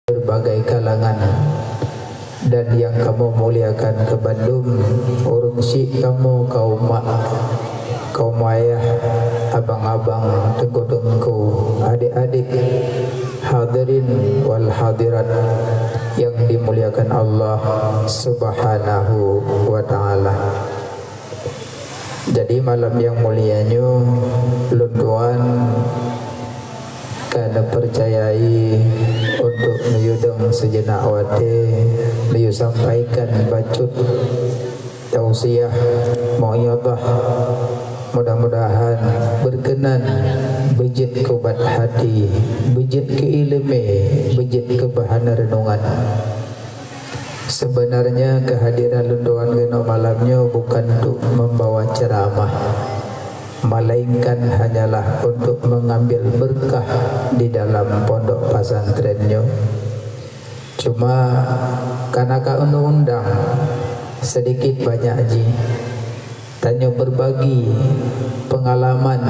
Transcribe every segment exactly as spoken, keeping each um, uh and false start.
berbagai kalangan, dan nyang kamoe muliakan keu bandum, ureuëng syik kamoe, kaum mak, kaum ayah, abang-abang, teungku-teungku, adék-adék, hadirin wal hadirat yang dimuliakan Allah Subhanahu wa Ta'ala. Jadi, malam nyang mulia nyoe, lôn tuan ka neupeucayai untuk neuyue dong sijeuneuh watée, neuyue sampaikan bacut tausiah, mauidhah. Mudah-mudahan beukeunan beujeuet keu ubat hati, beujeuet keu iéleumé, beujeuet keu bahan reunongan. Sebenarnya kehadiran lôn tuan keunoe malam nyoe bukan untuk membawa ceramah, melainkan hanyalah untuk mengambil berkah di dalam pondok pesantren nyoe. Cuma karena ka undang-undang sedikit banyak jih, tanyoe berbagi pengalaman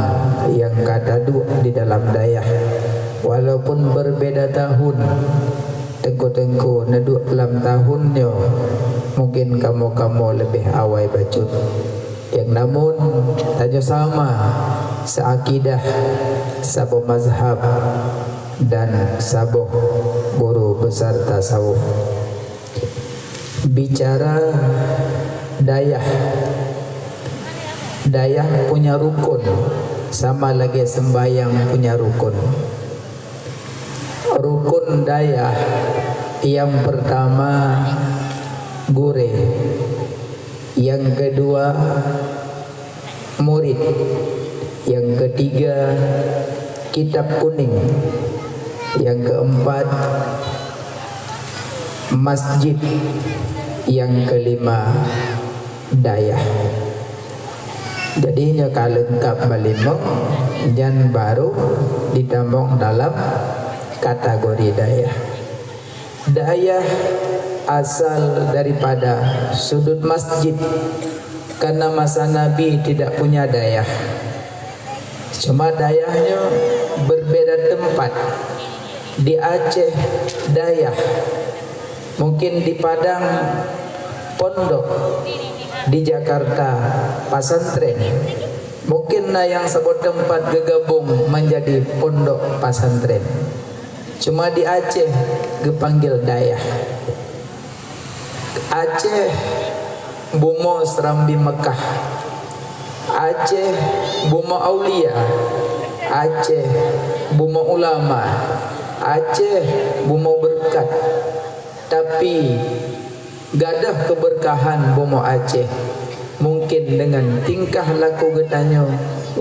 nyang ka taduek di dalam dayah. Walaupun berbeda tahun, teungku-teungku neuduek lam tahun nyoe, mungkin kamoe-kamoe leubeh awai bacut. Nyang namun, tanyoe sama seakidah, saboh mazhab, dan saboh guru besar tasawuf. Bicara dayah, dayah punya rukun sama lagée sembahyang punya rukun. Rukun dayah yang pertama gurée, yang kedua murid, yang ketiga kitab kuning, yang keempat masjid, yang kelima dayah. Jadi nyoe ka leungkap balimong, nyan baru ditamong dalam kategori dayah. Dayah asal daripada sudut masjid, karena masa Nabi tidak punya dayah. Cuma dayah nyoe berbeda tempat. Di Aceh dayah, mungkin di Padang pondok, di Jakarta pasantren. Mungkin na nyang saboh tempat geugabong manjadi pondok pasantren. Cuma di Aceh geupanggil dayah. Aceh bumoe Serambi Mekah. Aceh bumoe aulia. Aceh bumoe ulama. Aceh bumoe beureukat. Tapi gadôh keubeurkahan bumoe Aceh, mungkin deungon tingkah laku geutanyoe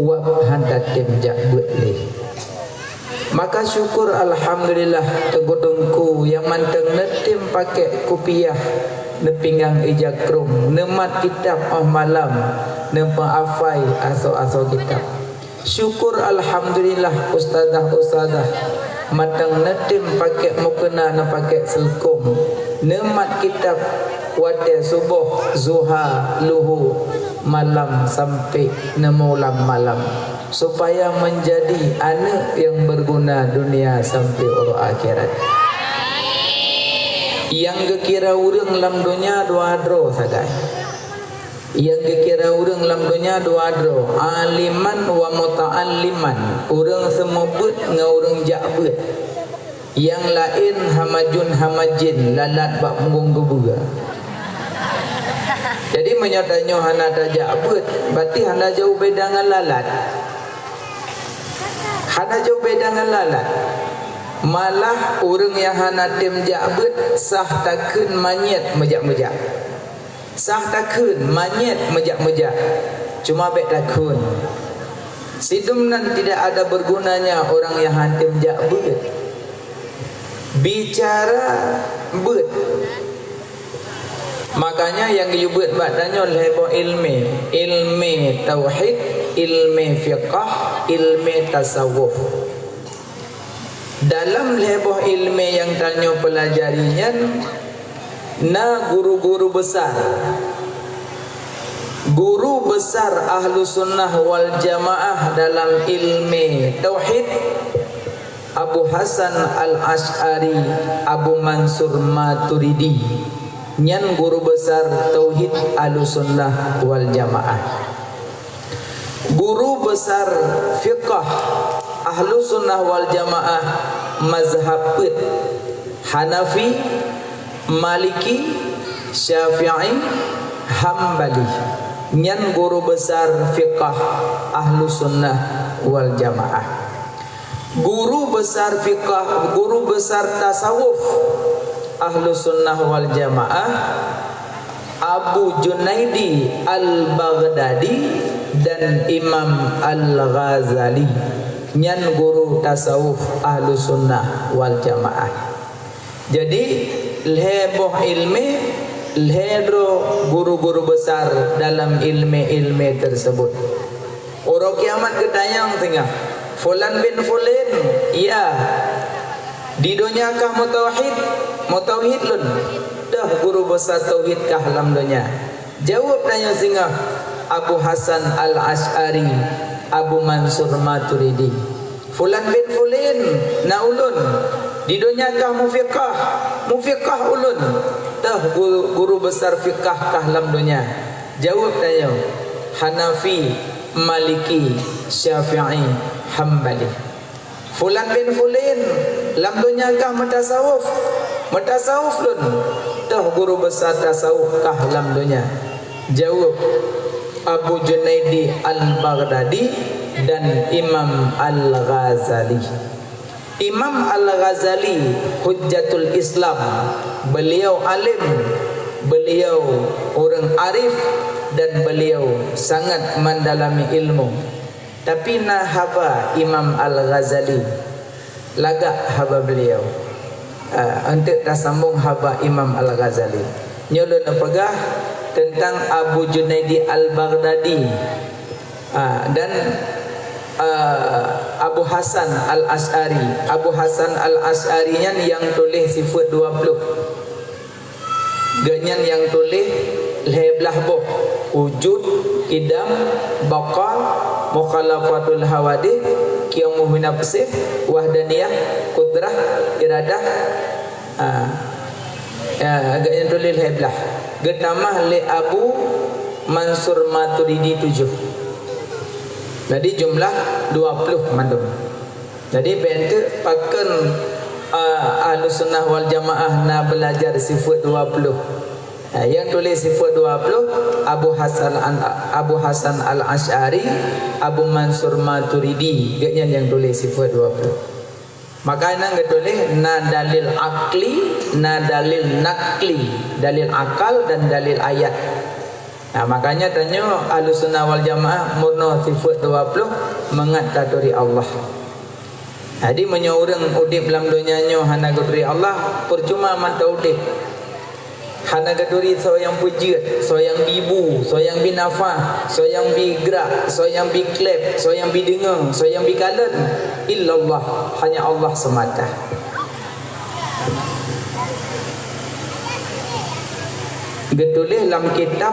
wab hana tem jak beuet lé. Maka syukur alhamdulillah teungku-teungku nyang mantong neutem pakèk kupiah, neupinggang ija krông, neumat kitab óh malam, neupeuhafai asoe-asoe kitab. Syukur alhamdulillah ustazah-ustazah mantong neutem pakèk meukeuna neupakèk seuleukom, neumat kitab watèe suboh, zuha, luhu, malam sampai neumulam malam, supaya meunjadi aneuk nyang beuguna dunia sampai uroe akhirat. Nyang geukira ureuëng lam donya dua droe sagai. Nyang geukira ureuëng lam donya dua droe, aliman wa muta'alliman, ureuëng seumeubeuet ngon ureuëng jak beuet. Nyang laén hana jun hana jén lalat bak punggong geubeue. Jadi, meunyoe tanyoe hana tajak beuet, berarti hana jauh beda ngon lalat. Hana jauh beda ngon lalat. Malah, ureuëng nyang hana tem jak beuet, sah takheun manyét meujak-meujak. Sah takheun manyét meujak-meujak, cuma bék takheun. Sidum nan tidak ada bergunanya orang nyang hana tem jak beuet. Bicara beuet. Makanya nyang geuyue beuet bak tanyoe lhée boh iéleumé, iéleumé tauhid, iéleumé fiqah, iéleumé tasawuf. Dalam lhée boh iéleumé nyang tanyoe peulajari nyan, na guru-guru besar. Guru besar Ahlussunnah wal Jamaah dalam iéleumé tauhid, Abu Hasan Al-Asy'ari, Abu Mansur Maturidi, nyan guru besar tauhid Ahlussunnah wal Jamaah. Guru besar fiqah Ahlussunnah wal Jamaah mazhab peuet, Hanafi, Maliki, Syafi'i, Hambali. Nyan guru besar fiqah Ahlussunnah wal Jamaah. Guru besar fiqah, guru besar tasawuf Ahlussunnah wal Jamaah, Abu Junaidi Al-Baghdadi dan Imam Al-Ghazali. Nyan guru tasawuf Ahlussunnah wal Jamaah. Jadi, lhée boh ilmé, lhée droe guru-guru besar dalam ilmé-ilmé tersebut. Uroe kiamat geutanyong singoh, "Fulan bin Fulan, ya, di donya kah meutauhid?" "Meutauhid lôn." "Toh guru besar tauhid kah lam donya?" Jaweueb tanyoe singoh, "Abu Hasan Al-Asy'ari, Abu Mansur Maturidi." "Fulan bin Fulan, na ulôn. Di donya kah mufiqah?" "Mufiqah ulôn." "Toh gu-, guru besar fiqah kah lam donya?" Jaweueb tanyoe, "Hanafi, Maliki, Syafi'i, Hambali." "Fulan bin Fulan, lam donya kah meutasawuf?" "Meutasawuf lôn." "Toh guru besar tasawuf kah lam donya?" Jaweueb, "Abu Junaidi Al-Baghdadi dan Imam Al-Ghazali." Imam Al-Ghazali, Hujjatul Islam, beliau alim, beliau ureuëng arif, dan beliau sangat mendalami ilmu. Tapi na haba Imam Al-Ghazali, lagak haba beliau. Ah, untuk tasambong haba Imam Al-Ghazali. Nyoe lôn peugah tentang Abu Junaidi Al-Baghdadi, ah, dan, ah, Abu Hasan Al-Asy'ari. Abu Hasan Al-Asy'ari nyan nyang tuléh sifeuet dua ploh. Geuhnyan nyang tuléh lhée blaih boh, wujud, qidam, baqa, mukhalafatul hawadits, qiyamul binafsih, wahdaniyah, qudrah, iradah. Ha. Ya, geuhnyan tuléh lhée blaih. Geutamah lé Abu Mansur Maturidi tujoh. Jadi jumlah dua ploh mandum. Jadi, bèk teuk pakon, a, Ahlussunnah wal Jamaah na beulajar sifeuet dua ploh. A, nyang tuléh sifeuet dua ploh, Abu Hasan An-, Abu Hasan Al-Asy'ari, Abu Mansur Maturidi, geuhnyan nyang tuléh sifeuet dua ploh. Makajih geutuléh na dalil akli, na dalil nakli, dalil akal dan dalil ayat. Nah, makanya tanyoe Ahlussunnah wal Jamaah meurunoe sifeuet dua ploh mangat taturi Allah. Jadi, meunyoe ureuëng udeb lam donya nyoe hana geuturi Allah, peucuma mantong udeb. Hana geuturi soe nyang peujeuet, soe nyang bi bu, soe nyang bi nafah, soe nyang bi grak, soe nyang bi kleb, soe nyang bi deungoe, soe nyang bi kalon. Illallah, hanya Allah semata. Geutuléh lam kitab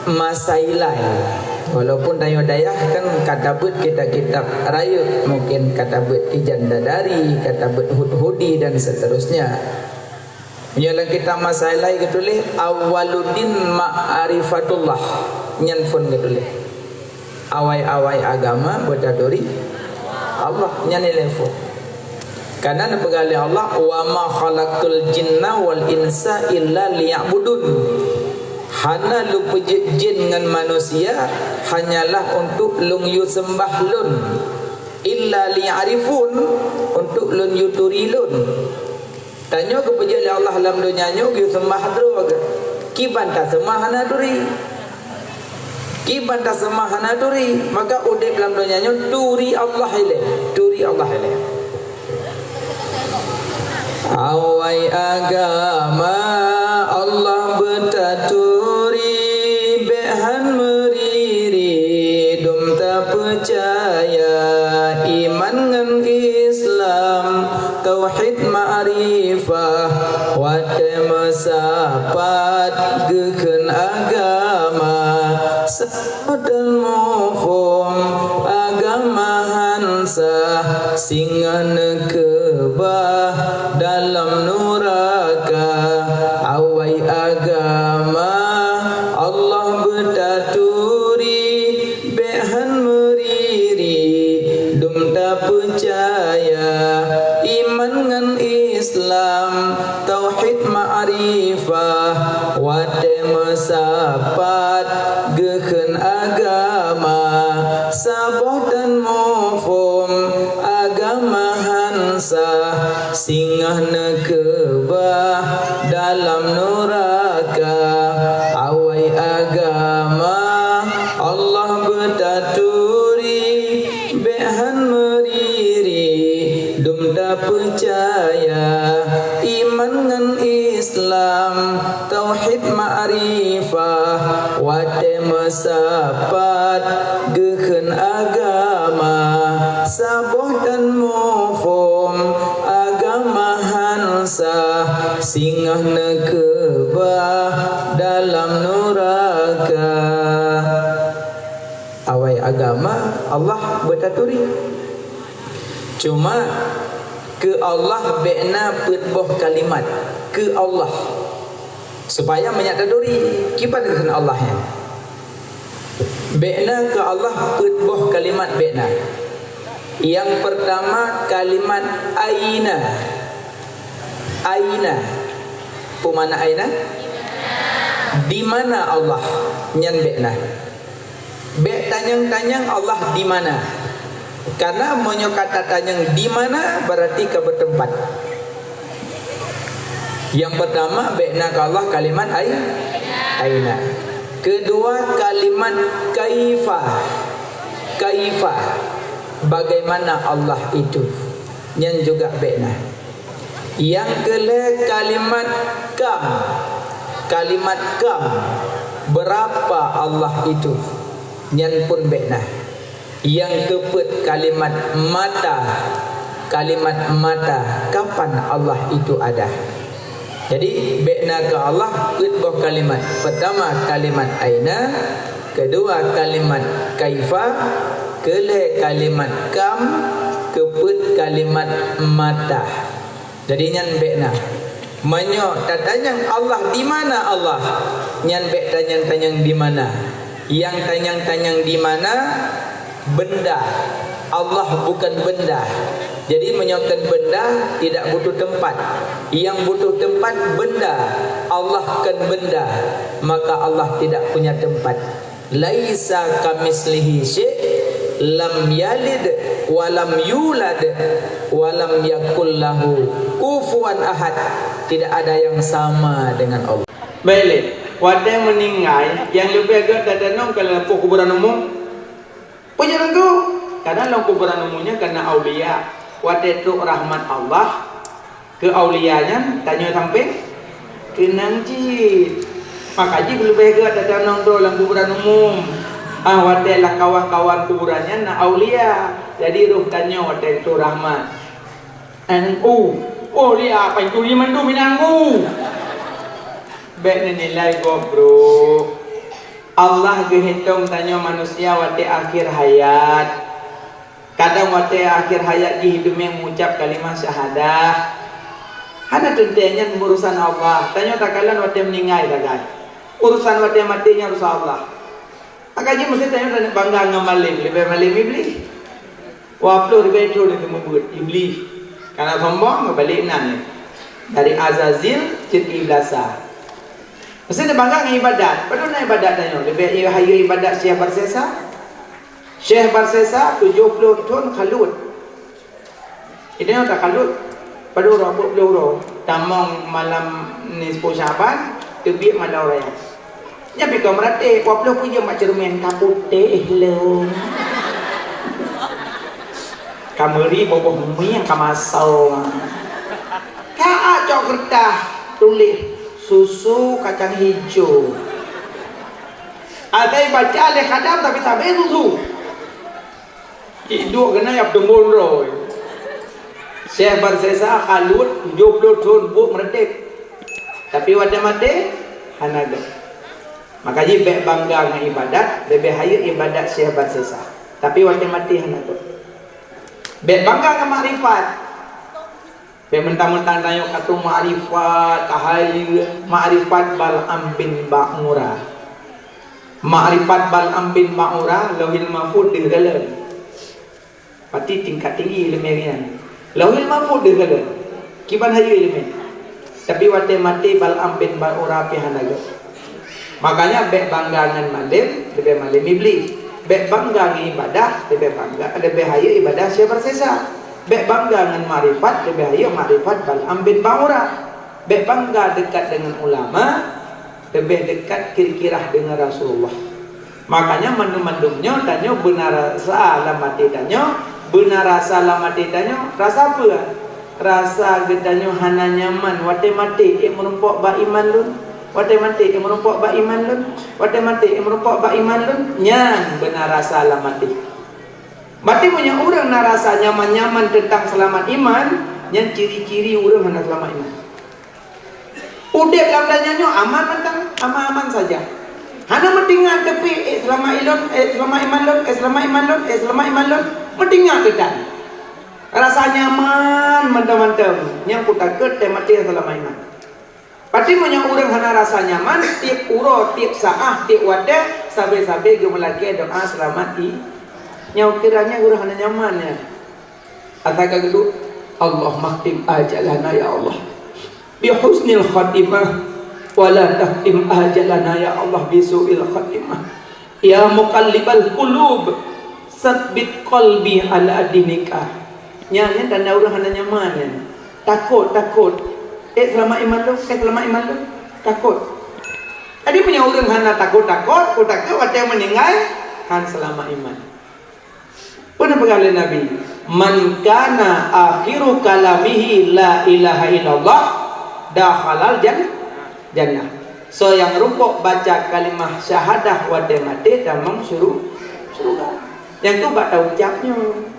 Masailai. Walaupun tanyoe dayah kan ka tabeuet kitab-kitab rayeuk, mungkin ka tabeuet Tijan Dadari, ka tabeuet Hudhudi dan seterusnya. Meunyoe lam kitab Masailai geutuléh, "Awwaluddin ma'rifatullah." Nyan phon geutuléh. Awai-awai agama beutaturi Allah, nyan ilée phon. Karena neupeugah lé Allah, "Wa ma khalaqtul jinna wal insa illa liya'budun." Hana lôn peujeuet jin ngon manusia hanyalah untuk lôn yue seumbah lôn. Illa liya'rifun, untuk lôn yue turi lôn. Tanyoe geupeujeuet lé Allah lam donya nyoe geuyue seumbah droe geuh. Kiban taseumah hana turi. Kiban taseumah hana turi, maka udeb lam donya nyoe turi Allah ilée, turi Allah ilée. Awai agama Allah beutaturi, bék han meuriri, dum tapeucaya iman ngon Islam, tauhid ma'rifah, watée meusapat geukheun agama, sa-, dan muphom agama han sah, singoh neukeu Tauhid ma'rifah, watée meusapat geukheun agama, saboh dan muphom agama han sah, singoh neukeubah dalam nuraka. Awai agama Allah beutaturi, bék han meuriri, dum tapeucaya. Iman ngon Islam, tauhid ma'rifah, watée meusapat geukheun agama, saboh dan muphom agama han sah, singoh neukeubah dalam nuraka. Awai agama Allah beutaturi. Cuma keu Allah bék na peuet boh kalimat, keu Allah. Supaya manyak taturi, kiban kheun Allah nyan. Bék na keu Allah peuet boh kalimat bék na. Nyang peurtama kalimat aina. Aina. Peue makna aina? Di mana Allah? Nyan bék na. Bék tanyong-tanyong Allah di mana. Karena meunyoe ka tatanyong di mana, berarti ka beuteumpat. Nyang peurtama, bék na keu Allah kalimat ai-, aina. Keudua, kalimat kaifa. Kaifa. Bagaimana Allah itu? Nyan juga bék na. Nyang keulhée kalimat kam. Kalimat kam. Berapa Allah itu? Nyan pun bék na. Nyang keupeuet kalimat mata. Kalimat mata, kapan Allah itu ada? Jadi, bék na keu Allah peuet boh kalimat. Peurtama kalimat aina, keudua kalimat kaifa, keulhée kalimat kam, keupeuet kalimat mata. Jadi nyan bék na. Meunyoe tatanyong Allah di mana Allah, nyan bék tanyong-tanyong di mana. Nyang tanyong-tanyong di mana, benda. Allah bukan benda. Jadi meunyoe kon benda, tidak butuh tempat. Nyang butuh tempat benda. Allah kon benda, maka Allah tidak punya tempat. Laisa kamitslihi syai', lam yalid wa lam yulad, wa lam yakul lahu kufuwan ahad. Tidak ada yang sama dengan Allah. Baik lé, watée meuninggai, nyang leubeh gét tatanong ka lam kuburan umum. Peue nyang teungku? Kadang lam kuburan umum nyan kana aulia. Watée trok rahmat Allah, keu aulia nyan tanyoe sampéng keunong cit. Maka jih leubeh gét tatanong droe lam kuburan umum. Ah, watée lam kawan-kawan kuburan nyan na aulia. Jadi roh tanyoe watée trok rahmat. N U. Oh, lia pancuri mandum inang U. Bék neunilai gob, bro. Allah geuhitong tanyoe manusia watée akhé hayat. Kadang watée akhé hayat jih teumé meuucab kalimah syahadah. Hana teuntée nyan urusan Allah. Tanyoe takalon watée meuninggai sagai. Urusan watée maté nyan urusan Allah. Maka jih meusti tanyoe taneuk bangga ngon malém, leubeh malém Iblih. Waploh ribée thon teumeubeuet Iblih. Kana sombong, meubalek nan. Dari Azazil cit Iblasa. Meusti neubangga ngon ibadat. Padub na ibadat tanyoe? Leubeh hayeue ibadat Syekh Barsesa? Syekh Barsesa tujoh ploh thon khalut. Idéh takhalut, padub uroe, peuet ploh uroe. Tamong malam nisfu Syaban, teubiet malam raya. Nyan pih ka meuratéb, dua ploh peue jeuem bak ceureumen, ka putéh lom. Ka meuri boboh mieng ka masoe. Ka cok keureutah tuléh susu kacang hijau. Asai baca lé khadam tapi sabe susu. Cit duek keunan nyang peutumbôn droe. Syekh Barsesa khalut tujoh ploh thon buet meuratéb. Tapi watée maté hana gét. Maka jih bék bangga ngon ibadat, leubeh hayeue ibadat Syekh Barsesa. Tapi watée maté hana gét. Bék bangga ngon makrifat. Bék meuntang-meuntang tanyoe ka tueng makrifat, ka hayeue makrifat Bal'am bin Ba'ura. Makrifat Bal'am bin Ba'ura, Lauhil Mahfuz deuh galon. Pati tingkat tinggi ileumé nyan. Lauhil Mahfuz deuh galon. Kiban hayeue ileumèe. Tapi watèe maté Bal'am bin Ba'ura pih hana göt. Makanya bèk bangga ngon malem, leubeh malem Iblih. Bèk bangga ngon ibadah, leubeh bangga, leubeh hayeue ibadah Syekh Barsisa. Bèk bangga ngon makrifat, leubeh hayeue makrifat Bal'am bin Ba'ura. Bèk bangga dekat dengan ulama, leubeh dekat kira-kira dengan Rasulullah. Makanya mandum-mandum nyoe tanyoe beuna rasa lam até tanyoe, beuna rasa lam até tanyoe, rasa peue? Rasa geutanyoe hana nyaman watèe maté, "Ék meurumpok bak iman lôn, watèe maté, ék meurumpok bak iman lôn, watèe maté, ék meurumpok bak iman lôn." Nyan beuna rasa lam até. Berarti meunyoe ureuëng na rasa nyaman-nyaman teuntang seulamat iman, nyan ciri-ciri ureuëng hana seulamat iman. Udeb lam donya nyoe aman mantong, aman-aman saja. Hana meutingat teupeu, "Ék seulamat ilôn, ék seulamat iman lôn, ék seulamat iman lôn, ék seulamat iman lôn." Meutingat teuh tan. Rasa nyaman mantong-mantong, nyang kutakot teuh maté seulamat iman. Berarti meunyoe ureuëng hana rasa nyaman, tieb uroe, tieb saát, tieb watèe, sabe-sabe geumeulakèe doa seulamat i-, nyoe kira nyan ureuëng hana nyaman nyan. Ata ka geuduek, "Allahumma khtim ajalana ya Allah bi husnil khatimah, wa la takhtim ajalana ya Allah bi su'il khatimah. Ya muqallibal qulub, tsabbit qalbi ala dinika." Nyan, nyan tanda ureuëng hana nyaman nyan. Takot, takot. "Ék seulamat iman lôn, ék seulamat iman lôn." Takot. Jadi meunyoe ureuëng hana takot-takot, kutakot watèe meuninggai, han seulamat iman. Peue na peugah lé Nabi, "Man kana akhiru kalamihi la ilaha illallah, dakhalal jan-, jannah." Soe nyang rumpok baca kalimah syahadah watèe maté tamong syuru-, syeuruga. Nyang tu bak taucap nyoe.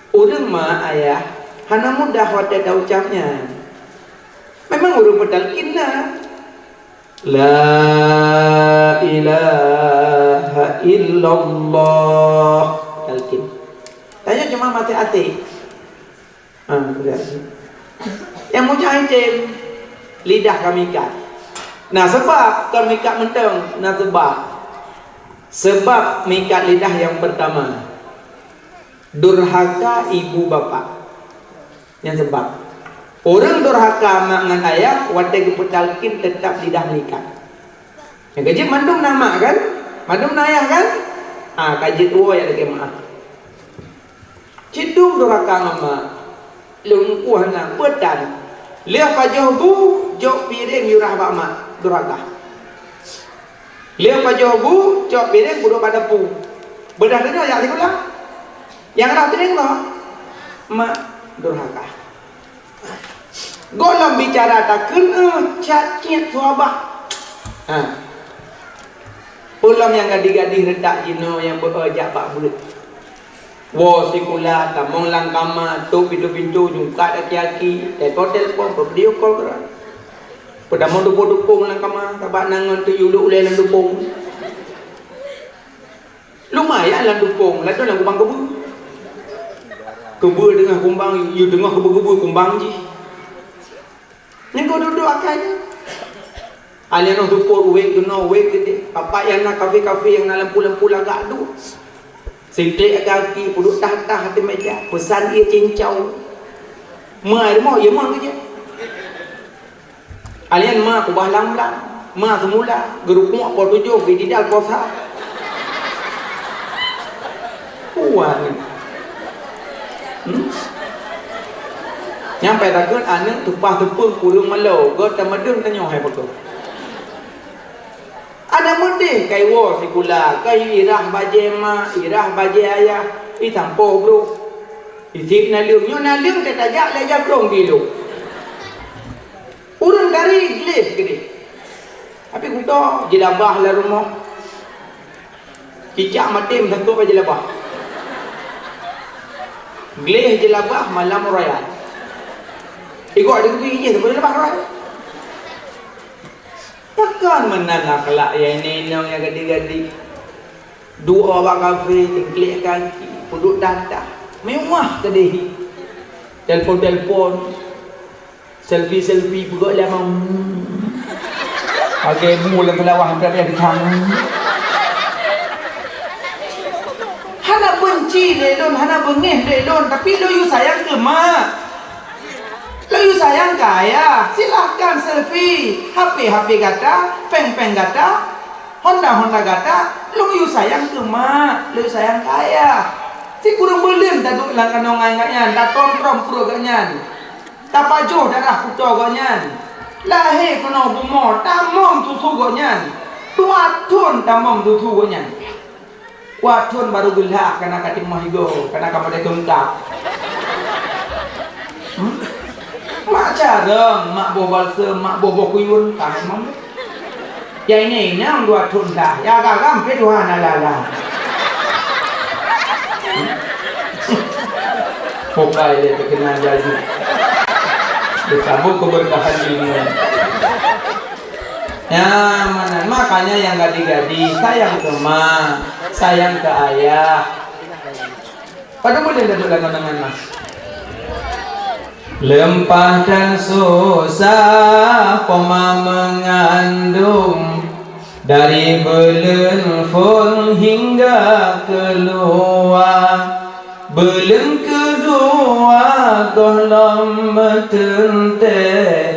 Ureuëng ma ayah hana mudah watèe taucap nyan. Memang ureuëng meutalkin na. La ilaha illallah. Talkin. Tanyoe cuma maté até. Ha, betul. Nyang mujahidin lidah ka mikat. Nah, sebab ka mikat mantong, nah sebab. Sebab mikat lidah nyang pertama. Durhaka ibu bapak. Nyan sabab. Ureuëng durhaka mak ngon ayah, watée geupeutalkin teutap lidah meulikat. Nyang ka jeuet mandum na mak kan? Mandum na ayah kan? Ah, ka jeuet woe jak lakée meu'ah. Cidong durhaka ngon mak. Lôn kueh na, peutan. Lheueh pajoh bu, jok piréng yurah bak mak. Durhaka. Lheueh pajoh bu, cok piréng peuduek bak dapu. Beudah tanyoe jak sikula. Nyang rhah piréng nyoe, mak durhaka. Gohlom bicara takheun, eh, cat-ciet su abah. Ha. Peulom nyang gadih-gadih reutak jinoe nyang beu-, eh, jak bak beuet. Woe sikula, tamong lam kama, tôp pintoe-pintoe, jungkat aki-aki, telepon-telepon, peuvideo call keudroe. Peutamong dupông-dupông lam kama, sabab na ngon teuyue lôn ulèe lam dupông. Lumayan lam dupông, ladôm lam kubang keubeue. Keubeue teungoh kumbang, yue teungoh keubeue-keubeue kumbang jih. Nyan keuh duek-duek akai nyan. Alèh nyoe dupôt wék keunoe, wék keudéh. Bapak nyang na kafe-kafe nyang na lampu-lampu lagak duek. Singklek kaki, peuduek tah-tah ateueh meja. Peusan ie cincau. Meuai rumoh, ie meuh keujeuet. Alèh nyan ma kubah lam-lam. Ma seumula, geurukuk po tujoh, geudidal po sa. Kuat ni. Hmm? Nyampai takheun aneuk teupah teupeu kureueng malo, göt tamadeueng tanyoe hai pakon. Aneuk meudeh kai woe sikula, kai irah bajèe ma, irah bajèe ayah, isampoe brôk. Isit naleueng, nyoe naleueng teuh tajak lé jakrong kilo. Ureueng dari gleh keudeh. Tapi kuto jilabah lam rumoh. Cicak maté meusakoe bak jilabah. Gleh jilabah malam raya. Igoe dikeubri jih saboh jilabah raya. Pakon meunan akhlak nyang inong nyang gadih-gadih. Duek bak kafe, cingklek kaki, peuduek tah-tah. Mewah keudeh. Telepon-telepon. Selfie-selfie peugah lé amang. Lagèe bu lam seulawah, hampir habéh keuchang. Hana beunci lé lôn, hana beungéh lé lôn, tapi lôn yue sayang keu mak. Lôn yue sayang keu ayah, silahkan selfie. H P-H P gata, péng-péng gata, Honda-Honda gata, lôn yue sayang keu mak, lôn yue sayang keu ayah. Sikureueng buleuen taduek lam kandongan gobnyan, tatrom-trom pruet gobnyan, tapajoh darah kuto gobnyan. Lahé keunoe bumoe, tamong susu gobnyan. Dua thon tamong susu gobnyan. Dua thon barô geulah, kana ka timoh igoe, kana ka model teungkap. Hmm? Mak carông, mak boh balsem, mak boh-boh kuyun, ka memang. Ya ini inong dua thon dah, ya garam pih Tuhan alala. Pokai dia terkenal jadi. Disambut keberkahan ilmu. Ya, mana? Makanya yang gadis-gadis, sayang ke mak, sayang ke ayah. Pada boleh duduk dengan mas. Leumpah dan susah poma mengandung, dari beuleuen phon hingga keuluwa. Beuleuen keudua gohlom meuteuntée,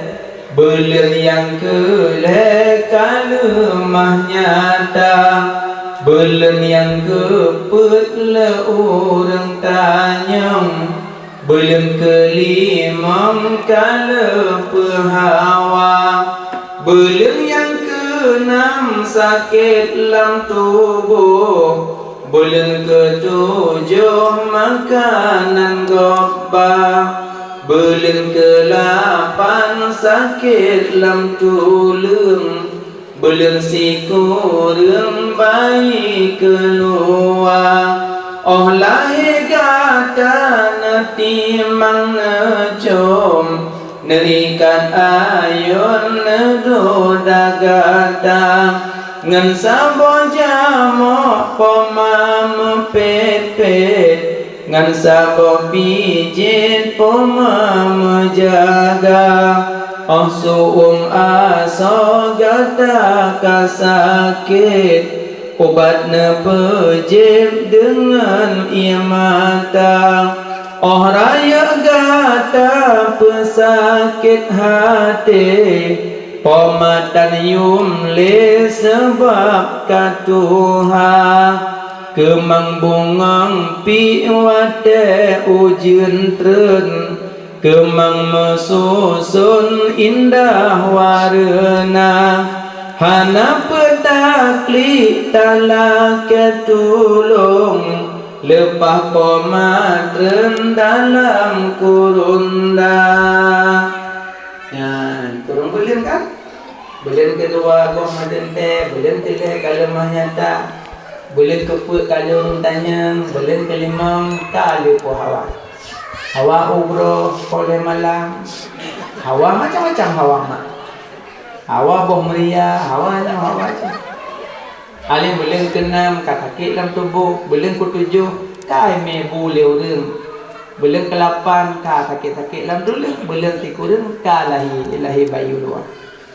beuleuen nyang keulhée ka leumah nyata, beuleuen nyang keupeuet lé ureuëng tanyong, beuleuen keulimong ka leupeuhawa, beuleuen nyang keunam sakét lam tuboh, beuleuen keutujoh makanan gob ba, beuleuen keulapan sakét lam tuleueng, beuleuen sikureueng bayi keuluwa. Óh lahé gata neutimang neucom, neuikat ayôn neudoda gata, ngon saboh jamok poma meupet-pet, ngon saboh pijet poma meujaga. Óh su-uem asoe gata ka sakét, ubat neupeujieb deungon ié mata. Óh rayeuk gata peusakét até, poma tan yuem lé sabab ka tuha. Keumang bungong pih watée ujeuen treun, keumang meususon indah wareuna. Hana peutaklik talakée tulông, leupah poma treun dalam kurunda. Nyan, kureueng beuleuen kan? Beuleuen keudua goh meuteuntée, beuleuen keulhée ka leumah nyata, beuleuen keupeuet ka lôn tanyong, beuleuen keulimong ka leupeuhawa. Hawa ugroe poh lhée malam, hawa macam-macam hawa mak. Hawa boh meuria, hawa nyoe, hawa nyoe. Aleng beuleuen keunam ka sakét lam tuboh, beuleuen keutujoh ka imé bu lé ureuëng, beuleuen keulapan ka sakét-sakét lam tuleueng, beuleuen sikureueng ka lahé, lahé bayi luwa.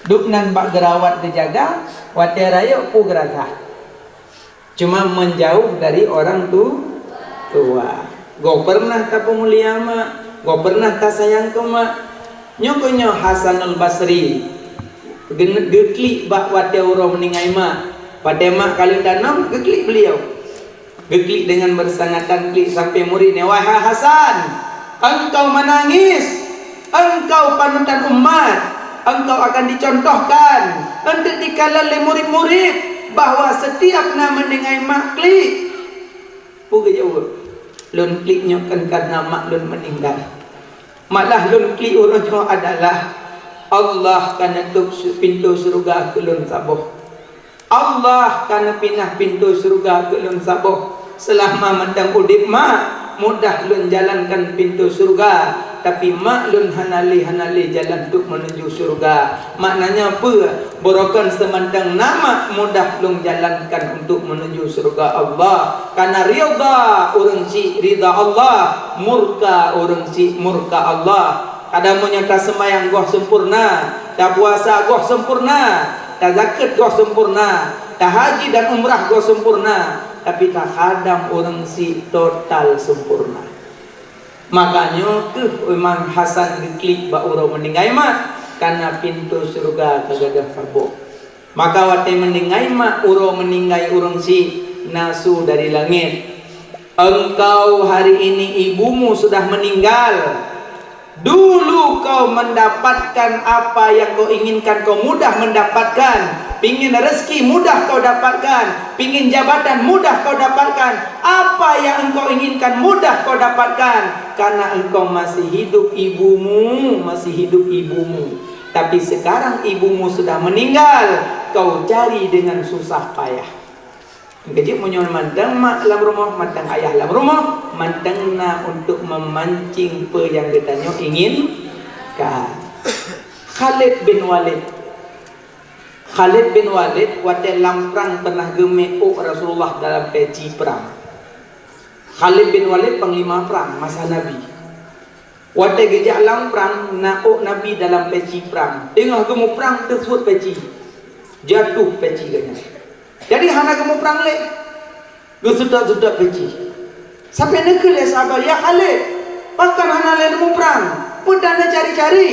Dubnan bak geurawat geujaga, watée rayeuk peue geurasa. Cuma menjauh dari orang tu, tua. Gob pernah tapeumulia mak, gob pernah tasayang keu mak. Nyoe keuh nyoe Hasanul Basri, geuklik bak watée uroe meuninggai mak. Watée mak ka lheueh tanom, geuklik beuliau. Geuklik deungon beusangatan klik sampoe murit nyan, "Wahai Hasan, engkau menangis, engkau panutan umat, engkau akan dicontohkan, eunteuk dikalon lé murit-murit bahwa setiap na meuninggai mak klik." Peue geujaweueb? "Lôn klik nyoe kon karena mak lôn meuninggai. Malah lôn klik uroe nyoe adalah Allah ka neutôb su-, pintoe syeuruga keu lôn saboh. Allah ka neupinah pintoe syeuruga keu lôn saboh. Seulama mantong udeb mak, mudah lôn jalankan pintoe syeuruga, tapi mak lôn hana lé, hana lé jalan untuk meunuju syeuruga." Maknanya peue? Beurokon seumantong na mak mudah lôn jalankan untuk meunuju syeuruga Allah. Kana ridha ureuëng syik ridha Allah, murka ureuëng syik murka Allah. Kadang meunyoe taseumayang goh sempurna, tapuasa goh sempurna, tazakeuet goh sempurna, tahaji dan umrah goh sempurna, tapi takhadam ureuëng syik total sempurna. Maka nyoe kheueh Imam Hasan geuklik bak uroe meuninggai mak, kana pintoe syeuruga ka gadôh saboh. Maka watée meuninggai mak uroe meuninggai ureuëng syiek, na su dari langét, "Engkau hari ini ibumu sudah meninggal. Dulu kau mendapatkan apa yang kau inginkan, kau mudah mendapatkan. Pingin rezeki mudah kau dapatkan. Pingin jabatan mudah kau dapatkan. Apa yang engkau inginkan mudah kau dapatkan. Karena engkau masih hidup ibumu, masih hidup ibumu. Tapi sekarang ibumu sudah meninggal, kau cari dengan susah payah." Keujeuet meunyoe mantong mak lam rumoh, mantong ayah lam rumoh, mantong na untuk memancing peue nyang geutanyoe inginkan. Khalid bin Walid. Khalid bin Walid watée lam prang pernah geumé ôk Rasulullah dalam peci prang. Khalid bin Walid panglima prang masa Nabi. Watée geujak lam prang, na ôk Nabi dalam peci prang. Teungoh geumuprang, teusuet peci. Jatuh peci geuh nyan. Jadi hana geumuprang lé. Geuseutôt-seutôt peci. Sampai neukheun lé sahabat, "Ya Khalid, pakon hana lé neumuprang? Peue na neucari-cari?"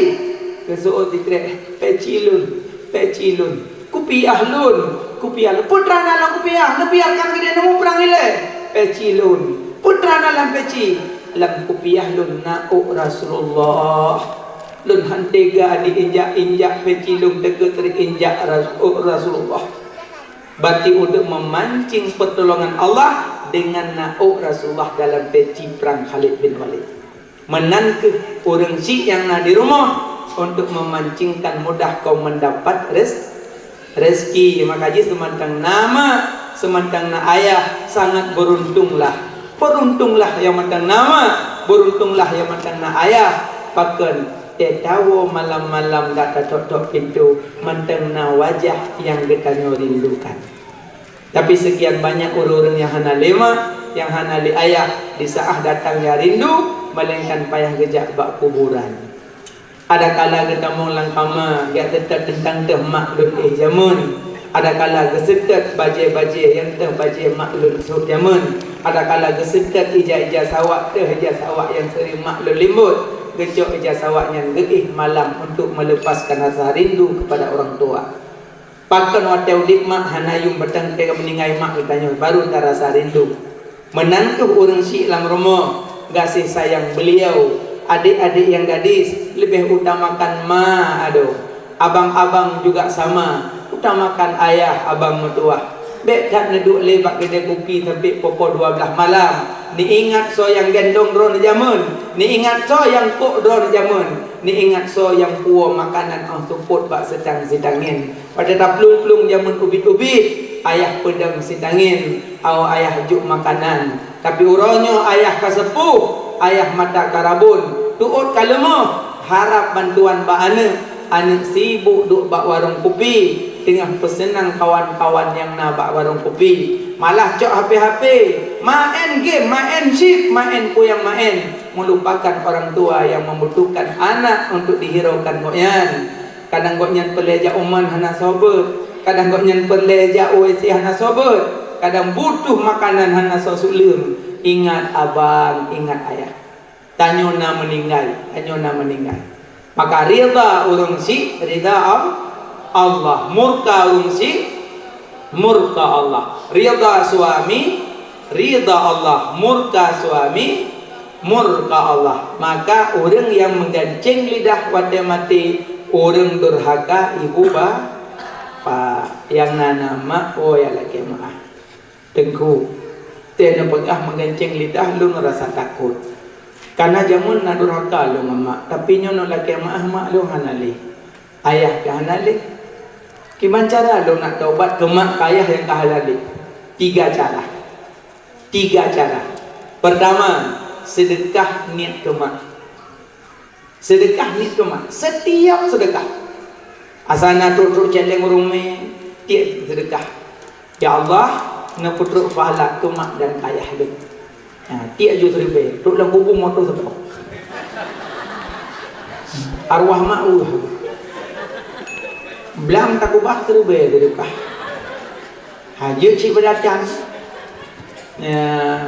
Geuseuôt sitrek, "Peci lôn, peci lôn. Kupiah lôn, kupiah lôn." "Peue na lam kupiah? Neubiarkan keudeh neumuprang ilée." "Peci lôn." "Peue na lam peci?" "Lam kupiah lôn na ôk Rasulullah. Lôn han teuga diinjak-injak peci lôn, teuka teuinjak ras-, ôk Rasulullah." Berarti untuk memancing pertolongan Allah dengan na ôk Rasulullah dalam peci prang Khalid bin Walid. Meunan kheueh ureuëng syiek nyang na di rumoh untuk memancingkan mudah kau mendapat rez-, rezeki. Maka jih seumantong na mak, seumantong na ayah, sangat beruntunglah. Beruntunglah nyang mantong na mak, beruntunglah nyang mantong na ayah. Pakon? Teuh tawoe malam-malam dak tatok-tok pintoe, mantong na wajah nyang geutanyoe rindukan. Tapi sekian banyak ureuëng-ureuëng nyang hana lé mak, nyang hana lé ayah, di saát datang nyang rindu, melainkan payah geujak bak kuburan. Adakala geutamong lam kama, geujak seutôt teuntang teuh mak lôn éh jameun. Adakala geuseutôt bajée-bajée nyang teuh bajée mak lôn sôk jameun. Adakala geuseutôt ija-ija sawak teuh ija sawak nyang seuring mak lôn limbot. Geucok ija sawak nyan geuéh malam untuk melepaskan rasa rindu kepada orang tua. Pakon watée udeb mak hana yum batang keu meuninggai mak geutanyoe baru tarasa rindu. Meunan kheueh ureuëng syiek lam rumoh, gaséh sayang beuliau, adék-adék nyang gadis leubeh utamakan ma adoe, abang-abang juga sama, utamakan ayah abang meutuwah. Bék that neuduek lé bak keudée kupi sampoe popo dua blaih malam. Neuingat soe nyang gendong droeneuh jameun, neuingat soe nyang kok droeneuh jameun, neuingat soe nyang puwoe makanan óh seupôt bak seutang sitangen. Watée taplueng-plueng jameun ubit-ubit, ayah peudong sitangen, awoe ayah jok makanan. Tapi uroe nyoe ayah ka seupôh, ayah mata ka rabon, teuôt ka leumoh, harab bantuan bak aneuëk. Aneuëk sibuk duek bak warong kupi, teungoh peuseunang kawan-kawan nyang na bak warong kupi. Malah cok H P-H P, maén game, maén chip, maén peue nyang maén, meulupakan orang tua nyang membutuhkan anak untuk dihiraukan gobnyan. Kadang gobnyan peureulée jak uman hana soe beuet, kadang gobnyan peureulée jak U W C hana soe beuet, kadang butuh makanan hana soe suleuem. Ingat abang, ingat ayah. Tanyoe na meuninggai, tanyoe na meuninggai. Maka ridha ureuëng syiek, ridha Al-, Allah. Murka ureuëng syiek, murka Allah. Ridha suami, ridha Allah. Murka suami, murka Allah. Maka ureuëng nyang meugancéng lidah watée maté, ureuëng durhaka ibu ba-, pa, nyang na na mak, oh, ya lakée meuáh. Teungku, teuh neupeugah meugancéng lidah lôn rasa takot. Kana jameun na durhaka lôn ngon mak, tapi nyoe lôn lakée meuáh mak lôn hana lé. Ayah pih hana lé. Kiban cara lôn nak taubat keu mak keu ayah nyang ka hana lé? Tiga cara. Tiga cara. Pertama, seudeukah niet keu mak. Seudeukah niet keu mak. Setiap seudeukah. Asai na trok-trok céléng ureuëng mé, tiek seudeukah. Ya Allah, neupeutrok pahala keu mak dan keu ayah lôn. Ha, tiek ju siribée, trok lam kubu moto seutôt. Arwah mak uh. Blang takubah siribée seudeukah. Ha, jeuet cit beudatang. Ya.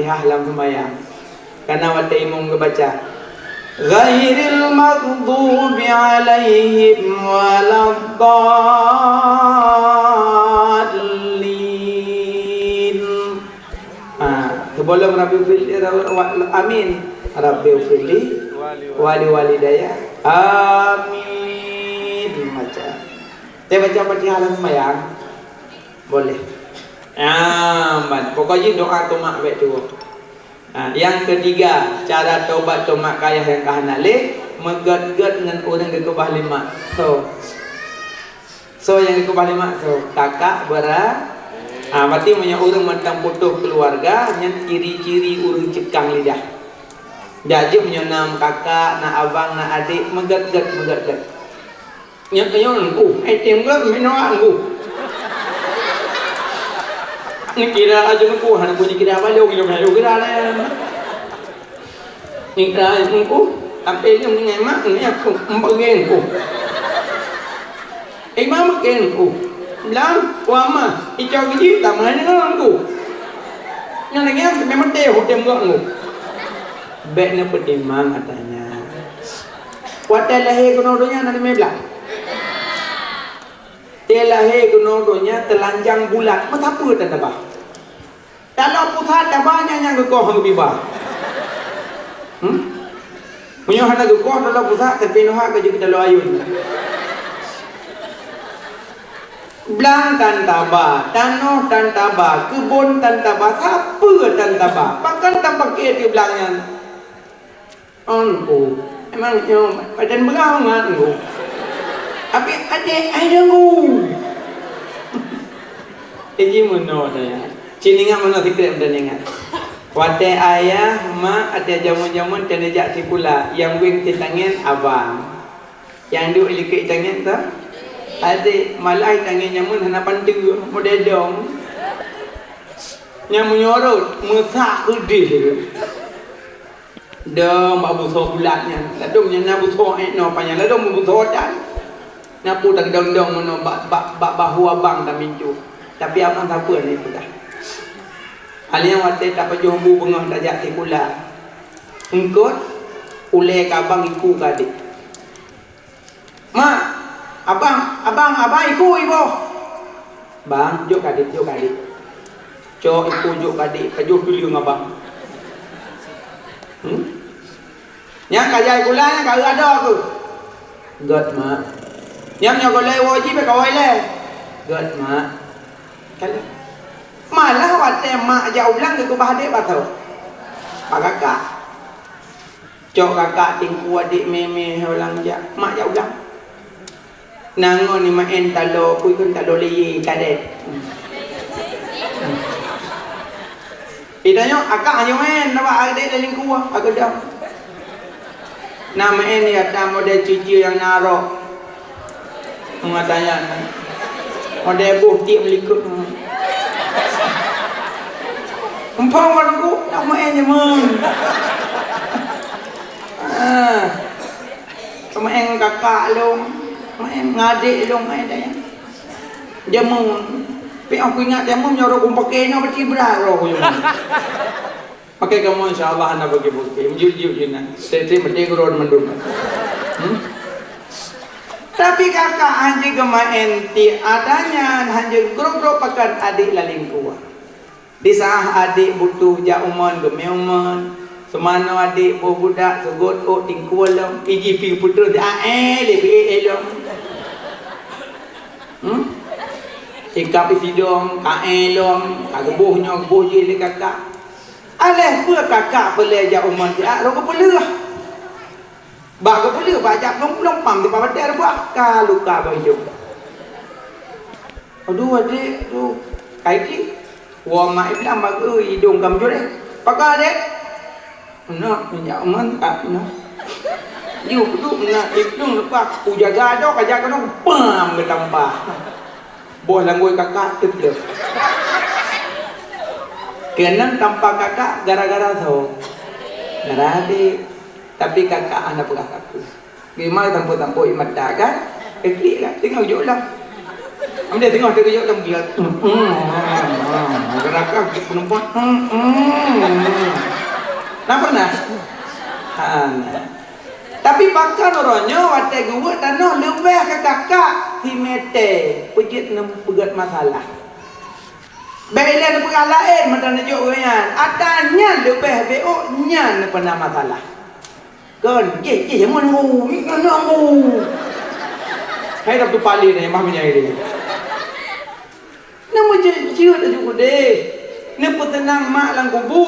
Fatihah lam seumayang. Karena watée imum geubaca, "Ghairil maghdubi 'alaihim waladdallin." Ha, sebelum Rabbi firli, amin. Rabbi firli wali walidaya. Amin. Baca. Saya baca Fatihah dalam sembahyang. Boleh. Aman. Pokoknya doa tomak baik tu. Ha, yang ketiga, cara tobat tomak kayah yang kahana lé, meugét-gét ngon ureuëng geukeubah lemak. So. So nyang geukeubah lemak, so kakak bera-, ha, berarti meunyoe ureuëng mantong putôh keuluwarga, nyan ciri-ciri ureuëng ceukang lidah. Jadi meunyoe na kakak, na abang, na adék, meugét-gét, meugét-gét. Nyan, nyan, uh, eh, tem gét, meunoe, uh. Ni kira aja nunggu, hana bunyi kira apa, jauh, jauh, jauh, kira, eh. Ningkai engku, tapi nyoe ningkai mak, ningkai aku, empat ningkai engku. Imam makin engku. Lam, wama, icok gigi, tamah dengan engku. Nyoe lagi yang sampai mati, hotem gak engku. Bek ni peutimang katanya. Watée lahé keunoe donya na limong blah. Watée lahé keunoe donya teulanjang bulat, meusapeue tan tabah. Taloe pusat tabah nyan nyang geukoh ngon geubiba. Hmm? Meunyoe hana geukoh taloe pusat, tapi noha ka jeuet taloe ayun. Blang tan taba, tanoh tan taba, keubon tan taba, sapeue tan taba. Pakon tapaké teuh blang nyan? Engku, emang nyoe badan beurang ngat engku. Tapi adek ai dengku. Jadi meunoe dah ya. Cit ingat meunoe sikrék meunan ingat. Watée ayah, mak, ateueh jameun-jameun keuneuk jak sikula, nyang weng sitangen abang. Nyang duek likot tangen tu adek, malah tangen jameun hana panteue, model dong. Nyang meunyorot, meusak keudeh. Dong bak busoe bulat nyan. Ladôm nyan na busoe, eh, noe panyang. Ladôm busoe dan. Na peue tageudong-dong meunoe bak, bak, bak bahu abang tamincu. Tapi abang sapeue ni peugah. Alèh nyan watèe tapajoh bu beungoh tajak sikula. Eungkôt, ulèe keu abang, iku keu adék. "Mak, abang, abang, abang iku iboh." "Bang, jok keu adék, jok keu adék." Cok iku jok keu adék, pajoh keu leueng abang. Hmm? Nyan ka jai sikula nyan ka eu adoe keuh. "Gèt, Mak." Nyan nyoe gohlèe woe jih bèk kawai lé. "Gèt, Mak." Malah watèe mak jak u blang geukeubah adék bak soe? Bak kakak. Cok kakak, teungku, adék, mè-mè, hai ulang jak, mak jak u blang. Na ngon ni maén taloe, peue kheun taloe liyèe, karet. Geutanyoe, "Akak hanjeuet maén, na bak adék lam lingkue, ageudong." Na meu'en di ata model cucu nyang na rok. Meungatanya na. Model boh tiek meulikot. Empang wan ku, na meu'en jameun. Ah. Meu'en kakak lôn, meu'en ngadek lôn, meu'en dayah. Jameun. Pih aku ingat jameun nyoe rok kumpake na beuti brat rok jameun. Pakai kamoe, insya Allah, hana bagi-bagi. Meujeuet-jeuet jih na. Teuntèe meuti keurot mandum. Hmm? Tapi kakak hanjeuet geumeu'en tiek ata nyan, hanjeuet grob-grob pakat adek laleng kuat. Di saat adek butuh jak umon, geumè umon. Seumanoe adek boh budak, seugot ôk tingkue lom. Iji pi putôh, ae lé pi lom. Hmm? Ikab isidong, kae lom, ka geuboh nyoe, geuboh jih lé kakak. Aléh peue kakak peulée jak umon siat rot geupeuleueh. Bak geupeuleueh, bak jak plong-plong, pam di pabatée reubah, ka luka bak idong. Aduh, adek, aduh. Kai ti. Woe mak iblang bak, eu, idong ka meujureh. Pakon, adek? Meunan, jak umon, tak meunan. Yuk, duek meunan, idong leupah. Kujaga adoe, ka jak keunoe, pam, geutampah. Boh langgôi kakak teupleuh. Keunan tampa kakak gara-gara soe? Gara adek. Tapi kakak hana peugah keu aku. Memang tampôk-tampôk ie mata kan? Klik kan? Teungoh jok lom. Amde teungoh teujok lom gila. Gara-gara penumpang. Nah, pernah? Hana. Tapi pakon uroe nyoe watée geuweuet tanoh leubeh keu kakak simete peujeuet neupeugét masalah. Bék ilée neupeugah laén meunan neujok geuh nyan. Ata nyan leubeh bék ôk nyan neupeuna masalah. Kon, jih, jih, jameun nunggu, nunggu. Hai dah tu paling ni, mah menyai dia. Nama jeuet-jeuet laju udeh. Neupeuseunan mak lam kubu.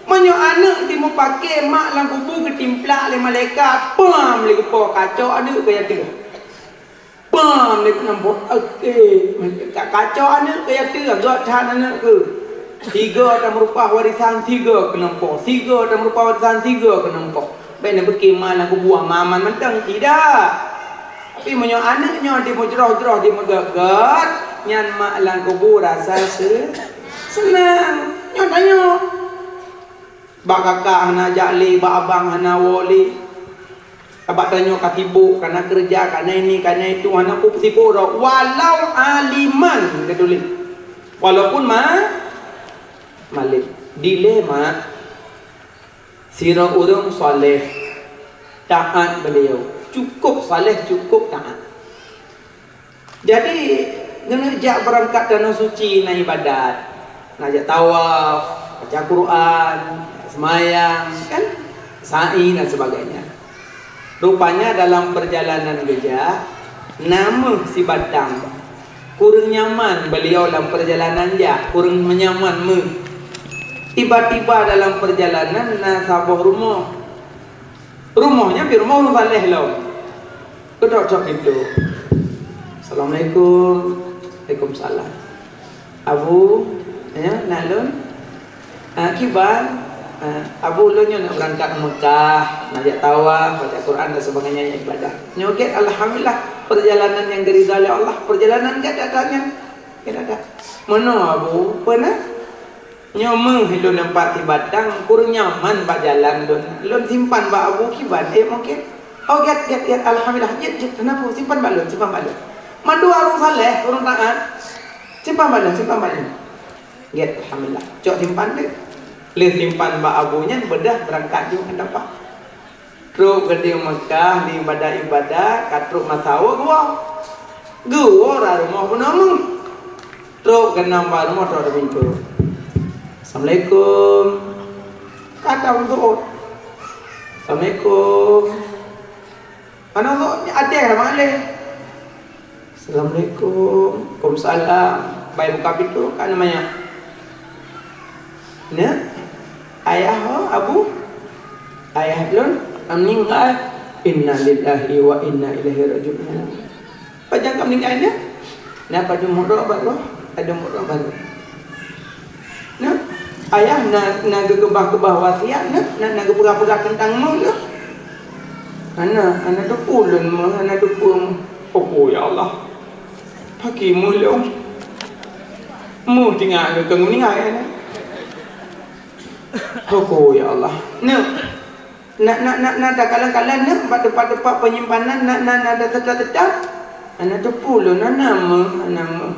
Meunyoe aneuk timu paké mak lam kubu geutimplak lé malaikat, pam lé geupo kacok aneuk keu yatim. Pam lé keunompok, oke. Ka-, kacok aneuk keu yatim, gét that aneuk keu. Tiga tameurupa warisan, tiga keunompok. Tiga tameurupa warisan, tiga keunompok. Bék neubeuki ma lam kubu aman-aman mantong, tidak. Tapi meunyoe aneuk nyoe dimujroh-jroh, dimeugét-gét, nyan mak lam kubu rasa se-, seunang. Nyoe tanyoe. Bak kakak hana jak lé, bak abang hana woe lé. Bak tanyoe ka sibok, kana keureuja, kana ini, kana itu, hana peue sibok droe. Walau aliman, geutuléh. Walaupun ma-, malém. Dilée mak, sidroe ureuëng saleh, taát beuliau. Cukup saleh, cukup taát. Jadi, keuneuk jak beurangkat Tanoh Suci na ibadat. Na jak tawaf, baca Quran, seumayang, kan? Sa'i dan sebagainya. Rupanya dalam perjalanan geujak, na méuh sibatang. Kureueng nyaman beuliau lam perjalanan jak, kureueng nyaman méuh. Tiba-tiba dalam perjalanan na saboh rumoh. Rumoh nyan pi rumoh ureuëng saleh lom. Keudok-dok pintoe. "Assalamualaikum." "Waalaikumsalam." "Abu, ya, nak lôn?" "Ah, kiban?" "Ah, Abu, lôn nyoe nak beurangkat u Mekah, nak jak tawaf, baca Quran dan sebagainya, ibadah." Nyoe gét, alhamdulillah, perjalanan nyang geuridha lé Allah, perjalanan gét that nyan. Gét that. "Meunoe, Abu, peue na?" "Nyoe méuh lôn nampak sibatang, kureueng nyaman bak jalan lôn. Lôn simpan bak Abu kiban, eh, mungken." "Oh, gét, gét, gét, alhamdulillah, jeuet, jeuet, kenapa? Simpan bak lôn, simpan bak lôn." Mandua ureuëng saleh, ureuëng taát. "Simpan bak lôn, simpan bak lôn." "Gét, alhamdulillah." Cok simpan deh. Lheueh simpan bak Abu nyan, beudah beurangkat jih ngon tampa. Trok geude Mekah, ibadah-ibadah, ka trok masa woe geuwoe. Geuwoe ra rumoh bunoe méuh. Trok keunan bak rumoh, trok di pintoe. "Assalamualaikum." Ka ta untuk. "Assalamualaikum." Aneuk tu adéh dah malée. "Assalamualaikum." "Waalaikumsalam." Bai buka pintoe, ka na manyak. "Neuk, ayah ho, Abu?" "Ayah lôn meuninggai." "Innalillahi wa inna ilaihi raji'un." "Pajan ka meuninggai, neuk?" "Na padum uroe baroe, padum uroe baroe." "Neuk, ayah na, na geukeubah-keubah wasiat, neuk, na, na geupeugah-peugah teuntang méuh, neuk?" Hana, hana teupeu lôn meuh, hana teupeu meuh. Oho, ya Allah. Pakri meuh lôn. Meuh tinggai lôn keu meuninggai, hana. Oho, ya Allah. Neuk. Na, na, na, na takalan-kalan neuk bak teumpat-teumpat penyimpanan, na, na, na, na tetap-tetap. Hana teupeu lôn, hana meuh, hana meuh.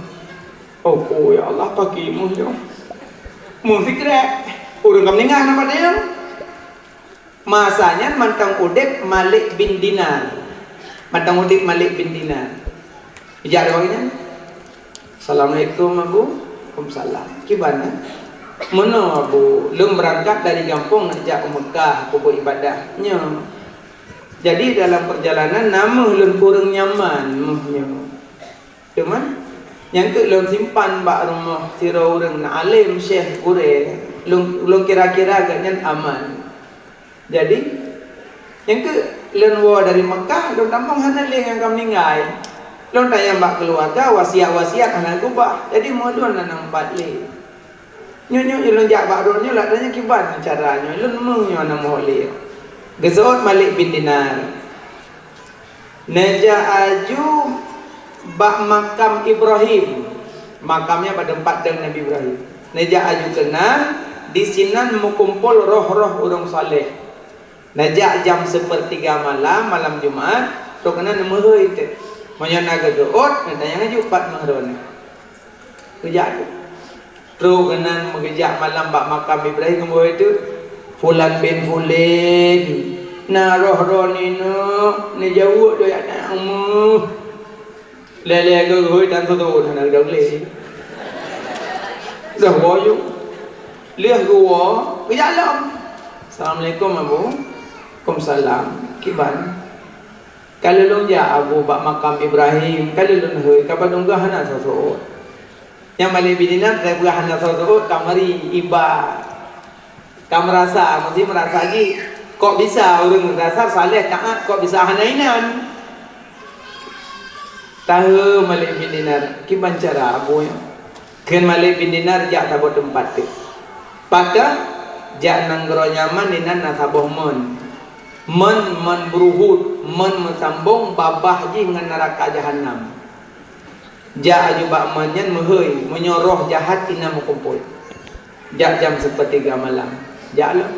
Oho, ya Allah, pakri meuh lôn. Meuh sikrek. Ureueng ka meuninggai hana padum. Masa nyan mantong udeb Malik bin Dinar. Mantong udeb Malik bin Dinar. Ijak dua nyan. "Assalamualaikum, Abu." "Waalaikumsalam." "Kiban, eh?" "Meunoe, Abu, lôn beurangkat dari gampông nak jak u Meukah, peubuet ibadah." "Nyoe." "Jadi dalam perjalanan na meuh lôn kureueng nyaman meuh nyoe. Teuma, nyang keuh lôn simpan bak rumoh sidroe ureueng na alem, syekh, gurée. Lôn, lôn kira-kira gobnyan aman. Jadi, nyang keuh lôn woe dari Meukah, lôn tamong hana lé nyang ka meuninggai. Lôn tanyong bak keuluwarga, wasiat-wasiat hana geubah. Jadi, meuh lôn hana meupat lé. Nyoe, nyoe, nyoe lôn jak bak droeneuh, lôn tanyong kiban cara nyoe. Lôn meuh nyoe hana meuhok lé." Geuseuôt Malik bin Dinar. Neujak aju bak makam Ibrahim. Makam nyan bak teumpat deueng Nabi Ibrahim. Neujak aju keunan, disinan meukumpol roh-roh ureueng saleh. Neujak jam seupeurtiga malam, malam Jumat, trok keunan neumeuhôi teuk. Meunyoe na geuseuôt, neutanyong aju pat meuh droeneuh. Geujak tu. Trok keunan meugeujak malam bak makam Ibrahim, geumeuhôi teuk, "Fulan bin Fulan, na roh droeneuh neujaweueb lôn jak nyan meuh." Lé-lé geuhôi dan tutoe hana geudong lé. Dah woe ju. Lheueh geuwoe, geujak lom. "Assalamualaikum, Abu." "Waalaikumsalam." "Kiban?" "Ka lheueh lôn jak, Abu, bak makam Ibrahim, ka lheueh lôn hôi, ka padum geuh hana soe seuôt." Nyang Malik bin Dinar, teupeugah hana soe seuôt, ka meuri iba. Ka meurasa, meusti meurasa jih, kok bisa ureueng dasar saleh taat, kok bisa hana inan? Tahe Malik bin Dinar, kiban cara, Abu, nyoe? Kheun Malik bin Dinar, "Jak saboh teumpat teuk." Pat ka? "Jak nanggroe Yaman, inan na saboh mon. Mon, mon beuruhot, mon meusambong babah jih ngon neuraka jahanam. Jak aju bak mon nyan meuhôi, meunyoe roh jahat inan meukumpol. Jak jam seupeurtiga malam." Jak lom.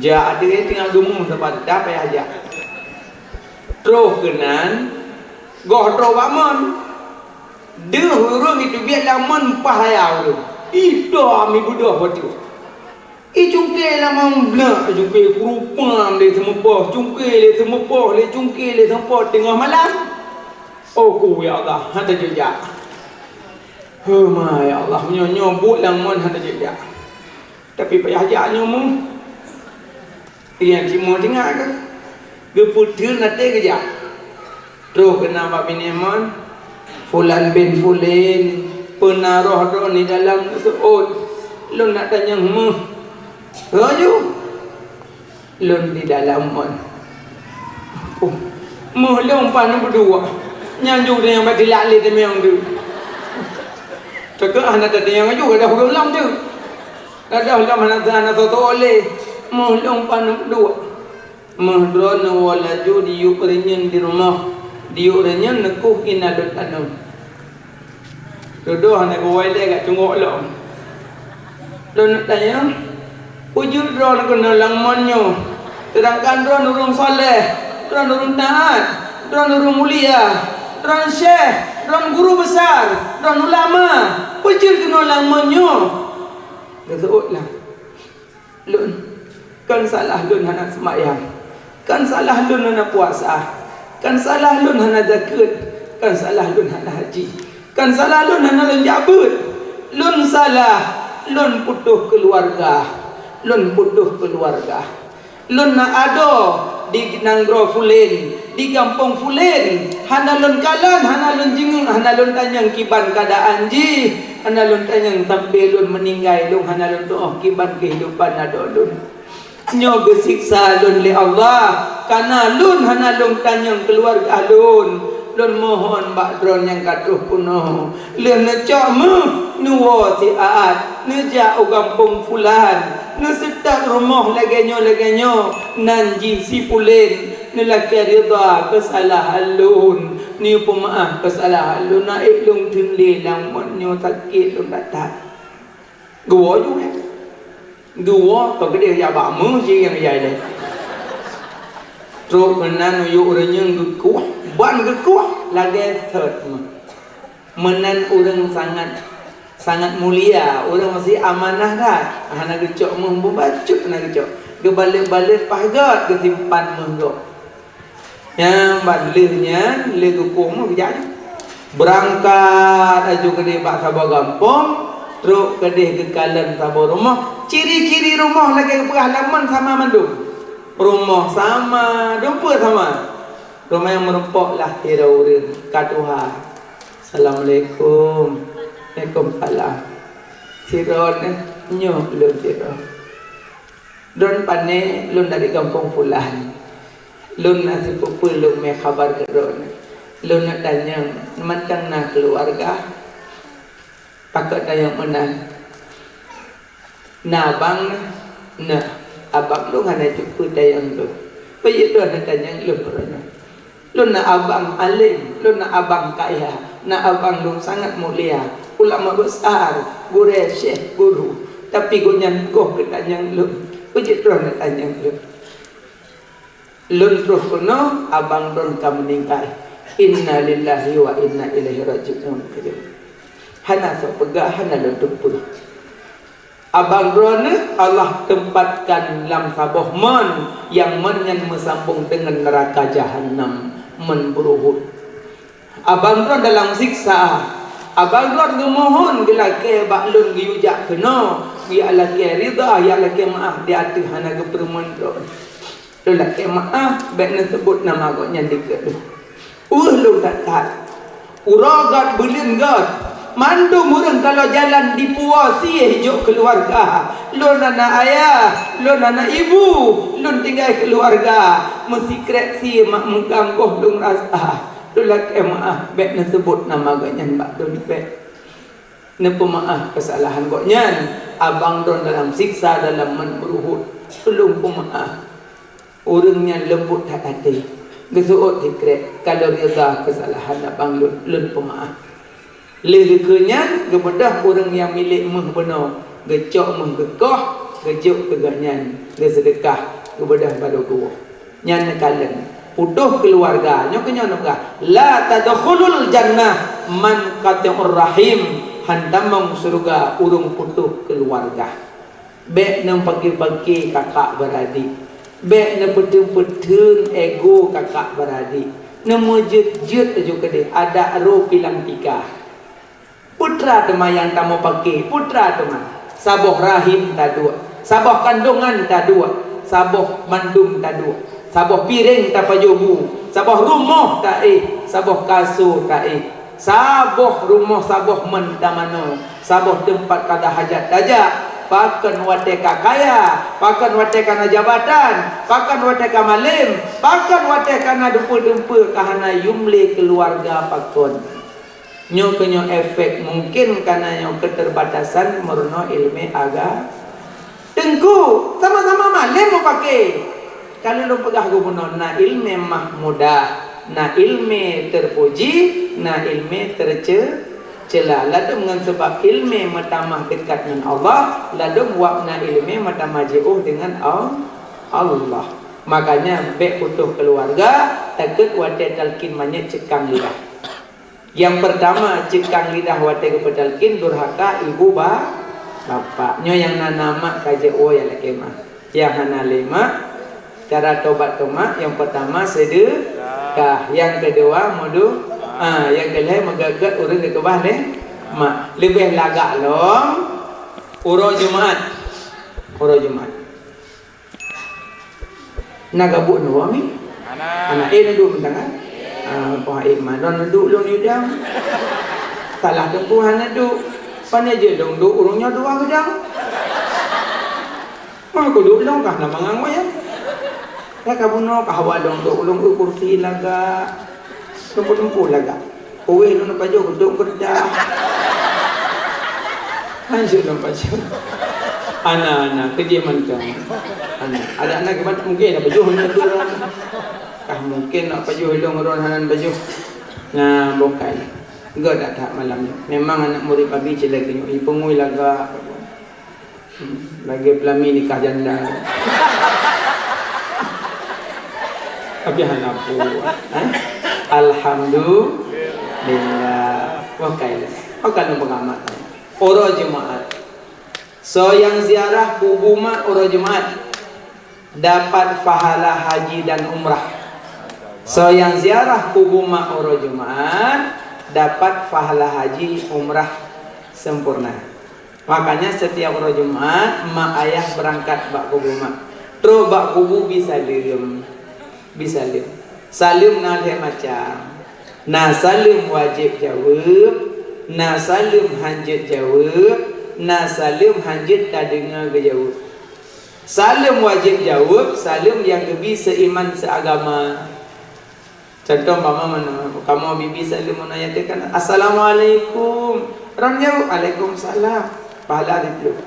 Jak deh teungoh geumeuh teumpat, dak payah jak. Troh keunan, goh troh bak mon. Deuh ureueng itu biet lam mon, pah raya ureueng. Ih, dom ibeudôh bacut. Ih, cungke lam mon blak, cungke keurupang lé seumeupoh, cungke lé seumeupoh, lé cungke lé seumeupoh teungoh malam. Oh, ku, ya Allah, hana jeuet jak. Heuh, ma, ya Allah, meunyoe nyoe buet lam mon hana jeuet jak. Tapi payah jak nyoe meuh. Nyang cit meuh tinggai keuh. Geupeuteun até geujak. Troh keunan bak binéh mon, "Fulan bin Fulan, peue na roh droeneuh di dalam?" "Seuôt, lôn nak tanyong meuh." "Laju." "Lôn di dalam mon." "Oh, meuh lôn pat neubeuduek." Nyan ju nyang bak tilak lé teumiyong tu. Teukeuh hana tatanyong laju, gadôh ureueng lom tu. Gadôh lom hana, hana soe-soe lé. "Meuh lôn pat neubeuduek." Meuh droeneuh woe laju diyueb reunyeun di rumoh, diyueb reunyeun neukoh inan lôn tanom. Dudoe hana geuwoe lé, ka cunggok lom. Lôn tanyong, "Peue jeuet droeneuh keunoe lam mon nyoe? Seudangkan droeneuh ureueng saleh, droeneuh ureueng taat, droeneuh ureueng mulia, droeneuh syekh, droeneuh guru besar, droeneuh ulama. Peue jeuet keunoe lam mon nyoe?" Geuseuôt lah. Lôn, kon salah lôn hana seumayang, kon salah lôn hana puasa, kon salah lôn hana zakeuet, kon salah lôn hana haji, kon salah lôn hana lôn jak beuet. Lôn salah, lôn putôh keuluwarga, lôn putôh keuluwarga. Lôn na adoe di nanggroe Fulen, di gampông Fulen, hana lôn kalon, hana lôn jingeuk, hana lôn tanyong kiban keuadaan jih, hana lôn tanyong sampoe lôn meuninggai lôn hana lôn tuoh kiban keuhidupan adoe lôn. Nyoe geusiksa lôn lé Allah, kareuna lôn hana lôn tanyong keuluwarga lôn. Lôn mohon bak droe nyang ka troh peunoh, lheueh neucok méuh, neuwoe siat, neujak u gampông fulan, neuseutôt rumoh lagée nyoe, lagée nyoe, nan jih si pulen, neulakée ridha keusalahan lôn, neupeumaáh keusalahan lôn, na ék lôn teunlé lam nyoe sakét lôn that-that. Geuwoe ju, eh. Geuwoe, toh keudeh jak bak méuh jih nyang jai lé. Trok meunan uyuek ureuëng nyan geukueh, ban geukueh lagée thot méuh. Meunan ureuëng sangat, sangat mulia, ureuëng meusti amanah that. Hana geucok méuh, beubacut hana geucok. Geubalot-balot paih göt geusimpan méuh gob. Nyang ban lheueh nyan, lheueh geukueh méuh geujak aju. Beurangkat aju keudeh bak saboh gampông, trok keudeh geukalon saboh rumoh. Ciri-ciri rumoh lagée geupeugah lam mon sama mandum. Rumoh sama, dumpeue sama. Rumoh nyang meurumpok lahé ureuëng ka tuha. Assalamualaikum. Waalaikumsalam. Sidroe nyoe lôn sidroe. Lôn pané, lôn dari gampông pulan. Lôn na sipeue-peue lôn mé haba keu droeneuh. Lôn neuk tanyong, mantong na keuluwarga? Pakon tanyong meunan? Na abang na? Na. Abang lôn hana jeuet peutanyong lôn. Peue jeuet droeneuh tanyong lôn keu droeneuh? Lôn na abang além, lôn na abang kaya, na abang lôn sangat mulia, ulama besar, gurée, syekh, guru. Tapi gobnyan goh geutanyong lôn, peue jeuet droeneuh tanyong lôn. Lôn troh keunoe, abang droen ka meuninggai. Innalillahi wa inna ilaihi raji'un. Hana soe peugah, hana lôn teupeue. Abang droeneuh Allah tempatkan lam saboh mon, nyang mon nyan meusambong deungon neuraka jahanam, mon beuruhot. Abang droen dalam siksa. Abang droen geumohon geulakée bak lôn geuyue jak keunoe, geulakée ridha, geulakée meuáh di ateueh hana geupeureumeun droen. Lôn lakée meuáh, bék neuseubut nama gobnyan dikeue lôn. Weueh lôn that-that. Uroe göt, buleuen göt. Mandum ureuëng kalau jalan dipuwoe sie jok keuluwarga. Lôn aneuk ayah, lôn aneuk ibu, lôn tinggai keuluwarga. Meusikrek sie mak meugang goh lôn rasa. Lôn lakée meuáh, bék neuseubut nama gobnyan bak lôn, bék. Neupeumaáh keusalahan gobnyan, abang droen dalam siksa dalam mon beuruhot, tulông peumaáh. Ureuëng nyan leumbot that até, geuseuôt sikrek, ka lôn ridha keusalahan abang lôn, lôn peumaáh. Lheueh geukheun nyan, geubeudôh ureuëng nyang milék méuh bunoe, geucok méuh geukoh, geujok keu gobnyan, geuseudeukah, geubeudôh barô geuwoe. Nyan neukalon, putôh keuluwarga. Nyoe keuh nyoe neupeugah, "La tadkhulul jannah man qati'ur rahim." Han tamong syeuruga ureuëng putôh keuluwarga. Bék neupaké-paké kakak beuradik. Bék neupeutheun-peutheun ego kakak beuradik. Neumeujeuet-jeuet laju keudeh adak roh pilang tika. Peue teuma nyang tamong paké, peue teuma. Saboh rahim taduek, saboh kandongan taduek, saboh mandum taduek, saboh piréng tapajoh bu, saboh rumoh taéh, saboh kaso taéh, saboh rumoh, saboh mon tamanoe, saboh teumpat kada hajat tajak. Pakon watée ka kaya, pakon watée ka na jabatan, pakon watée ka malém, pakon watée ka na dumpeue-dumpeue ka hana yum lé keuluwarga pakon. Nyoe keuh nyoe efek mungkin kareuna nyoe keterbatasan meurunoe iéleumé aga-, Teungku, sama-sama malém meupaké. Ka lôn peugah geubunoe, na iéleumé mahmudah, na iéleumé teupuji, na iéleumé teuceu-, ceula. Ladôm ngon sabab iéleumé meutamah deukat ngon Allah, ladôm wab na iéleumé meutamah jiôh deungon Al-, Allah. Makanya bék putôh keuluwarga, takot watée talkin manyét ceukang lidah. Nyang peurtama, ceukang lidah watée geupeutalkin durhaka ibu ba-, bapak. Nyoe nyang na, na mak ka jeuet woe nyang lakée meuáh. Nyang hana lé mak, cara tobat keu mak, nyang peurtama seudeukah, nyang keudua meudu-, ah, nyang keulhée meugét-gét ureuëng geukeubah lé mak. Leubeh lagak lom uroe Jumat. Uroe Jumat. Na gabuk nyoe mi? Hana. Hana, eh, neuduek meutangan. Ah, Pak Iman, lôn neuduek lôn idang. Salah teungku hana duek. Pane jeuet lôn duek ureuëng nyoe dua geudang. Mah kuduek lôn kah na mangang wayang. Dah ka bunoe kah hawa lôn duek, lôn ureuëng kursi lagak. Teumpu-teumpu lagak. Uweh lôn pajoh, dok keureuja. Hanjeuet lôn pajoh. Ana, ana, keujih mantong. Ana, ada anak kiban mungkin nak pajoh, nak pajoh. Kah mungkin nak pajoh, ilong ron hana pajoh. Nah, bukai. Geudak that malam nyoe. Memang anak murid Abi cit lagèe nyoe, ipungui lagak. Hmm, lagèe peulami nikah janda. Tapi hana buah, eh? Alhamdulillah. Wah, kailah. Wah, kalau pengamat. Uroe Jumaat. Soe nyang ziarah kubu mak uroe Jumaat dapat pahala haji dan umrah. Soe nyang ziarah kubu mak uroe Jumaat dapat pahala haji umrah sempurna. Makanya setiap uroe Jumaat, mak ayah beurangkat bak kubu mak. Trok bak kubu bi saleuem. Bi saleuem. Saleuem na lhèe macam. Na saleuem wajéb jaweueb, na saleuem hanjeuet jaweueb, na saleuem hanjeuet tadeungoe geujaweueb. Saleuem wajéb jaweueb, saleuem nyang geubi seuiman seuagama. Contoh, umpama meunan, kamoe bi saleuem meunan, ya, teuk kan, "Assalamualaikum." Ron jaweueb, "Waalaikumsalam." Pahala siplôh.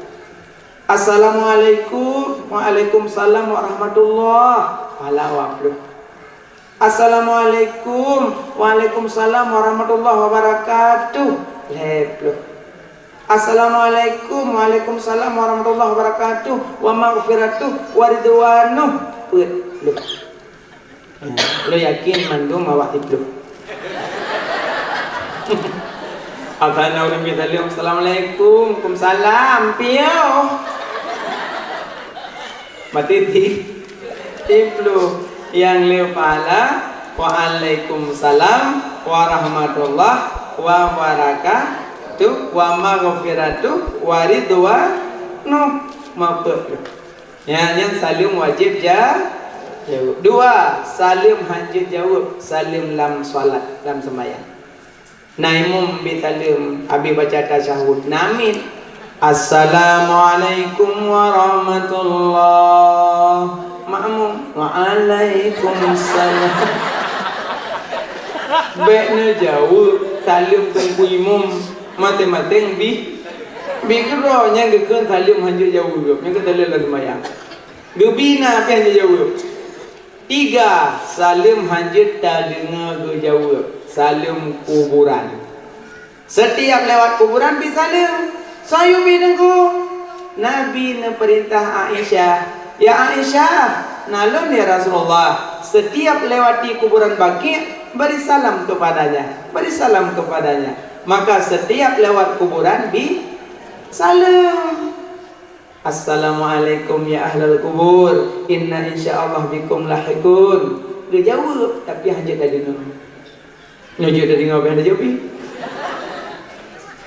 "Assalamualaikum." "Waalaikumsalam warahmatullah." Pahala dua plôh. "Assalamualaikum." "Waalaikumsalam warahmatullahi wabarakatuh." Lhèe plôh. "Assalamualaikum." "Waalaikumsalam warahmatullahi wabarakatuh." "Wa maghfiratuh wa ridwanuh." Peuet plôh. Lôn yakin mandum awak siplôh. Asai na ureueng bi saleuem, "Assalamualaikum." "Kumsalam." Piôh. Mati ti. Siplôh. Nyang le pahala, "Waalaikumsalam warahmatullahi wabarakatuh wa maghfiratuh wa ridwanuh." Mapeuet. Nyan, nyan saleuem wajéb ja-, jaweueb. Dua, saleuem hanjeuet jaweueb, saleuem lam salat, lam seumayang. Na imum bi saleuem, abéh baca tasyahud, na amin. "Assalamualaikum warahmatullah." Makmum, "Waalaikumsalam." Bèk neujaweueb saleuem teungku imum, maté-maté bi, bi keudroe nyang geukheun saleuem hanjeuet jaweueb, nyang keu saleuem lam seumayang. Geubi na pih hanjeuet jaweueb. Tiga, saleuem hanjeuet tadeungoe geujaweueb, saleuem kuburan. Setiap lewat kuburan bi saleuem. Soe nyang bi teungku? Nabi neupeurintah Aisyah, "Ya Aisyah, na lôn ya Rasulullah, setiap lewati kuburan Baqi', beri salam kepadanya, beri salam kepadanya." Maka setiap lewat kuburan bi saleuem. "Assalamualaikum ya ahlal kubur, inna insyaallah bikum lahiqun." Geujaweueb, tapi hanjeuet tadeungoe. Nyoe jeuet tadeungoe, bèk tadeungoe pih.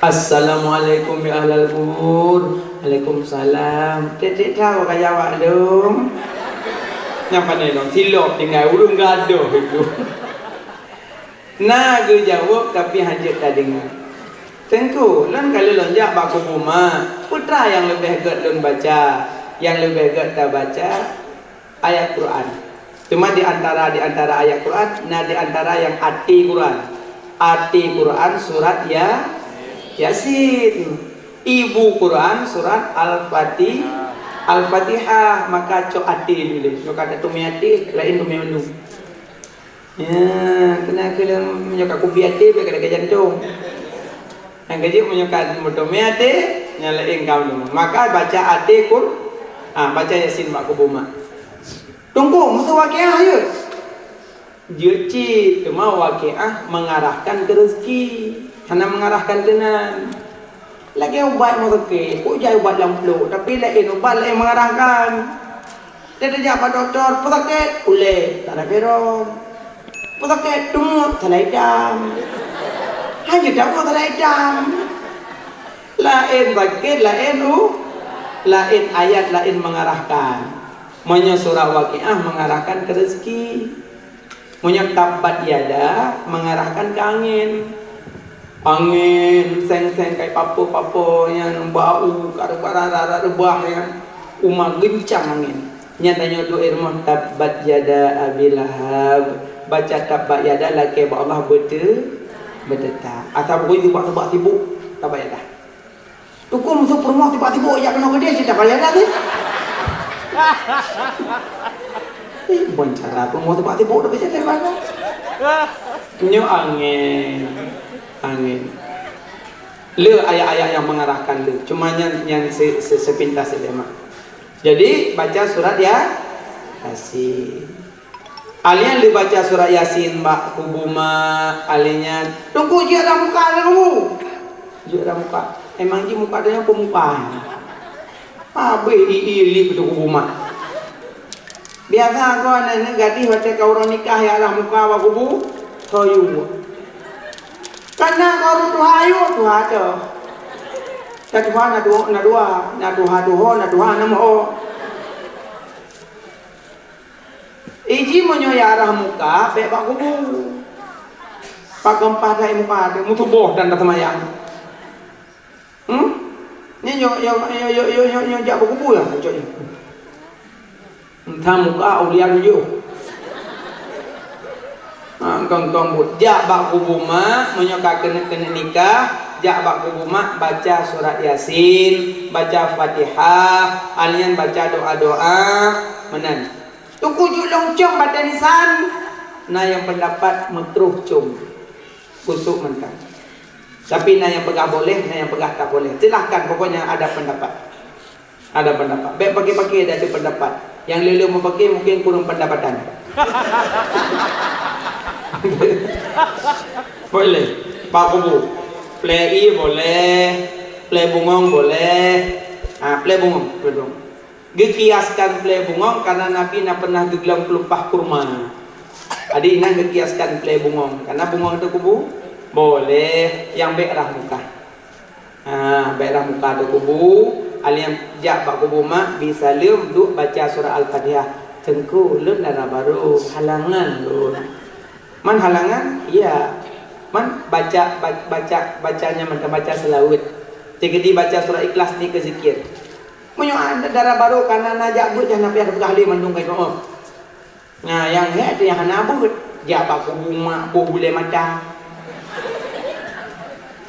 "Assalamualaikum ya ahlal kubur." "Waalaikumsalam." Tiep-tiep tahu ka jaweueb lom. Nyang pandai lom, silop tinggai ureueng gadoh itu. Na geujaweueb tapi hanjeuet tadeungoe. Teungku, lôn ka lheueh lôn jak bak kubu mak, peue teuma nyang leubeh gèt lôn baca? Nyang leubeh gèt tabaca ayat Quran. Cuma di antara, di antara ayat Quran, na di antara nyang até Quran. Até Quran surat Ya-, Yasin. Ibu Quran surat Al-Fati-, Al-Fatihah. Maka cok até dulu. Nyoe ka teumé até, laén teumé ulu. Ya, keunan keu lôn meunyoe ka kubi até, bèk ka lagèe jantông. Nyang keujeuet meunyoe ka meuteumé até, nyan laén kaum teuma. Maka baca até Qur-, ah, baca Yasin bak kubu mak. Teungku, meusu Waqiah jeuet? Jeuet cit, teuma Waqiah mengarahkan ke rezeki, hana mengarahkan keunan. Lagèe ubat meusakét, kujai ubat lam pluek, tapi laén ubat laén mengarahkan. Teuh tajak bak dokto, peusakét, ulèe, salah virus. Peusakét, teungeut, salah itam. Hana jeuet salah itam. Laén sakét, laén u-, laén ayat, laén mengarahkan. Meunyoe surat Waqiah mengarahkan ke rezeki. Meunyoe tabbat yada mengarahkan ke angén. Angén seng-seng kai papo-papo nyan bau ka reubah, rara reubah nyan. Uma geuncang angén. Nyan tanyoe doa rumoh, tabbat yada Abi Lahab Baca tabbat yada lakée bak Allah beute-, beuteutap. Asai beugui teuba-teuba sibuk tabbat yada. Teungku musoh peurumoh tiba-tiba jak keunoe keudeh cit tabbat yada teuh. Eh, bon cara peurumoh tiba-tiba dah baca tabbat yada. Nyoe angén. Angén. Le ayat-ayat nyang mengarahkan le. Cuma nyan, nyan se-, se-, sepintas saja mak. Jadi baca surat ya-, Yasin. Alèh nyan lheueh baca surat Yasin bak kubu mak, alèh nyan, "Teungku, jeuet dah muka lam kubu." Jeuet dah muka. Emang jih muka tanyoe peumuka. Habéh i-i lip di kubu mak. Biasa kon aneuk gadih watèe ka uroe nikah jak dah muka bak kubu, soyue. Kana ka ureueng tuha ayue, tuha teuh. Ka tuha na dua, na dua, na tuha tuho, na tuha na meu'oh. Iji meunyoe jak dah muka, bèk bak kubu. Pakon paih that muka teuh, meutuboh dan taseumayang. Hmm? Nyoe, nyoe, nyoe jak bak kubu ya, cok nyoe. Entah muka aulia tujoh. Ha, kong-kong buet. Jak bak kubu mak, meunyoe ka keuneuk-keuneuk nikah, jak bak kubu mak, baca surat Yasin, baca Fatihah, alèh nyan baca doa-doa, meunan. Teungku jeuet lôn com batèe nisan, na nyang peundapat meutroh com. Khusyuk mantong. Tapi na nyang peugah boleh, na nyang peugah tak boleh. Silahkan, pokoknya ada pendapat. Ada pendapat. Bèk paké-paké dah ada pendapat. Nyang lé-lé meupaké mungkin kurang pendapatan. Boleh. Bak kubu. Plei ie boleh. Plei bungöng boleh. Ha, plei bungöng, plei bungöng. Geukiaskan plei bungöng karena Nabi na pernah geuglöng peulumpah kurma. Jadi inan geukiaskan plei bungöng karena bungöng ateueh kubu boleh, nyang bèk rhah muka. Ha, bèk rhah muka ateueh kubu, alèh nyan jak bak kubu mak, bi saleuem, duek baca surat Al-Fatihah. "Teungku, lôn dara barô, halangan lôn." Man halangan? Iya. Man baca, ba-, baca, bacanya mantong baca seulaweuet. Jadi baca surat Ikhlas nikeue zikir. Meunyoe dara barô kana na jak beuet, jangan sampai ada peugah lé mandum kai doa. Nah, nyang hék teuh nyang hana beuet, jak bak kubu mak boh bulèe mata.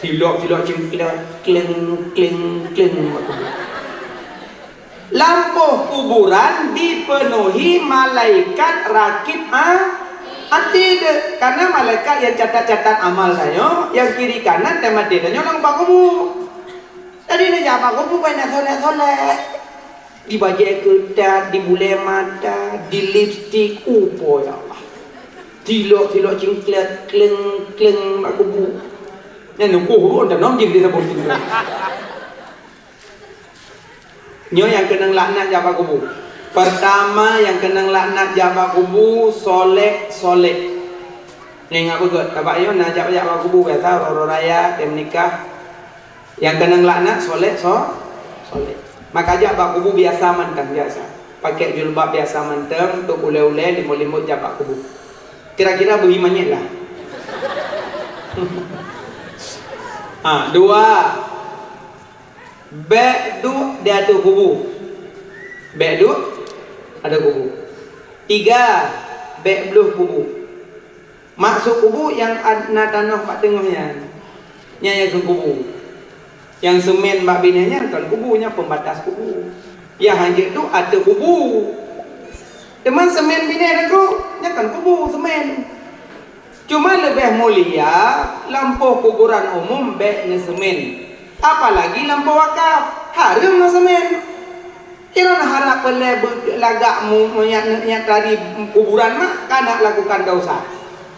Tilok-tilok cingklak, kleng, kleng, kleng. Lampôh kuburan dipenuhi malaikat rakib a-, atid. Karena malaikat nyang catat-catat amal tanyoe, nyang kiri kanan dan maté tanyoe lam bak kubu. Jadi neujak bak kubu banyak solek-solek. Di bajèe keutat, di bulèe mata, di lipstik, upo ya Allah. Tilok-tilok cingklak, kleng-kleng bak kubu. Nyan nungku hurun dan nong jih di sabon tinggal. Nyoe nyang keunong laknat jak bak kubu. Pertama nyang keunong laknat jak bak kubu, solek-solek. Ingat beugöt, tabak nyoe na jak-jak bak kubu biasa, uroe-uroe raya, tem nikah. Nyang keunong laknat solek, so-, solek. Maka jak bak kubu biasa mantong, biasa. Pakai julbab biasa mantong, untuk ulèe-ulèe, limut-limut jak bak kubu. Kira-kira beuhi manyét lah. Ha, dua. Bèk duek di ateueh kubu. Bèk duek ateueh kubu. Tiga, bèk bloh kubu. Maksud kubu nyang ad-, na tanoh bak teungoh nyan. Nyan nyang kheun kubu. Nyang seumén bak binéh nyan kon kubu, nyan pembatas kubu. Nyang hanjeuet duek ateueh kubu. Teuma seumén binéh lagoe, nyan kon kubu seumén. Cuma leubeh mulia lampôh kuburan umum bèk neuseumén, apalagi lampôh wakaf, hareuem neuseumén. Kira harap peulée beu-, lagak mu-, meunyak, nyak tadi kuburan mak, ka nak lakukan dosa.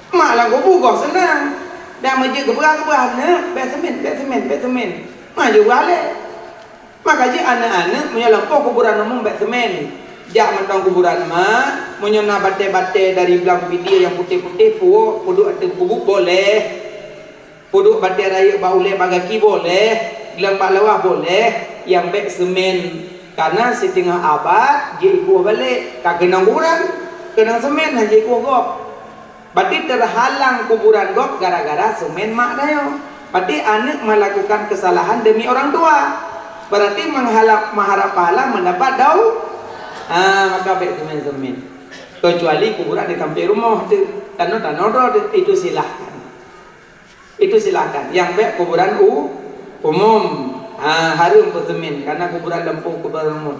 Mak lam kubu goh seunang, dan meujeuet geupeugah-geupeugah, "Neuk, bèk seumén, bèk seumén, bèk seumén." Mak jeuet geualée. Maka jih aneuk-aneuk meunyoe lampôh kuburan umum bèk seumén. Jak mantong kuburan mak, meunyoe na batée-batée dari blang pidie nyang putéh-putéh puwoe peuduek ateueh kubu boleh. Peuduek batée rayeuk bak ulée bak gaki boleh, glang bak lawah boleh, nyang bèk seumén. Karena siteungoh abad jeuet ikueh balek, ka keunong kuburan, keunong seumén hana jeuet ikueh gob. Berarti terhalang kuburan gob gara-gara seumén mak tanyoe. Berarti aneuk melakukan kesalahan demi orang tua. Berarti menghala-, mengharap pahala mendapat dau-, ha, maka bèk seumén-seumén. Kecuali kuburan di samping rumoh tu, tanoh-tanoh droe tu, itu silahkan. Itu silahkan. Nyang bék kuburan u-, umum, ha, hareuem peusemin, karena kuburan lampôh kuburan umum.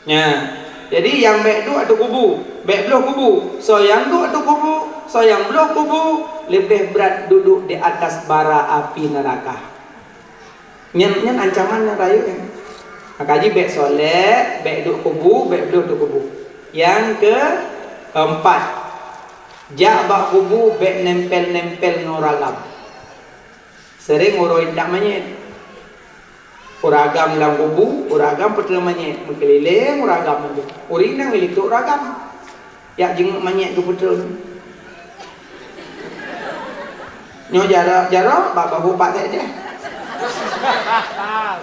Nya. Jadi nyang bék duek ateueh kubu, bék bloh kubu. Soe nyang duek ateueh kubu, soe nyang bloh kubu, leubeh brat duduek di atas bara api neraka. Nyan, nyan ancaman nyang rayeuk nyan. Maka jih bék solek, bék duek kubu, bék bloh duek kubu. Nyang keempat, jak bak kubu bék nempel-nempel ngon ureueng agam. Sering uroe intat manyét. Ureueng agam lam kubu, ureueng agam peutrön manyét, meukeulileng ureueng agam nyan. Ureueng inong ilipto ureueng agam. Jak jinguk manyét keu peutrön. Nyoe jaroe, jaroe bak bahu pat teuh deh.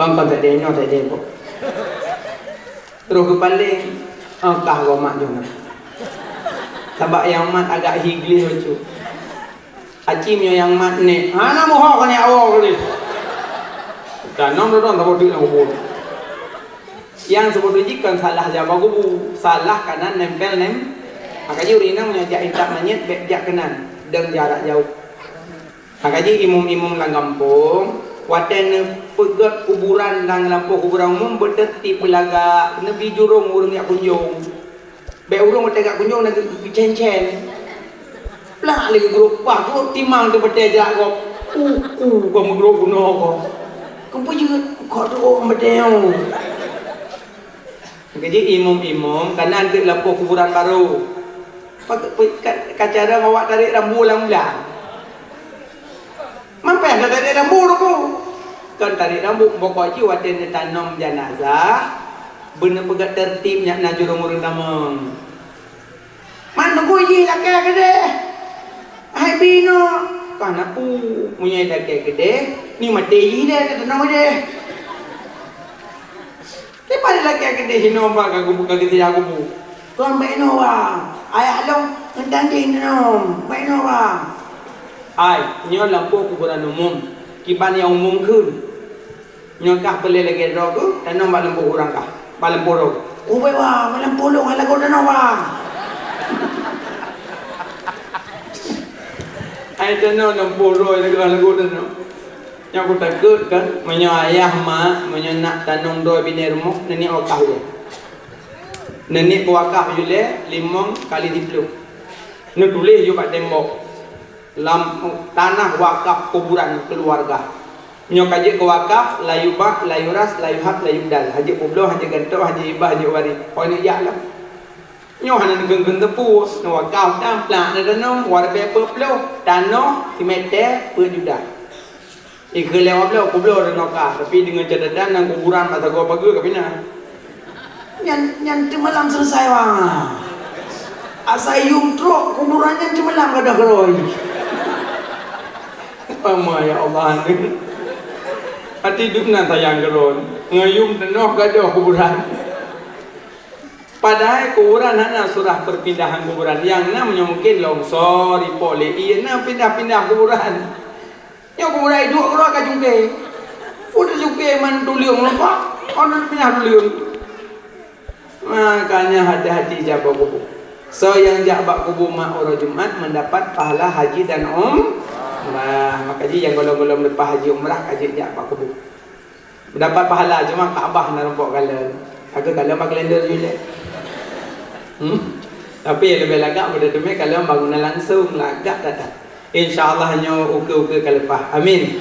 Kon, kon teuh deh, nyoe teuh deh, Bu. Terus geupaleng, oh, kah gomak jong. Sabab nyang mat agak hi gleh bacut. Aci meunyoe nyang mat nèk, hana meuho ka nèk awai kali. Dan nong dodong saboh duek nyang kubur. Nyang seubeutôi jih kon salah jak bak kubu, salah kanan nempel nem. Maka jih ureueng inong meunyoe jak intat manyét bék jak keunan, dong jarak jauh. Maka jih imum-imum lam gampông, watée neupeugét kuburan lam lampôh kuburan umum, beuteurtib beulagak, neubi jurông ureueng jak kunjong. Bék ureueng watée jak kunjong na geucen-cen. Plak lé geugrôp, bah grôp timang teuh batée jak gob. Uku ka meugrôp bunoe ko. Keupeujeuet ko teuôt batée nyoe. Keujih imum-imum, kanan teuk lampôh kuburan barô. Pak, pak, ka, ka cara awak tarék rambu lam ulang. Mampéh na tarék rambu ruku. Kon tarék rambu, pokok jih watée neutanom janazah, beuneupeugét teurtib nyak na jurông ureueng tamong. Man teungku jih lakée keudeh. Hai binoe, ka na pu, meunyoe lakée keudeh, ni maté jih deh, neutanom keudeh. Kiban lagée keudeh inoe ba ka kubu, ka geusiyak kubu. Kon bak inoe ba. Ayah lôn ngon tandi inoe, bak inoe ba. Hai, nyoe lampôh kuburan umum. Kiban nyang umum kheun. Nyoe kah peureulée lagée droe keuh, tanom bak lampôh urang kah. Bak lampôh droe. Ubé ba, bak lampôh lôn hana lagot tanoh ba. Hai tanoh lampôh droe hana lagot tanoh. Nyoe kutakot kan, meunyoe ayah mak, meunyoe nak tanom droe binéh rumoh, neuniet wakaf ilée. Neuniet peuwakaf ilée limong kali siplôh. Neutuléh yue bak tembok, lam tanah wakaf kuburan keuluwarga. Nyoe ka jeuet keu wakaf, la yubah, la yuras, la yuhab, la yubdal. Hana jeuet peubloe, hana jeuet gantoe, hana jeuet hibah, hana jeuet waréh. Ho neujak lom. Nyoe hana neukheun-kheun teupeu, neuwakaf dan plak neutanom, wareupe peuet ploh, tanoh simètè peuet juta. Ikheun lé wabloe, kubloe tanoh kah, tapi deungon catatan nyang kuburan bak sagoe pageue ka pinah. Nyan, nyan teumalam selesai wang. Asai yum trok kuburan nyan teumalam gadoh keurôi. Pama ya Allah ni. Hati dum na sayang keurôi. Ngon yum tanoh gadoh kuburan. Padahai kuburan hana surah perpindahan kuburan. Nyang na meunyoe mungkin longsor, ipo lé ie, na pindah-pindah kuburan. Nyoe kuburan iduek keudroe ka cungke. Pun cungke man tuleueng lumpah, kon pindah tuleueng. Makanya hati-hati jak bak kubu. Soe nyang jak bak kubu mak uroe Jumat mendapat pahala haji dan umrah. Maka jih nyang gohlom-gohlom leupah haji umrah ka jeuet jak bak kubu. Mendapat pahala, cuma Ka'bah na rumpok kalon. Aku kalon bak kalender jih lé. Hmm? Tapi nyang leubeh lagak pada teumé kalon bangunan langsung, lagak that-that. Insya Allah nyoe ukeue-ukeue ka leupah. Amin.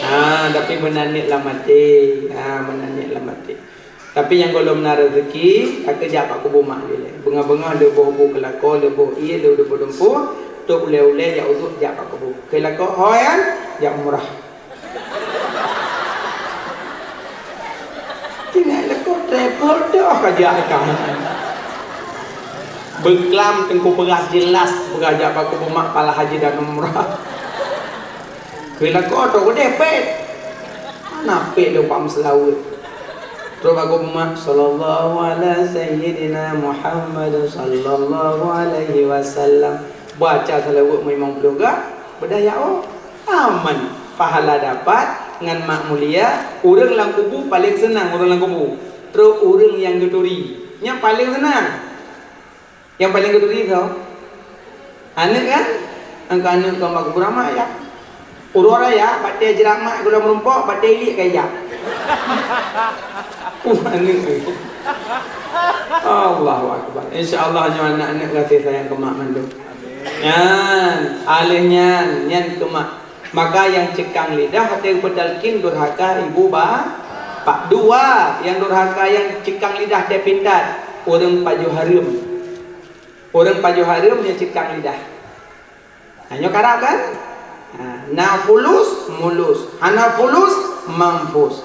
Ha, tapi meunan niet lam até. Ha, meunan niet lam até. Tapi nyang gohlom na rezeki, ka keu jak bak kubu mak jih lé. Beungoh-beungoh lheuh boh bu keulakoe, lheuh boh ie, lheuh boh lumpur, tôb ulée-ulée jak uduk jak bak kubu. Keulakoe ho nyan, jak umrah. Tinggai lakoe travel teuh ka jak ka. Beuklam teungku peugah jelas, peugah jak bak kubu mak pahala haji dan umrah. Keu lakoe tôh udeh pet. Hana pet lôn bak meuseulaweuet. Trok bak kubu mak, sallallahu ala sayyidina Muhammad sallallahu alaihi wasallam. Baca seulaweuet meulimong ploh ga, beudah ya Allah. Aman. Pahala dapat ngon mak mulia, ureueng lam kubu paleng seunang ureueng lam kubu. Trok ureueng nyang geuturi, nyan paleng seunang. Nyang paleng geuturi soe? Aneuk kan? Angka aneuk keu mak geupeurama ya. Uroe raya, batèe jrat mak gulong meurumpok, batèe iliek ka ijak. Uh, aneuk. Allahu Akbar. Insya Allah nyoe aneuk-aneuk gaséh sayang keu mak mandum. Nyan, aléh nyan, nyan keu mak. Maka nyang ceukang lidah watèe geupeue talkin durhaka ibu ba-, bapak. Dua, nyang durhaka nyang ceukang lidah teuh pintar, ureueng pajoh hareuem. Ureueng pajoh hareuem nyoe ceukang lidah. Nah, nyoe karab kan? Nah, na fulus, mulus. Hana fulus, mampus.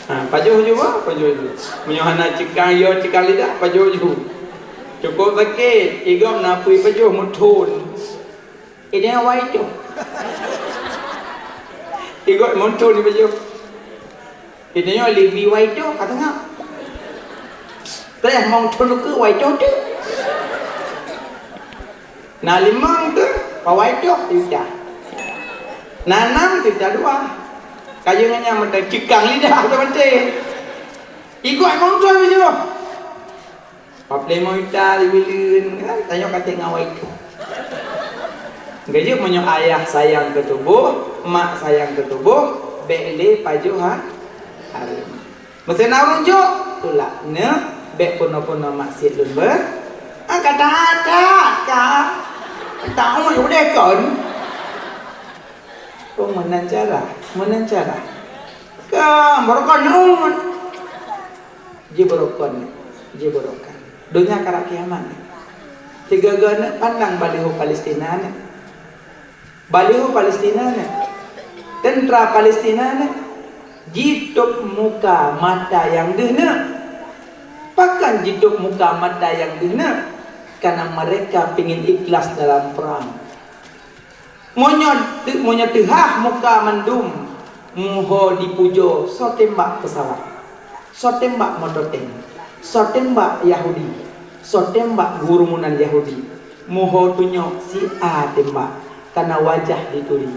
Ha, pajoh ju, bah, pajoh ju. Meunyoe hana ceukang, yo ceukang lidah, pajoh ju. Cukup sakét, i gob na apui pajoh meuthon. Idéh wai toh. I gob meuthon di pajoh. Idéh nyoe libi wai toh, ka teungoh. Treh meuthon keu wai toh tu. Na limong tu, wai toh, teuta. Na nam, teuta dua. Kayeuh nyan meuteukang lidah tu penting. I gob meuthon di pajoh. Papleng meuita dibileuen, kan? Tanyoe ka teuh ngawai tu. Geujeuet meunyoe ayah sayang keu tuboh, mak sayang keu tuboh, bèk lé pajoh ha-, hareuem. Meusé na ureueng jok, tulak. Neuk, bèk peunoh-peunoh maksiet lôn beu-, ah, ka that-that, ka. Tahu udeh kon. Oh, meunan cara, meunan cara. Ka, baroekon nyoe. Jibeurokon, jibeurokon. Donya karab kiamat. Tiga-tiga nyoe pandang baliho Palestina nyoe. Baliho Palestina nyoe. Tentara Palestina nyoe jitôp muka mata nyang deuh nyoe. Pakon jitôp muka mata nyang deuh nyoe? Karena mereka pingin ikhlas dalam perang. Meunyoe teu-, meunyoe teuhah muka mandum, muho dipujoe soe tembak peusawat, soe tembak moto tank, soe tembak Yahudi, soe tembak gurumunan Yahudi, muho tunyok si A tembak, kana wajah dituri.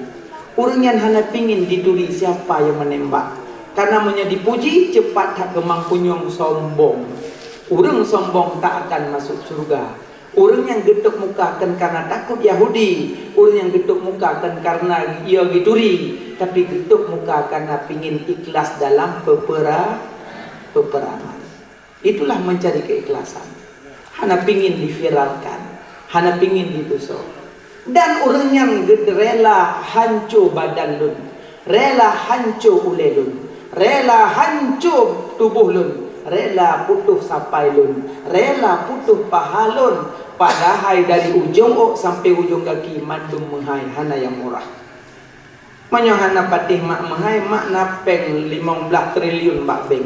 Ureueng nyan hana pingin dituri siapa nyang meunembak, kana meunyoe dipuji, ceupat that keumang punyueng sombong. Ureueng sombong tak akan masuk syurga. Ureueng nyang geutôp muka kon karena takot Yahudi, ureueng nyang geutôp muka kon karena ia geuturi, tapi geutôp muka karena pingin ikhlas dalam peupera-, peuperaman. Itulah mencari keikhlasan. Hana pingin diviralkan, hana pingin ditusoe. Dan ureueng nyan geurela hanco badan lôn, rela hanco ulèe lôn, rela hanco tuboh lôn, rela putôh sapai lôn, rela putôh paha lôn, padahai dari ujong ôk sampoe ujong gaki mandum meuhai, hana nyang murah. Meunyoe hana patéh mak meuhai, mak na péng limong blaih triliun bak bank.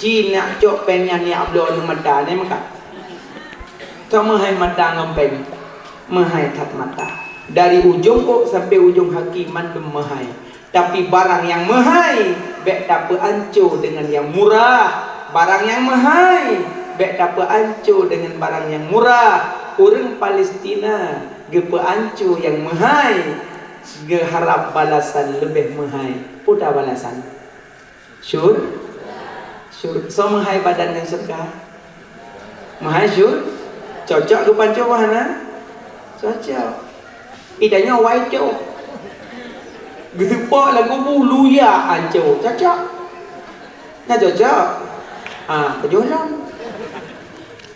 Ci nak cok péng nyan jak bloe lam mata, nyan meukat. Ka meuhai mata ngon péng. Meuhai that mata. Dari ujong ôk sampoe ujong gaki mandum meuhai. Tapi barang nyang meuhai bèk tapeuanco deungon nyang murah. Barang nyang meuhai bèk tapeuanco deungon barang nyang murah. Ureueng Palestina geupeuanco nyang meuhai, geuharab balasan leubeh meuhai. Peue balasan? Syur-, syur-, soe meuhai badan ngon syurga? Meuhai syur-, cocok geupanco meuhana? Cocok. Ih, tanyoe wai cok. Geuseupok lam kubu, luya anco. Cocok? Na cocok? Ah, keujolong.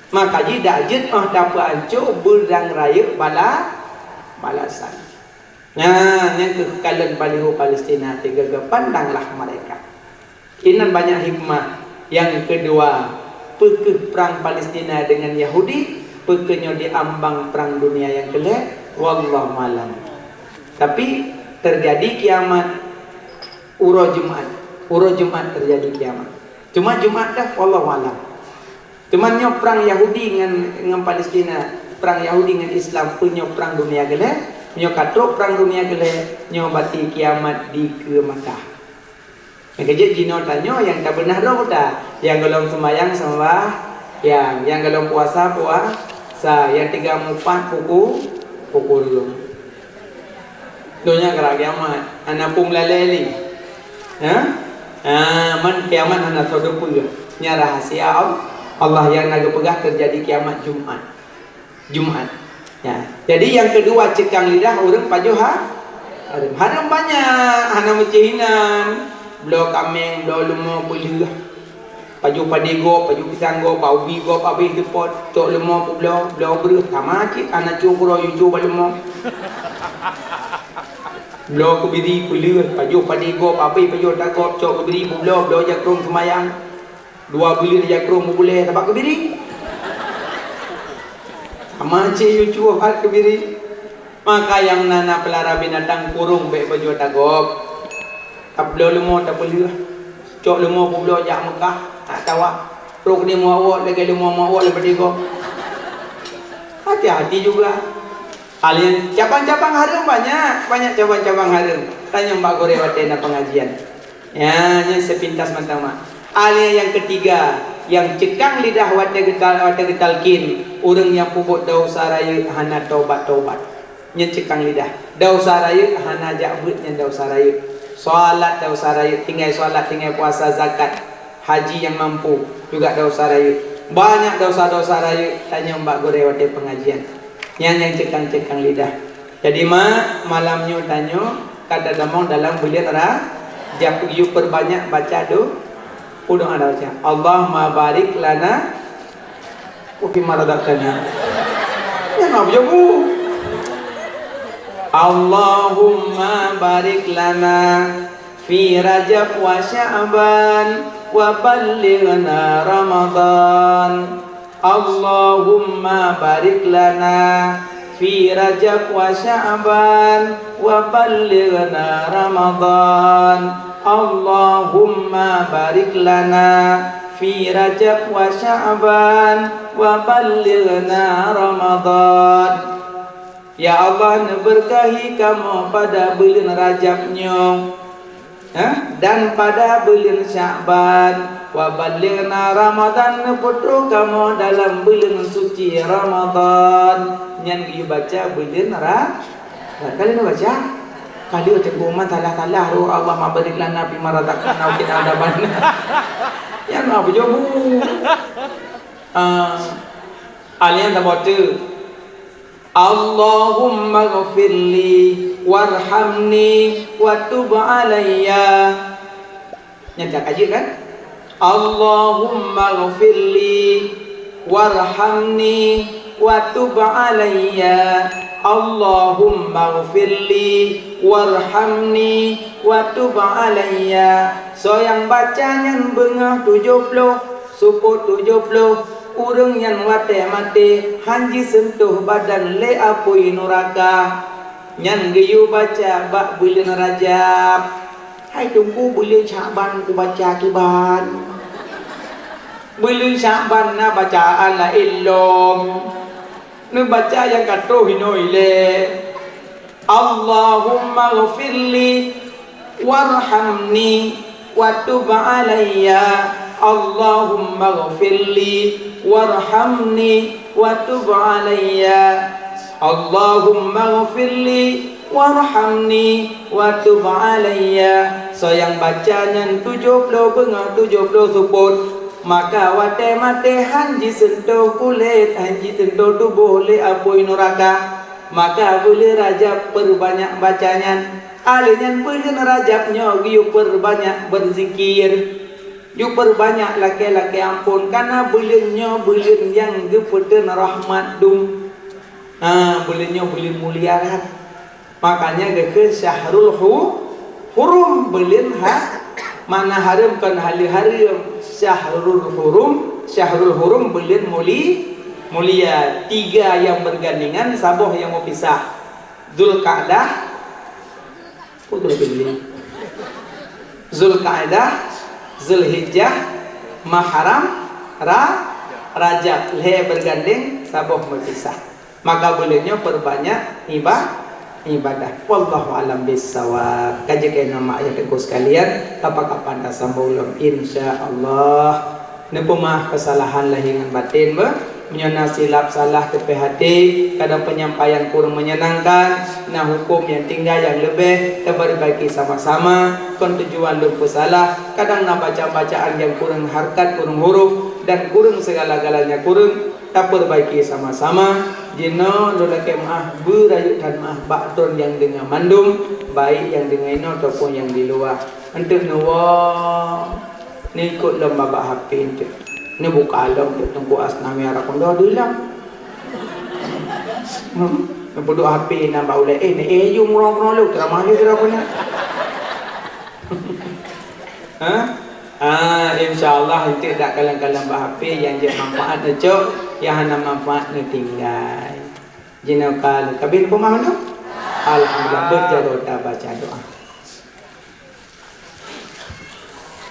Maka jih dak jeuet óh tapeuanco beudang rayeuk bala-, balasan. Nah, nyan keuh kalon baliho Palestina tiga-tiga, pandanglah mereka. Inan banyak hikmah. Yang kedua, peukeuh perang Palestina dengan Yahudi, peukeuh nyoe diambang perang dunia yang kelhèe, wallahu alam. Tapi terjadi kiamat uroe Jumat. Uroe Jumat terjadi kiamat. Cuma Jumat dah, wallahu alam. Cuman nyoe perang Yahudi ngon, ngon Palestina, perang Yahudi ngon Islam, peue nyoe perang dunia keulhèe, nyoe ka trok perang dunia keulhèe, nyoe bati kiamat dikeue Makkah. Nyang keujeuet jinoe tanyoe nyang tabeunah droe buta, nyang gohlom seumayang seumayang, nyang gohlom puasa puasa, nyang tiga mupat puku, puku lhèe. Donya karab kiamat, hana peue meulalè lé. Ha? Ha, man kiamat hana soe teupeue. Nyan rahasia Allah. Allah nyang na geupeugah teujadi kiamat Jumat. Jumat. Ya. Jadi nyang keudua ceukang lidah ureuëng pajoh ha-, hareuem. Hareuem banyak, hana meucéh inan. Bloe kaméng, bloe leumo peuleueh. Pajoh padé gob, pajoh pisang gob, bak ubi gob, abéh teupot, cok leumo peubloe, bloe breueh. Sama cit, hana cue keudroe, yue cue bak leumo. Bloe keubiri peuleueh, pajoh padé gob, abéh pajoh tagob, cok keubiri peubloe, bloe jakrong seumayang. Dua buleuen jakrong meubulée sabab keubiri. Sama cit yue cue bak keubiri. Maka nyang na, na peulara binatang kurong bék pajoh tagob. Tabloe leumo tapeuleueh. Cok leumo peubloe jak Meukah, tak tawa. Trok di muawot lagée leumo muawot leubeh digob. Hati-hati juga. Alien, cabang-cabang hareuem banyak, banyak cabang-cabang hareuem. Tanyong bak gurée watée na pengajian. Ya, nyan sepintas mantong mak. Alien nyang ketiga, nyang ceukang lidah watée geutal-, watée geutalkin, ureuëng nyang peubuet desya rayeuk hana tobat-tobat. Nyan ceukang lidah. Desya rayeuk hana jak beuet nyan desya rayeuk. Salat desya rayeuk, tinggai salat, tinggai puasa, zakat, haji nyang mampu, juga desya rayeuk. Banyak desya-desya rayeuk tanyong bak gurée watée pengajian. Nyan nyang ceukang-ceukang lidah. Jadi mak, malam nyoe tanyoe ka tatamong dalam buleuen Rajab, yue perbanyak baca do-, doa, baca, "Allahumma barik lana wa fima razaqtana." Nyan mak beujeubu. Allahumma barik lana fi Rajab wa Sya'ban wa ballighna Ramadan. Allahumma barik lana fi Rajab wa Sya'ban wa ballighna Ramadan. Allahumma barik lana fi Rajab wa Sya'ban wa ballighna Ramadan. Ya Allah, neubeurkahi kamoe pada buleuen Rajab nyoe, eh, dan pada buleuen Sya'ban, wa ballighna Ramadan, neupeutrok kamoe dalam buleuen suci Ramadan. Nyan geubaca buleuen Ra-, ka lheueh neubaca? Ka lheueh teungku man salah-salah, "Ya Allah, ma barik lana fima razaqtana wa qina adzabannar." Nyan mah beujeubu. Ah, alien taboh teuk. Allahummaghfirli warhamni wa tub alayya. Nyan ka jeuet kan? Allahummaghfirli warhamni wa tub alayya. Allahummaghfirli warhamni wa tub alayya. Soe nyang baca nyan beungoh tujoh ploh, seupôt tujoh ploh, ureuëng nyan watée maté han jiseuntoh badan lé apui nuraka. Nyan geuyue baca bak buleuen Rajab. Hai teungku, buleuen Sya'ban kubaca kiban. Buleuen Sya'ban na bacaan laén lom. Neubaca nyang ka troh inoe ilée. Allahummaghfirli warhamni wa tub alayya. Allahummaghfirli warhamni wa tub alayya. Allahummaghfirli warhamni wa tub alayya. Soe nyang baca nyan tujoh ploh beungoh tujoh ploh seupôt, maka watée maté han jiseuntoh kulét, han jiseuntoh tuboh lé apui nuraka. Maka buleuen Rajab perbanyak baca nyan. Alé nyan buleuen Rajab nyoe geuyue perbanyak beuzikir. Yue perbanyak lakée-lakée amphon, kareuna buleuen nyoe buleuen nyang geupeuteun rahmat dum. Ha, buleuen nyoe buleuen mulia that. Makanya geukheun syahrul hu-, hurum, buleuen ha-, makna hareuem kon haleue hareuem. Syahrul hurum, syahrul hurum buleuen muli-, mulia. Tiga nyang bergandengan, saboh nyang meupisah. Zulqa'dah, Zulqa'dah, Zulhijjah, Muharram, Ra-, Rajab. Lhée bergandeng, saboh meupisah. Maka buleuen nyoe perbanyak iba-, ibadah. Wallahu a'lam bissawab. Ka jeuet keu nama ayah teungku sekalian, kapan-kapan tasambong lom, insya Allah. Neupeumaaf keusalahan lahé ngon batén, beuh. Meunyoe na silap salah teupeu haté, kadang penyampaian kurang menyenangkan, na huköm nyang tinggai nyang leubeh, taperbaiki sama-sama, kon tujuan lôn peusalah, kadang na bacaan-bacaan nyang kurang harkat, kurang huruf, Dan kureueng segala-galanya kureueng, tapeurbaiki sama-sama. Jinoe lôn lakée meuáh, beurayeuk that meuáh bak droe nyang deungoe mandum, baik nyang deungoe inoe ataupun nyang di luwa. Eunteuk neuwoe, neuikot lom babah H P eunteuk. Neubuka lom eunteuk Teungku Asnami ara keunoe deuh lom. Hmm, neupeuduek H P nyan bak ulée, eh, ni, eh, yue murah-murah lom, teuramah yue kira punya. Ha? Ah, insya Allah, eunteuk dak kalon-kalon bak H P nyang jeuet manfaat neucok, nyang hana manfaat neutinggai. Jinoe ka lheueh ka bit peumah tu? Alhamdulillah, beujaroe tabaca doa.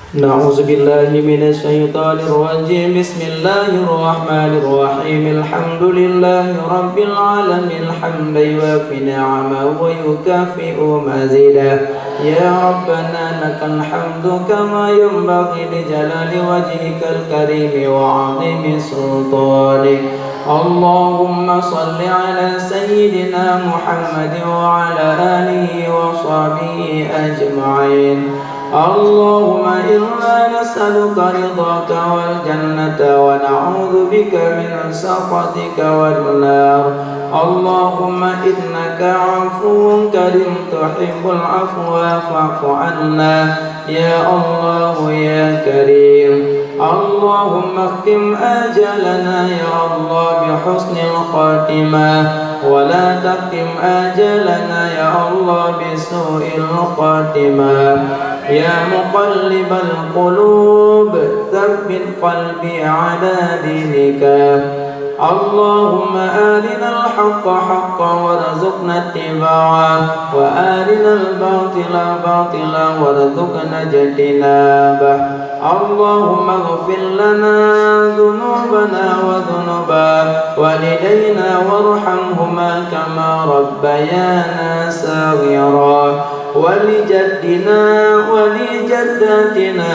أعوذ بالله من الشيطان الرجيم. بسم الله الرحمن الرحيم. الحمد لله رب العالمين. حمدا يوافي نعمه ويكافئ مزيده. يا ربنا لك الحمد كما ينبغي لجلال وجهك الكريم وعظيم سلطانك. اللهم صل على سيدنا محمد وعلى آله وصحبه أجمعين. اللهم إنا نسألك رضاك والجنة ونعوذ بك من سخطك والنار. اللهم إنك عفو كريم تحب العفو فاعف عنا. يا الله يا كريم. اللهم اختم آجالنا يا الله بحسن الخاتمة، ولا تختم آجالنا يا الله بسوء الخاتمة. يا مقلب القلوب، ثبت قلبي على دينك. اللهم أرنا الحق حقا وارزقنا اتباعه، وأرنا الباطل باطلا وارزقنا اجتنابه. اللهم اغفر لنا ذنوبنا وذنوب والدينا وارحمهما كما ربيانا صغيرا. ولجدنا ولجداتنا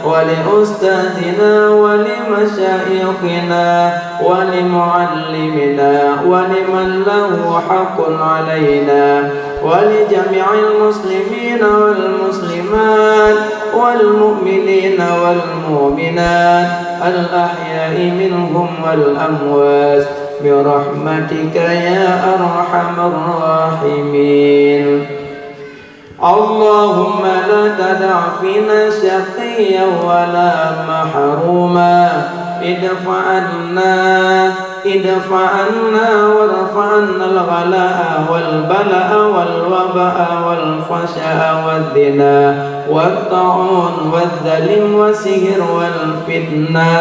ولأستاذنا ولمشايخنا ولمعلمنا ولمن له حق علينا ولجميع المسلمين والمسلمات والمؤمنين والمؤمنات الأحياء منهم والأموات برحمتك يا أرحم الراحمين. اللهم لا تدع فينا شقيا ولا محروما. ادفع عنا، ادفع عنا وارفع عنا الغلاء والبلاء والوباء والفحشاء والزنا والطاعون والظلم والسحر والفتنة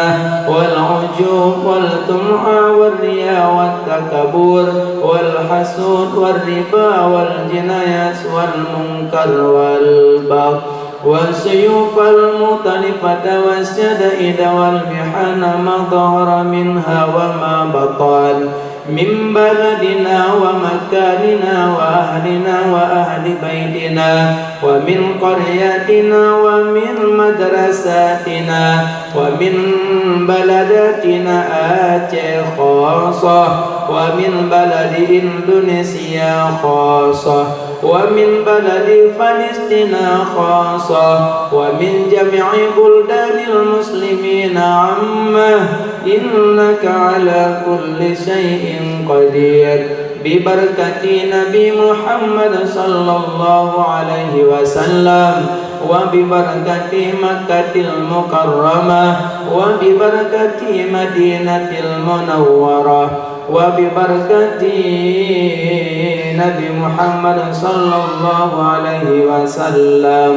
والعجوب والطمع والرياء والتكبر والحسود والربا والجنايات والمنكر والبغي والسيوف المختلفة والشدائد والمحن ما ظهر منها وما بطن من بلدنا ومكاننا وأهلنا وأهل بيتنا ومن قريتنا ومن مدرستنا ومن بلدتنا آتشي خاصة ومن بلد إندونيسيا خاصة ومن بلد فلسطين خاصة ومن جميع بلدان المسلمين عامة إنك على كل شيء قدير ببركة نبي محمد صلى الله عليه وسلم وببركة مكة المكرمة وببركة مدينة المنورة وببركة نبي محمد صلى الله عليه وسلم.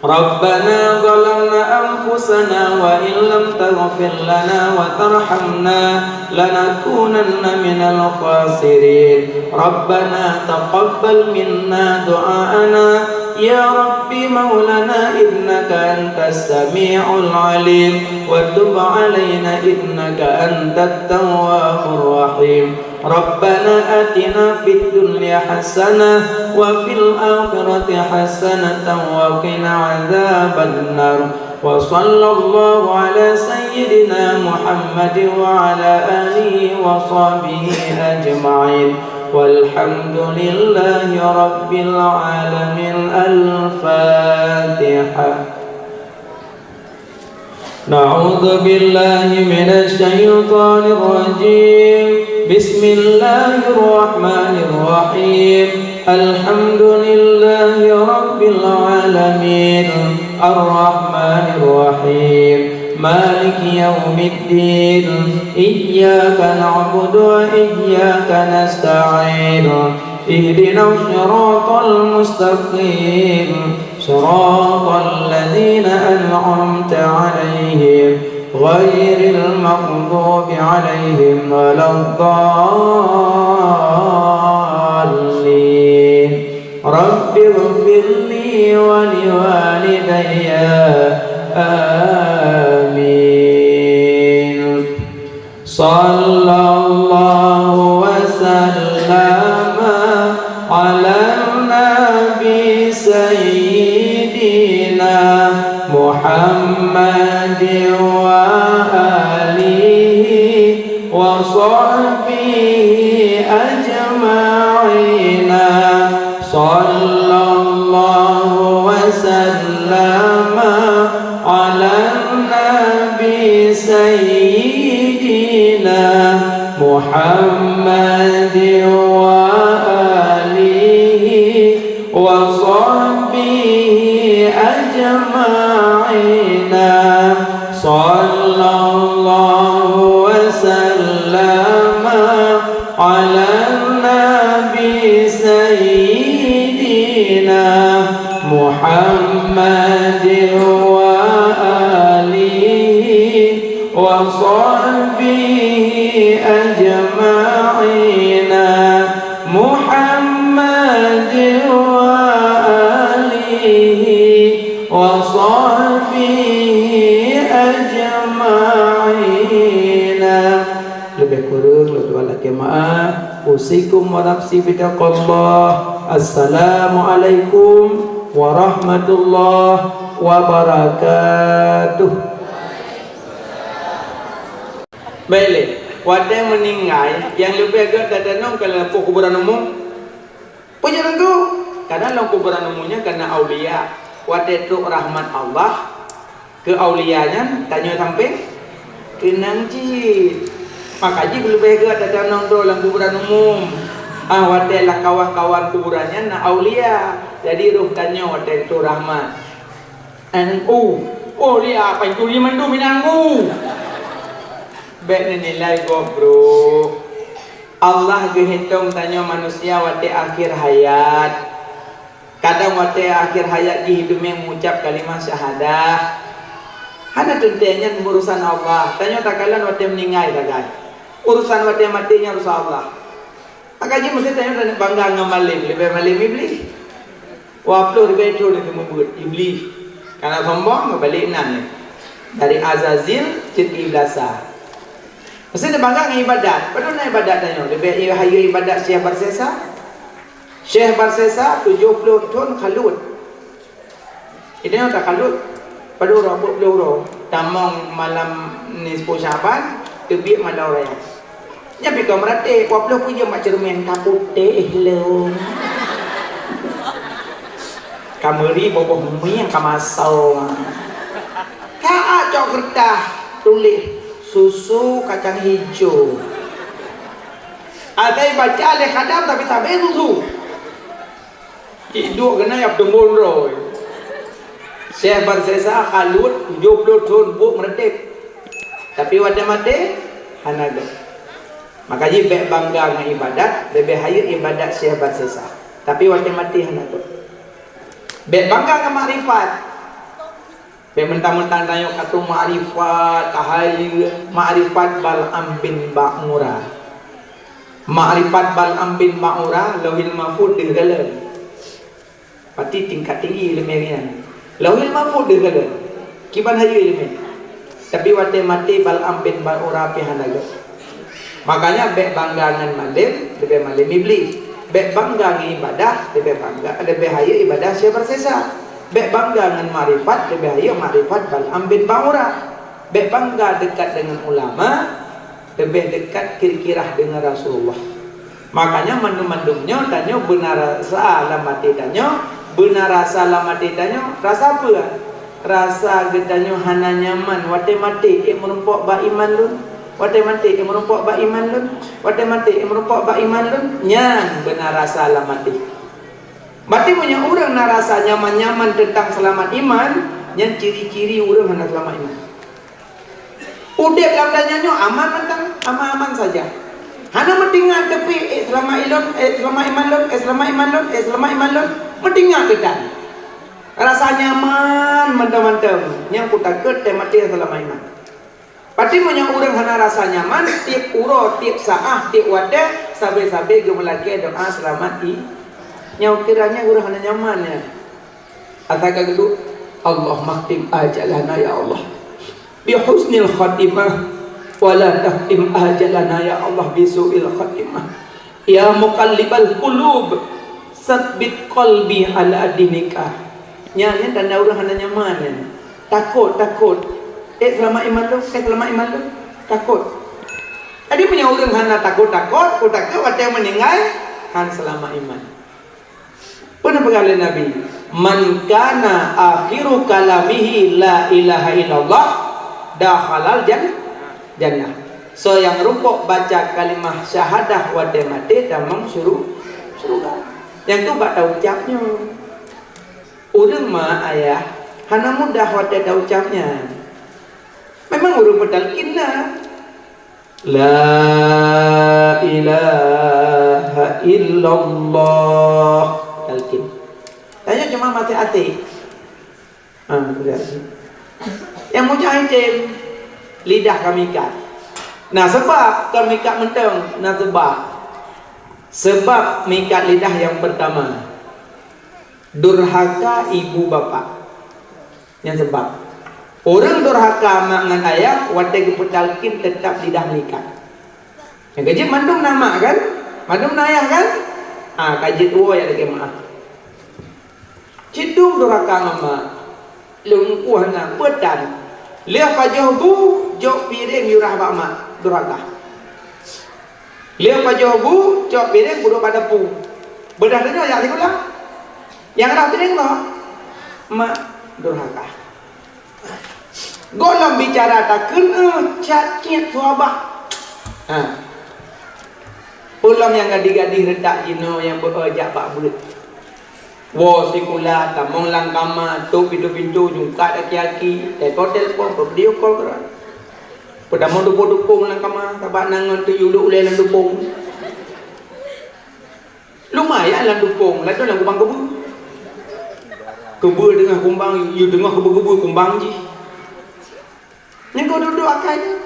ربنا ظلمنا أنفسنا وإن لم تغفر لنا وترحمنا لنكونن من الخاسرين. ربنا تقبل منا دعاءنا يا رب مولانا إنك أنت السميع العليم وتب علينا إنك أنت التواب الرحيم. ربنا آتنا في الدنيا حسنة وفي الآخرة حسنة وقنا عذاب النار. وصلى الله على سيدنا محمد وعلى آله وصحبه أجمعين. والحمد لله رب العالمين. الفاتحة. أعوذ بالله من الشيطان الرجيم. بسم الله الرحمن الرحيم. الحمد لله رب العالمين. الرحمن الرحيم. مالك يوم الدين. إياك نعبد وإياك نستعين. اهدنا الصراط المستقيم. صراط الذين أنعمت عليهم غير المغضوب عليهم ولا الضالين. رب اغفر لي ولوالدي. آمين. صلى الله وسلم على النبي سيدنا محمد وآله وصحبه أجمعين. صلى الله وسلم على النبي سيدنا محمد وآله وصحبه أجمعين. صلى الله وسلم على النبي سيدنا محمد وآله وصحبه أجمعين. محمد وآله وصحبه أجمعين. Leubeh kureueng lôn tuan lakée meu'ah. Usikum wa nafsi bitaqwallah. Assalamualaikum warahmatullahi wabarakatuh. Baik lé, watée meuninggai, nyang leubeh gét tatanong ka lam kuburan umum. Peue nyang teungku? Karena lam kuburan umum nyan ka na aulia. Watée trok rahmat Allah keu aulia nyan, tanyoe sampé keunong cit. Maka jih leubeh gét tatanong droe lam kuburan umum. Ah, watée lam kawan-kawan kuburan nyan na aulia. Jadi roh tanyoe watée trok rahmat. N U. Oh, lia, apa itu lima tu minang U? Bék neunilai gob, bro. Allah geuhitong tanyoe manusia watée akhé hayat. Kadang watée akhé hayat jih teumé meuucab kalimah syahadah. Hana teuntée nyan urusan Allah. Tanyoe takalon watée meuninggai sagai. Urusan watée maté nyan urusan Allah. Maka jih meusti tanyoe taneuk bangga ngon malém, leubeh malém Iblih. Wah ploh ribée thon teumeubeuet Iblih. Kana sombong, meubalek nan. Dari Azazil cit keu Iblasa. Meusti neubangga ngon ibadat. Padum na ibadat tanyoe? Leubeh i-, hayeu ibadat Syekh Barsesa? Syekh Barsesa tujoh ploh thon khalut. Idéh takhalut, padum uroe, peuet ploh uroe. Tamong malam nisfu Syaban, teubiet malam raya. Nyan pih ka meuratéb, wah ploh peuet jeuem bak ceureumen, ka putéh lom. Ka meuri boboh mieng ka masoe. Ka cok keureutah tuléh, susu kacang hijau. Asai baca lé khadam tapi sabe susu. Cit duek keunan nyang peutumbôn droe. Syekh Barsesa khalut tujoh ploh thon buet meuratéb. Tapi watée maté, hana gét. Maka jih bék bangga ngon ibadat, leubeh hayeu ibadat Syekh Barsesa. Tapi watée maté hana gét. Bék bangga ngon makrifat. Bék mentang-mentang tanyoe ka tueng makrifat, ka hayeu makrifat Bal'am bin Ba'ura. Makrifat Bal'am bin Ba'ura, Lauhil Mahfuz deuh galon. Pati tingkat tinggi ileumé nyan. Lauhil Mahfuz deuh galon. Kiban hayeu ileumé. Tapi watée maté Bal'am bin Ba'ura pih hana gét. Makanya bék bangga ngon malém, leubeh malém Iblih. Bék bangga ngon ibadah, leubeh bangga, leubeh hayeu ibadah Syekh Barsesa. Bék bangga ngon makrifat, leubeh hayeu makrifat Bal'am bin Ba'ura. Bék bangga dekat dengan ulama, leubeh dekat kira-kira dengan Rasulullah. Makanya mandum-mandum nyoe tanyoe beuna rasa lam até tanyoe, beuna rasa lam até tanyoe, rasa peue? Rasa geutanyoe hana nyaman watée maté ék meurumpok bak iman lôn. Watée maté ék meurumpok bak iman lôn. Watée maté ék meurumpok bak iman lôn. Nyan beuna rasa lam até. Berarti meunyoe ureuëng na rasa nyaman-nyaman teuntang seulamat iman, nyan ciri-ciri ureuëng hana seulamat iman. Udeb lam donya nyoe aman mantong, aman-aman saja. Hana meutingat teupeu, "Eh, seulamat ilôn, eh, seulamat iman lôn, eh, seulamat iman lôn, eh, seulamat iman lôn." Meutingat teuntang. Rasa nyaman mantong-mantong, nyang kutakot teuh maté seulamat iman. Berarti meunyoe ureuëng hana rasa nyaman, tieb uroe, tieb saát, tieb watée, sabe-sabe geumeulakée doa seulamat i-, nyoe kira nyan ureuëng hana nyaman nyan. Ata ka geuduek, "Allahumma khtim ajalana ya Allah bi husnil khatimah, wa la takhtim ajalana ya Allah bi su'il khatimah. Ya muqallibal qulub, tsabbit qalbi ala dinika." Nyan, nyan tanda ureuëng hana nyaman nyan. Takot, takot. Eh, seulamat iman lôn, eh, seulamat iman lôn. Takot. Jadi meunyoe ureuëng hana takot-takot, kutakot watée meuninggai, hana seulamat iman. Peue neupeugah lé Nabi, "Man kana akhiru kalamihi la ilaha illallah, dakhalal jan-, jannah." Soe nyang rumpok baca kalimah syahadah watée maté tamong syuru-, syeuruga. Nyang tu bak taucab nyoe. Ureuëng ma ayah hana mudah watée taucab nyan. Memang ureuëng peutalkin na. La ilaha illallah. Talkin. Tanyoe cuma maté até. Ha, betul. Nyang mujah item, lidah ka meuikat. Na seubab ka meuikat mantong, na seubab. Seubab meuikat lidah nyang peurtama, durhaka ibu bapak. Nyan seubab. Ureuëng durhaka mak ngon ayah, watée geupeutalkin teutap lidah meuikat. Nyang ka jeuet mandum na mak kan? Mandum na ayah kan? Ah, ka jeuet woe jak lagée meu'ah. Cidong durhaka ngon mak. Leuengkuh na peutan. Lheueh pajoh bu, jok piréng yue rhah bak mak. Durhaka. Lheueh pajoh bu, jok piréng peuduek bak dapu. Beudah tanyoe jak sikula. Nyang rhah piréng nyoe, mak durhaka. Gohlom bicara takheun, eh, cat kiet suabah. Ha. Peulom nyang gadih-gadih reutak jinoe nyang beu-, eh, jak bak beuet. Woe sikula, tamong lam kama, tôp pintoe-pintoe, nyungkat aki-aki, telepon-telepon, peuvideo call keudroe. Peutamong dupông-dupông lam kama, sabab na ngon teuyue ulée lam dupông. Lumayan lam dupông, ladôm lam kubang keubeue. Keubeue teungoh kumbang, yue teungoh keubeue-keubeue kumbang jih. Nyan keuh duek-duek akai nyan.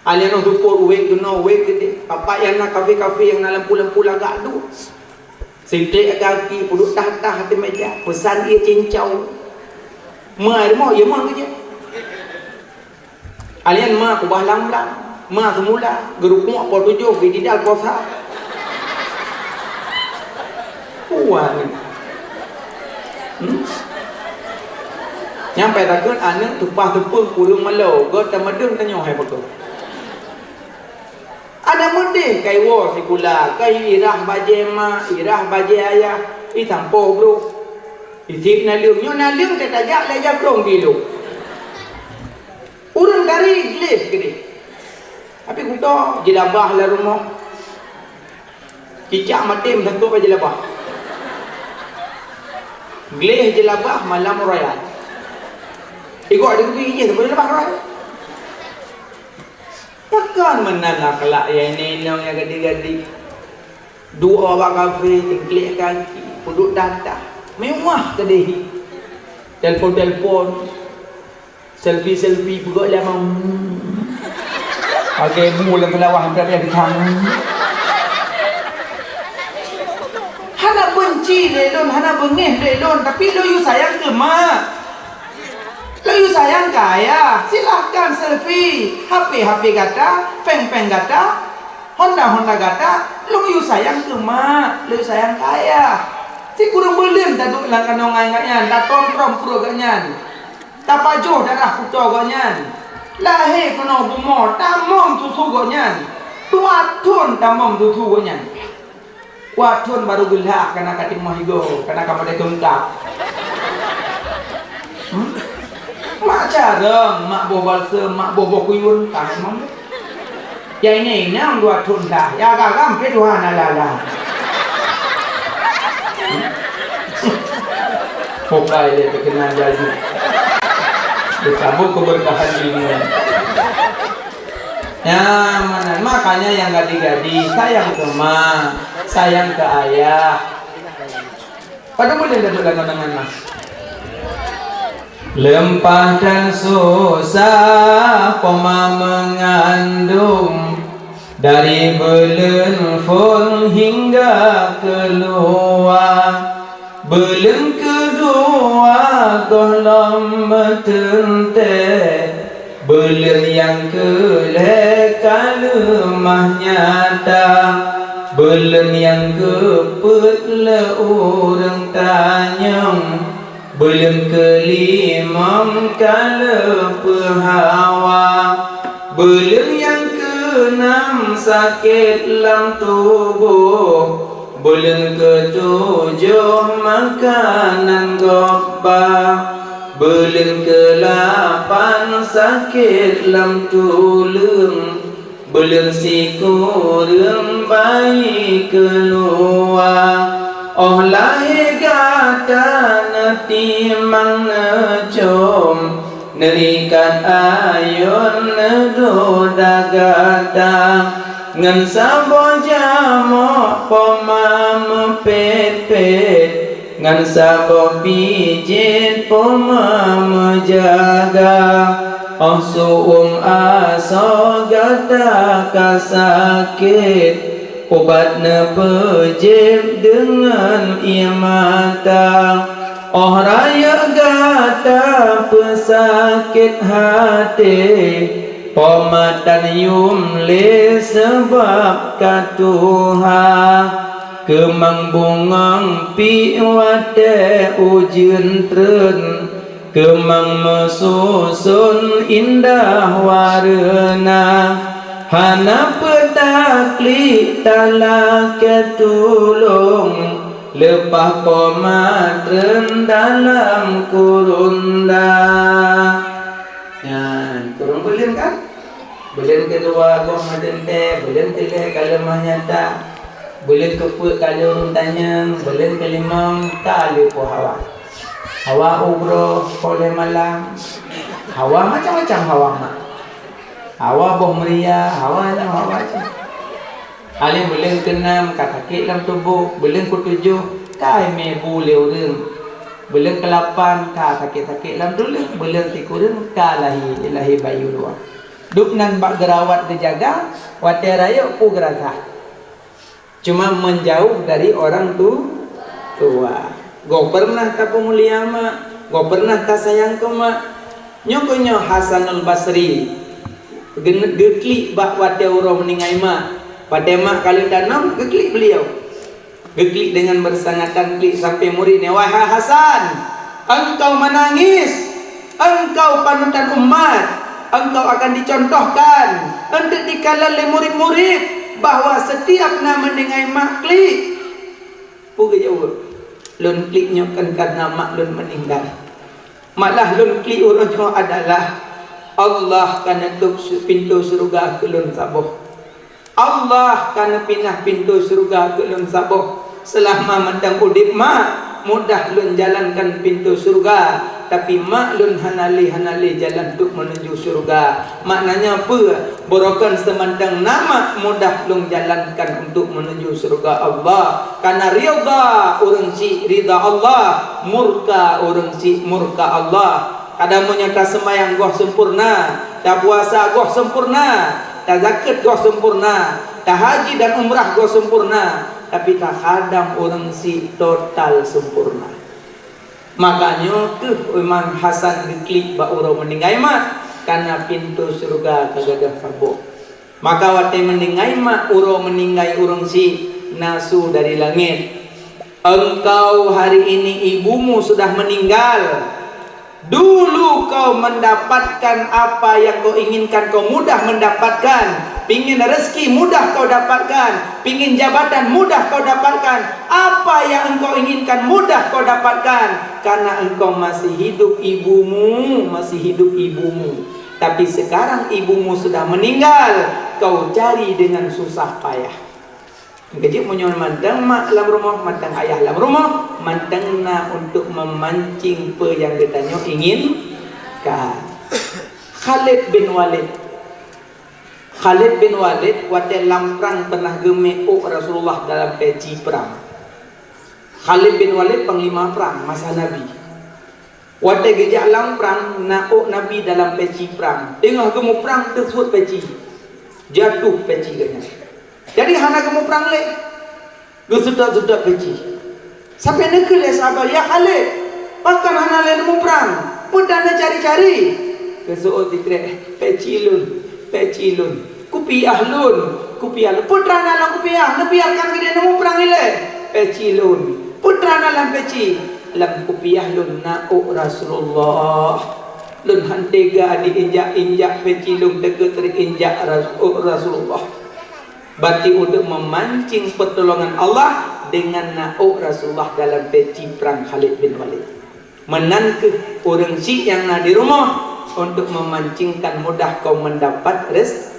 Alèh nyoe dupông wék keunoe, wék keudéh. Bapak nyang na kafe-kafe nyang na lampu-lampu lagak duek. Singklek kaki, peuduek tah-tah ateueh meja, peusan ié cincau. Meuai rumoh, ié meuh keujeuet. Alèh nyan ma kubah lam-lam, ma seumula, geurukuk po tujoh, geudidal po sa. Kuat ni. Hmm? Nyang pai takheun aneuk teupah teupeu ureueng malo, göt tamadeueng tanyoe hai beutôi. Aneuk meudeh kai woe sikula, kai irah bajèe ma, irah bajèe ayah, itampoh brôk. Ijép naleueng, nyoe naleueng teuh tajak lé jakrong kilo. Ureueng tari gleh keudéh. Tapi kuto jilabah lam rumoh. Cicak maté meusakoe bak jilabah. Gleh jilabah malam raya. Igoe di kubi jih saboh jilabah raya. Pakon meunan akhlak nyang inong nyang gadih-gadih. Duek bak kafe, singklek kaki, peuduek tah-tah. Mewah keudéh. Telepon-telepon. Selfie-selfie, peugöt lam. Pakai bu lam seulawah, hampir habéh keuchang. Hana beunci lé lôn, hana beungéh lé lôn, tapi lôn yue sayang keu mak. Lôn yue sayang keu ayah. Silahkan selfie. H P-H P gata, péng-péng gata, Honda-Honda gata, lôn yue sayang keu mak, lôn yue sayang keu ayah. Sikureueng buleuen taduek lam kanoe ngon gobnyan, tatrom-trom pruet gobnyan. Tapajoh darah kuto gobnyan. Lahé keunoe bumoe, tamong susu gobnyan. Dua thon tamong susu gobnyan. Dua thon barô geulhah kana ka timoh igoe, kana ka model teungkap. Hmm? Carông mak boh balsem, mak boh boh kuyun, ka memang. Ya ini inong dua thon dah, ya garam pe Tuhan alala. Bukai dia terkenal jadi. Bersambung keberkahan ilmu. Ya, mana? Makanya yang gadis-gadis, sayang ke mak, sayang ke ayah. Padahai boleh dapat lagu dengan mas. Leumpah dan susah poma mengandung, dari beuleuen phon hingga keuluwa. Beuleuen keudua gohlom meuteuntée, beuleuen nyang keulhée ka leumah nyata, beuleuen nyang keupeuet lé ureuëng tanyong, beuleuen keulimong ka leupeuhawa, beuleuen nyang keunam sakét lam tuboh, beuleuen keutujoh makanan gob ba, beuleuen keulapan sakét lam tuleueng, beuleuen sikureueng bayi keuluwa. Óh lahé gata neutimang neucom, neurikat ayôn neudoda gata, ngon saboh jamok poma meupet-pet, ngon saboh pijet poma meujaga. Óh su-uem asoe gata ka sakét, ubat neupeujieb deungon ié mata. Óh rayeuk gata peusakét até, poma tan yuem lé sabab ka tuha. Keumang bungong pih watée ujeuen treun, keumang meususon indah wareuna. Hana peutaklik talakée tulông, leupah poma treun dalam kurunda. Nyan, kureueng beuleuen kan? Beuleuen keudua goh meuteuntée, beuleuen keulhée ka leumah nyata, beuleuen keupeuet ka lheueh ureuëng tanyong, beuleuen keulimong ka lheueh po hawa. Hawa ugroe, po lhée malam. Hawa macam-macam hawa mak. Hawa boh meuria, hawa nyoe hawa jih. Alheueh beuleuen keunam ka sakét lam tuboh, beuleuen keutujoh ka imé bu lé ureuëng, beuleuen keulapan ka sakét-sakét lam tuleueng, beuleuen sikureueng ka lahé, lahé bayi u luwa. Duek nan bak geurawat geujaga, watée rayeuk peue geurasa. Cuma menjauh dari orang tu, tua. Gob pernah tapeumulia mak, gob pernah tasayang keu mak. Nyoe keuh nyoe Hasanul Basri, geuklik bak watée uroe meuninggai mak. Watée mak ka lheueh tanom, geuklik beuliau. Geuklik deungon beusangatan klik sampoe murit nyan, "Wahai Hasan, engkau menangis, engkau panutan umat, engkau akan dicontohkan untuk dikalon lé murit-murit bahwa setiap na meuninggai mak klik." Peue geujaweueb? "Lôn klik nyoe kon karena mak lôn meuninggai. Malah lôn klik uroe nyoe adalah Allah ka neutôb su-, pintoe syeuruga keu lôn saboh. Allah ka neupinah pintoe syeuruga keu lôn saboh. Seulama mantong udeb mak, mudah lôn jalankan pintoe syeuruga, tapi mak lôn hana lé, hana lé jalan untuk menuju syeuruga." Maknanya peue? Barokon seumantong na mak mudah lôn jalankan untuk menuju syeuruga Allah. Kana ridha ureuëng syiek ridha Allah, murka ureuëng syiek murka Allah. Kadang meunyoe taseumayang goh sempurna, tapuasa goh sempurna, tazakeuet goh sempurna, tahaji dan umrah goh sempurna, tapi takhadam ureuëng syiek total sempurna. Makanya keuh Imam Hasan geuklik bak uroe meuninggai mak, kana pintoe syeuruga ka gadôh saboh. Maka watée meuninggai mak uroe meuninggai ureuëng syiek, na su dari langét, "Engkau hari ini ibumu sudah meninggal. Dulu kau mendapatkan apa yang kau inginkan, kau mudah mendapatkan. Pingin rezeki, mudah kau dapatkan. Pingin jabatan, mudah kau dapatkan. Apa yang engkau inginkan, mudah kau dapatkan. Karena engkau masih hidup ibumu, masih hidup ibumu. Tapi sekarang ibumu sudah meninggal, kau cari dengan susah payah. Keujeuet meunyoe mantong mak lam rumoh, mantong ayah lam rumoh, mantong na untuk memancing peue nyang geutanyoe inginkan. Khalid bin Walid. Khalid bin Walid watée lam prang pernah geumé ôk Rasulullah dalam peci prang. Khalid bin Walid panglima prang masa Nabi. Watée geujak lam prang, na ôk Nabi dalam peci prang. Teungoh geumuprang, teusuet peci. Jatuh peci geuhnyan. Jadi hana geumuprang lé. Geuseutôt-seutôt peci. Sampai neukheun lé sahabat, "Ya Khalid, pakon hana lé neumuprang? Peue na neucari-cari?" Geuseuôt sikrek, "Peci lôn, peci lôn, kupiah lôn, kupiah lôn." "Peue na lam kupiah? Neubiarkan keudeh neumuprang ilée." "Peci lôn." "Peue na lam peci?" "Lam kupiah lôn na ôk Rasulullah. Lôn han teuga diinjak-injak peci lôn, teuka teuinjak ras-, ôk Rasulullah." Berarti untuk memancing pertolongan Allah dengan na ôk Rasulullah dalam peci prang Khalid bin Walid. Meunan kheueh ureuëng syiek nyang na di rumoh untuk memancingkan mudah kau mendapat rez-,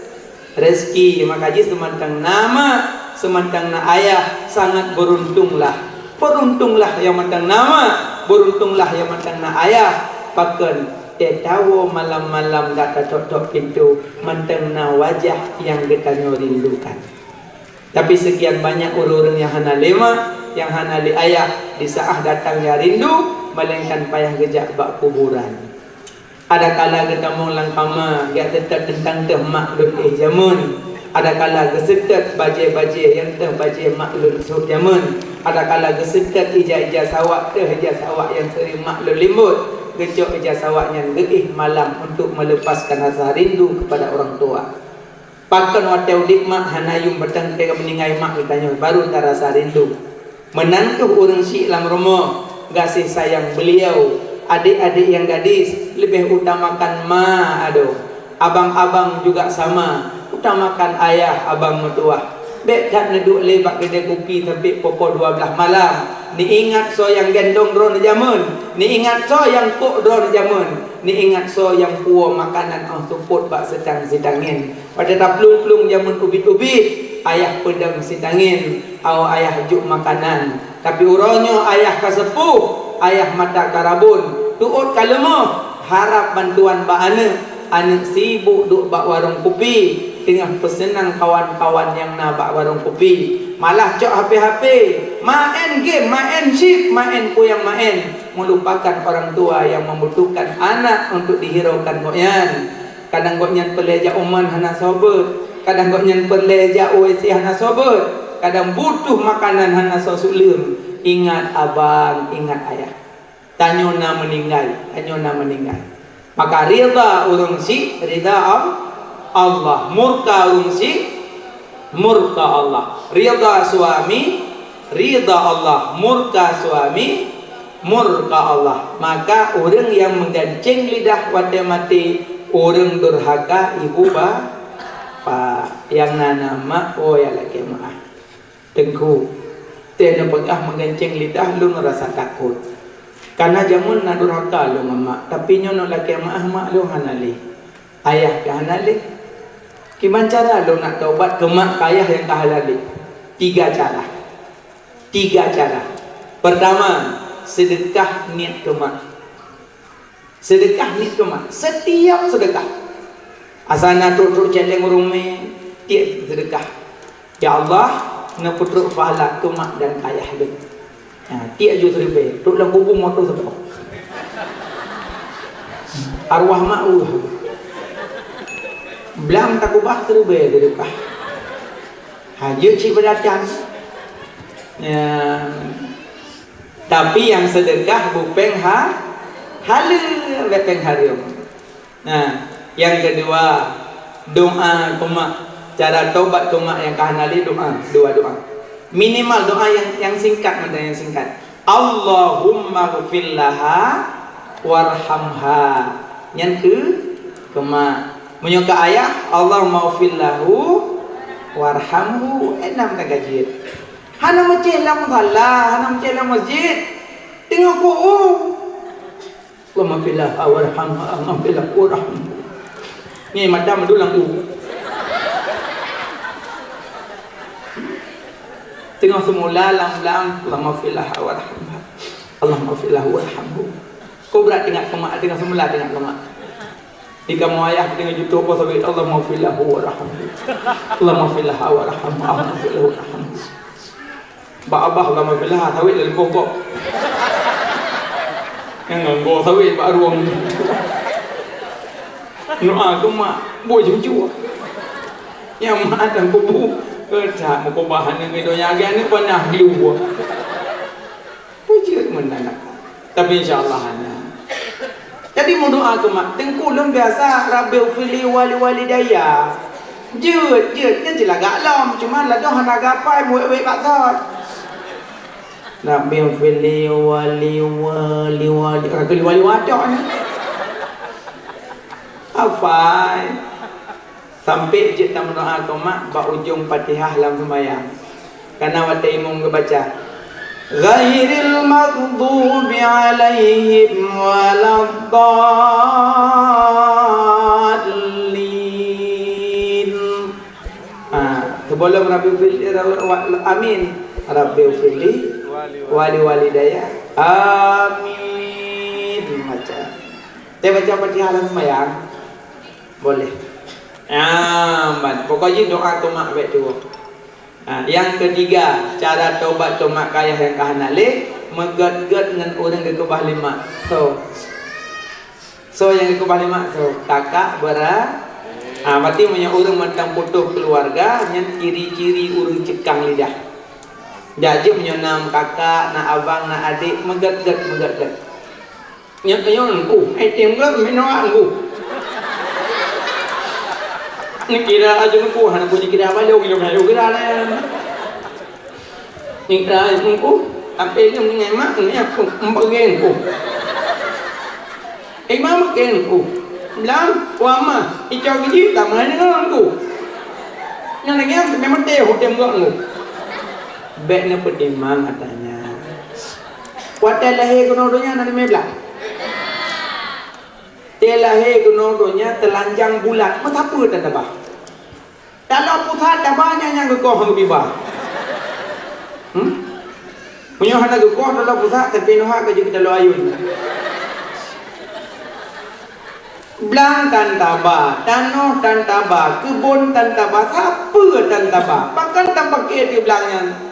rezeki. Maka jih seumantong na mak, seumantong na ayah, sangat beruntunglah. Beruntunglah nyang mantong na mak, beruntunglah nyang mantong na ayah. Pakon? Teuh tawoe malam-malam dak tatok-tok pintoe, mantong na wajah nyang geutanyoe rindukan. Tapi sekian banyak ureuëng-ureuëng nyang hana lé mak, nyang hana lé ayah, di saat datang nyang rindu, melainkan payah geujak bak kuburan. Adakala geutamong lam kama, geujak seutôt teuntang teuh mak lôn éh jameun. Adakala geuseutôt bajée-bajée nyang teuh bajée mak lôn sôk jameun. Adakala geuseutôt ija-ija sawak teuh ija sawak nyang seuring mak lôn limbot. Geucok ija sawak nyan geuéh malam untuk melepaskan rasa rindu kepada orang tua. Pakon watée udeb mak hana yum, batang teuka meuninggai mak geutanyoe, baru tarasa rindu. Meunan kheueh ureuëng syiek lam rumoh, gaséh sayang beuliau, adek-adek nyang gadis leubeh utamakan ma adoe. Abang-abang juga sama, utamakan ayah abang meutuwah. Bék that neuduek lé bak keudée kupi sampoe poh dua blaih malam. Neuingat soe nyang gendong droeneuh jameun, neuingat soe nyang kok droeneuh jameun, neuingat soe nyang puwoe makanan óh seupôt bak seutang-seutang nyan. Watée taplueng-plueng jameun ubit-ubit, ayah peudong sitangen, awak ayah jok makanan. Tapi uroe nyoe ayah ka seupôh, ayah mata ka rabon, teuôt ka leumoh, harab bantuan bak aneuëk. Aneuëk sibuk duek bak warong kupi, teungoh peuseunang kawan-kawan nyang na bak warong kupi. Malah cok H P-H P, maén game, maén chip, maén peue nyang maén, meulupakan orang tua nyang membutuhkan anak untuk dihiraukan gobnyan. Kadang gobnyan peureulée jak u man hana soe beuet. Kadang gobnyan peureulée jak u W C hana soe beuet. Kadang butuh makanan hana soe seuleum. Ingat abang, ingat ayah. Tanyoe na meuninggai, tanyoe na meuninggai. Maka ridha ureuëng syiek, ridha Al-, Allah. Murka ureuëng syiek, murka Allah. Ridha suami, ridha Allah. Murka suami, murka Allah. Maka ureuëng nyang meugancéng lidah watée maté, ureuëng durhaka ibu ba-, bapak. Nyang na, na mak, oh ya lakée meuáh. Teungku, teuh neupeugah meugancéng lidah lôn rasa takot. Kana jameun na durhaka lôn ngon mak, tapi nyoe nyoe lakée meuáh mak lôn hana lé. Ayah pih hana lé. Kiban cara lôn nak taubat keu mak keu ayah nyang ka hana lé? Tiga cara. Tiga cara. Pertama, seudeukah niet keu mak. Seudeukah niet keu mak. Setiap seudeukah. Asai na trok-trok céléng ureuëng mé, tiek seudeukah. Ya Allah, neupeutrok pahala keu mak dan keu ayah lôn. Ha, tiek ju siribée, trok lam kubu moto seudeukah. Arwah mak weueh. Blang takubah siribée seudeukah. Ha, jeuet cit beudatang. Ya. Tapi nyang seudeukah beu péng ha-, haleue, bék péng hareuem. Nah, nyang keudua, doa keu mak. Cara taubat keu mak nyang ka hana lé doa, dua doa. Minimal doa nyang, nyang singkat, mantong nyang singkat. Allahummaghfir laha warhamha. Nyan keu, keu mak. Meunyoe keu ayah, Allahummaghfir lahu warhamhu, eh, na meunan ka jeuet. Hana meucéh lam musala, hana meucéh lam masjid. Teungoh ku-, Allahummaghfir lahu warhamha, Allahummaghfir lahu warhamhu. Ngieng mata meudong lam u. Teungoh seumula lam-lam, Allahummaghfir lahu warhamha. Allahummaghfir lahu warhamhu. Kok brat teuingat keu mak, teungoh seumula teuingat keu mak. Di kamoe ayah teungoh jutôh boh sabe, Allahummaghfir lahu warhamhu. Allahummaghfir laha warhamha, Allahummaghfir lahu warhamhu. Bak abah Allahummaghfir laha, sabe lalu boh gob. Nyang nganggo sabe bak rueng. Doa keu mak, boh jujur. Nyang mak dan kubu, keucak meukeubah aneuk ngon donya, agak aneuk panah di luwa. Peue jeuet meunan, tapi insya Allah hana. Jadi meudoa keu mak, teungku lôn biasa, "Rabbighfirli wa liwalidayya." Jeuet, jeuet, nyan jih lagak lom, cuma ladôm hana gapai, meuwék-wék bak thot. "Rabbighfirli wa li, wa li, wa li," ka liwa-liwa tok nyan. Hafai. Sampai jeuet tameudoa keu mak bak ujong Fatihah lam seumayang. Kana watée imum geubaca, "Ghairil maghdubi alaihim waladdallin." Ha, sebelum Rabbi fil-, amin. Rabbi fili wali walidaya. Amin. Baca. Dia baca Fatihah lam seumayang. Boleh. Ah, ban. Pokok jih doa keu mak bèk tuwoe. Ah, nyang ketiga, cara tobat keu mak keu ayah nyang ka hana lé, meugét-gét ngon ureueng geukeubah lé mak. So. So nyang geukeubah lé mak, so. Kakak bera-, ah, berarti meunyoe ureueng mantong putôh keuluwarga, nyan ciri-ciri ureueng ceukang lidah. Jak jeuet meunyoe na kakak, na abang, na adék, meugét-gét, meugét-gét. Nyan tanyoe Teungku, eh, tém gét meunoe Teungku. Neukira aju Teungku, hana peue jikira balong, ilong hayu kira laén. Neukira aju Teungku, tapi ilong ngon mak, ngon aku, empat geng Teungku. Eh, mak geng Teungku. Blang, wama, icok gigi, tamah ngon Teungku. Nyan lagèe nyan, memang teuh, tém gét Teungku. Bèk neupeutimang ata nyan. Watèe lahé keunoe donya na limong blah. Watèe lahé keunoe donya teulanjang bulat, meusapeue tan tabah. Taloe pusat tabah nyan nyang geukoh ngon geubiba. Hmm? Meunyoe hana geukoh taloe pusat, tapi neuhak ka jeuet taloe ayôn. Blang tan taba, tanoh tan taba, keubon tan taba, sapeue tan taba. Pakon tan paké ateueh blang nyan?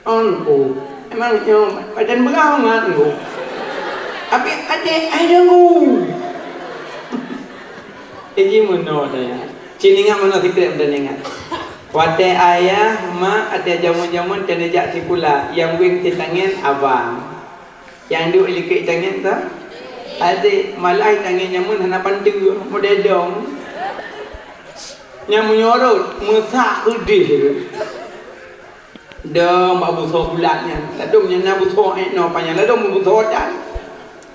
Teungku, emang nyoe badan beurah mat Teungku. Tapi adék ai Teungku. Jadi meunoe daya. Cit ingat meunoe sikrék meunan ingat. Watèe ayah, mak, ateueh jameun-jameun keuneuk jak sikula, nyang wéng sitangen abang. Nyang duek likot tangen tu, adék, malah tangen jameun hana panteue, model dong. Nyang meunyorot, meusak keudeh. Dong bak busoe bulat nyan. Ladôm nyan na busoe ék noe panyang. Ladôm busoe dan.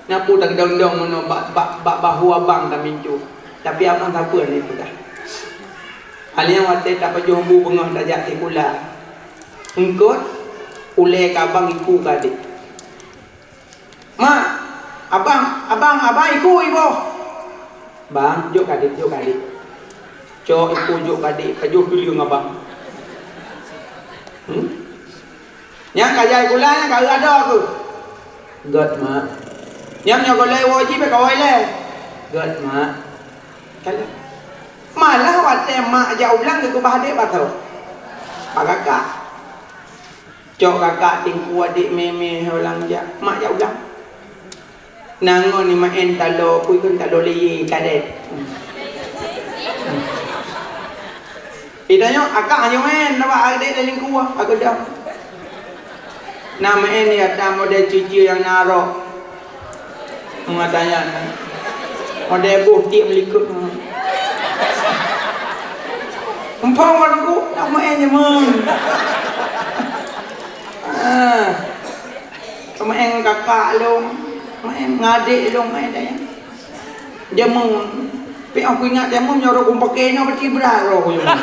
Nyapu tadong-dong meunoe bak, bak, bak bahu abang tamincu. Tapi abang sapeue lé peugah. Alèh nyan watèe tapajoh bu beungoh tajak sikula. Eungkôt, ulèe keu abang, iku keu adék. Mak, abang, abang, abang iku iboh. Bang, jok keu adék, jok keu adék. Cok iku jok keu adék, pajoh keu leueng abang. Hmm? Nyang ka jai sikula nyan ka reuh adoe keuh. Gét, Mak. Nyang nyoe gohlom woe jih bèk kawai lé. Gét, Mak. Kalon. Malah watèe mak jak u blang geukeubah adék bak soe? Bak kakak. Cok kakak, teungku, adék, mémé, ulang jak. Mak jak u blang. Na ngon ni maén taloe, peue kheun taloe lé karet. Itanyoe, "Akak hanjeuet maén, na bak adék lé lingku, aku dah." Na maén di ateueh model cucu nyang na rok. Meugatanya na. Model boh tiek meulikot. Empang wan ku, nak maén nyoe meunan. Ah. Maén kakak lôn, maén ngadek lôn, maén dayang. Jameun. Pih aku ingat jameun nyoe rot kupakai nyoe pasti brat rot ku jameun.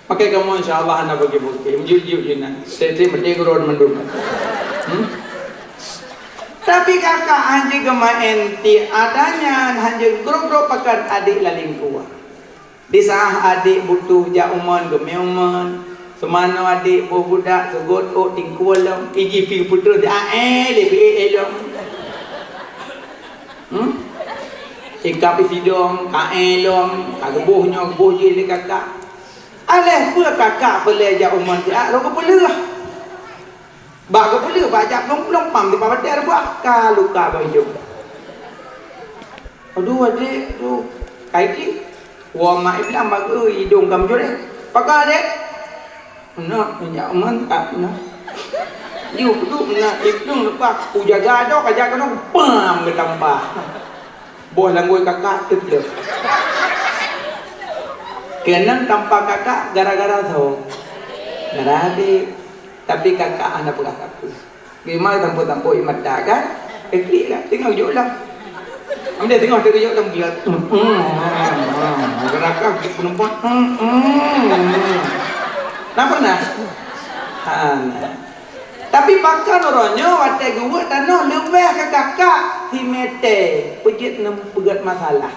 Pakai kamoe insya Allah hana bagi bukti. Jujur jina. Seti mesti gurun mandum. Hmm? Tapi kakak hana geumaén ti adanya hana grok-grok pakan adik lalingkua. Di saat adik butuh jak umon geumé umon, seumanoe adik boh budak seugot ôk tingkue lom, iji pi putôh di aé lé pi lom. Hmm? Ikab isidong, kaé lom, ka geuboh nyoe geuboh jih lé kakak. Aléh peue kakak peulée jak umon siat rot geupeuleueh. Bak geupeuleueh bak jak plong-plong pam di pabatée reubah ka luka bak idong. Aduh adik, aduh. Kai ki. Wa mak iblang bak idong ka meujureh. Pakon adik? Meunan, jak umon tak meunan. Yuk duk meunan idong leupah. Kujaga doh ka jak keunoe pam geutampa. Boh langgôi kakak teupleuh. Keunong tampa kakak gara-gara soe? Gara adik. Tapi kakak hana peugah sapeue. Memang tampok-tampok ié mata kan? Klik kan? Tengok jok lah. Ambil tengok tengok jok lah dia. Gara-gara penumpang. Nah pernah? Ha. Tapi pakon uroe nyoe watée geuweuet tanoh leubeh keu kakak simeté peujeuet neupeugét masalah.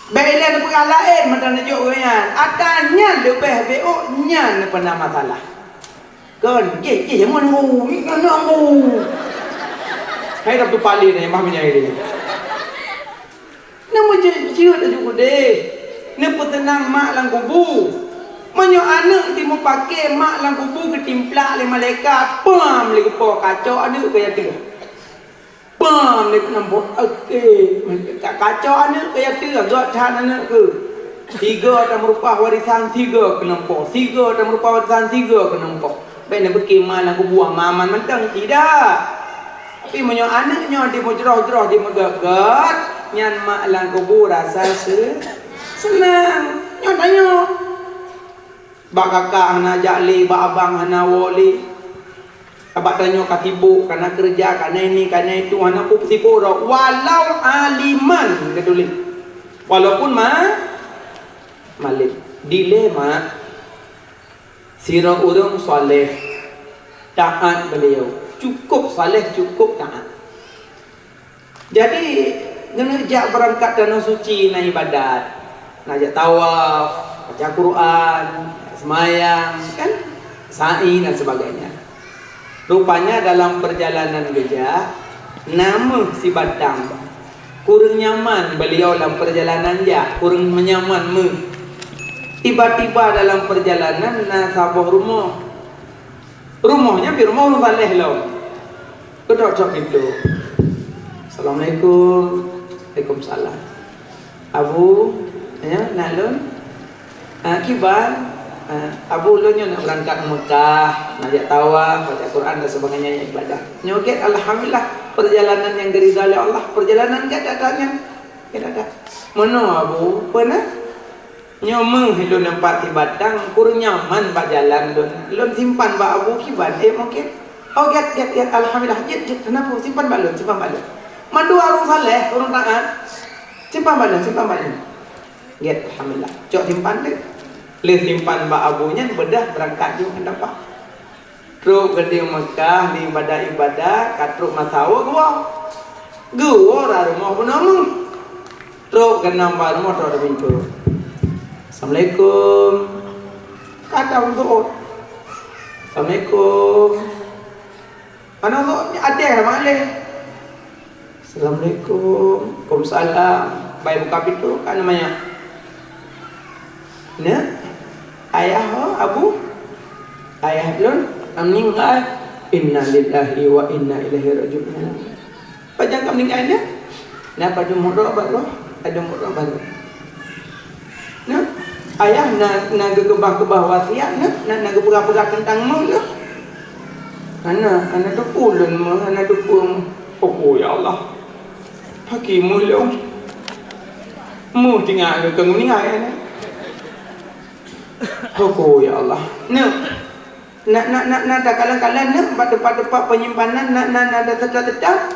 Bék ilée neupeugah laén meunan neujok geuh nyan. Ata nyan leubeh bék nyan neupeuna masalah. Kon, jih, jih, jameun nunggu, nyoe nunggu. Hai dah tu paling ni, mah menyai dia. Nama jeuet-jeuet laju udeh. Neupeuteunang mak lam kubu. Meunyoe aneuëk timu paké mak lam kubu geutimplak lé malaikat, pam lé geupo kacok aneuëk keu ateueh. Pam lé keunompok aké. Ka kacok aneuëk keu ateueh, gét that aneuëk keu. Tiga tameurupa warisan tiga keunompok, tiga tameurupa warisan tiga keunompok. Bék neupeuké ma lam kubu aman-aman mantong, tidak. Tapi meunyoe aneuëk nyoe dimeujroh-jroh dimeugét-gét, nyan mak lam kubu rasa se-, seunang. Nyoe tanyoe. Bak kakak hana jak lé, bak abang hana woe lé. Bak tanyoe ka sibok, kana keureuja, kana ini, kana itu, hana peue sibok droe. Walau aliman geutuléh. Walaupun ma-, malém. Dilée mak. Sidroe ureuëng saleh, taát beuliau. Cukup saleh, cukup taát. Jadi, geuneuk jak beurangkat tanoh suci na ibadat. Na jak tawaf, baca Quran, seumayang, kan? Sa'i dan sebagainya. Rupanya dalam perjalanan geujak, na méuh sibatang. Kureueng nyaman beuliau lam perjalanan jak, kureueng nyaman méuh. Tiba-tiba dalam perjalanan na saboh rumoh. Rumoh nyan pi rumoh ureuëng saleh lom. Keudok-dok pintoe. Assalamualaikum. Waalaikumsalam. Abu, ya, na lôn? Ah, kiban? Ah, Abu lôn nyoe nak beurangkat Mekah, nak jak tawaf, baca Quran dan sebagainya, ibadah. Nyoe gét, alhamdulillah, perjalanan nyang geuridha lé Allah, perjalanan gét that nyan. Gét that. Meunoe Abu, peue na? Nyoe méuh lôn nampak sibatang, kureueng nyaman bak jalan lôn. Lôn simpan bak Abu kiban, eh, mungkin. Oh, gét, gét, gét. Alhamdulillah, jeuet, jeuet. Kenapa? Simpan bak lôn, simpan bak lôn. Mandua ureuëng saleh, ureuëng taát. Simpan bak lôn, simpan bak lôn. Gét, alhamdulillah. Cok simpan deh. Lheueh simpan bak Abu nyan, beudah beurangkat jeuet ngon dapat. Trok geude Mekah, di ibadah-ibadah, ka trok masa awak geuwoe. Geuwoe rot rumoh peunoh méuh. Trok keunan bak rumoh, trok di pintoe. Assalamualaikum. Ka trok. Assalamualaikum. Aneuk lôn nyan adeh mak lé. Assalamualaikum. Waalaikumsalam. Bai buka pintoe, ka na manyak. Nyoe, ayah ho, Abu? Ayah lôn meuninggai. Innalillahi wa inna ilaihi raji'un. Pajan ka meuninggai nyoe? Na padum uroe baroe, padum uroe baroe. Nyoe, ayah na, na geukeubah-keubah wasiat nyoe, na, na geupeugah-peugah teuntang méuh nyoe. Hana, hana teupeu lôn méuh, hana teupeu méuh. Oh, ya Allah. Paki méuh lôn. Méuh tinggai keu meuninggai nyoe. Oh, ya Allah. Nyoe. Na, na, na, na takalon-kalon nyoe bak teumpat-teumpat penyimpanan, na, na, na, na teuta-teuta.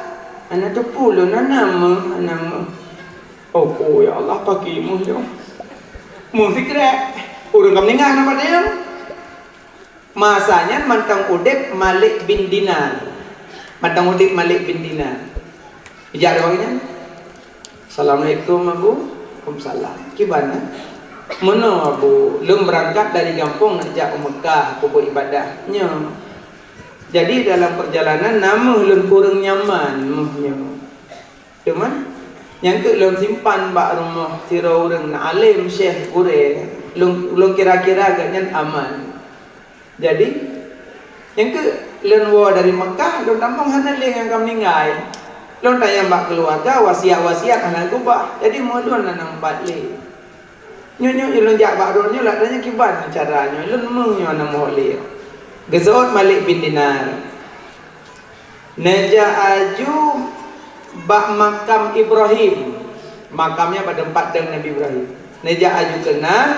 Hana teupeu lôn, hana meuh, hana meuh. Oh, oh, ya Allah, pakri meuh nyoe. Meuh sikrek. Ureueng ka meuninggai hana padé. Masa nyan mantong udeb Malik bin Dinar. Mantong udeb Malik bin Dinar. Ijak lé awak nyan. "Assalamualaikum, Abu." "Waalaikumsalam. Kiban, eh?" "Meunoe, Abu, lôn beurangkat dari gampông nak jak u Meukah, peubuet ibadah nyoe. Jadi, dalam peurjalanan na meuh lôn kureueng nyaman, meuh nyoe. Teuma, nyang keuh lôn simpan bak rumoh sidroe ureueng na além, syekh, gurée, lôn, lôn kira-kira gobnyan aman. Jadi, nyang keuh lôn woe dari Meukah, lôn tamong hana lé nyang ka meuninggai. Lôn tanyong bak keuluwarga, wasiat-wasiat hana geubah. Jadi, meuh lôn hana meupat lé. Nyoe, nyoe, lôn jak bak droeneuh, lôn tanyong kiban cara nyoe, lôn meuh nyoe hana meuhok lé." Geuseuôt Malik bin Dinar. Neujak aju bak makam Ibrahim. Makam nyan bak teumpat dong Nabi Ibrahim. Neujak aju keunan,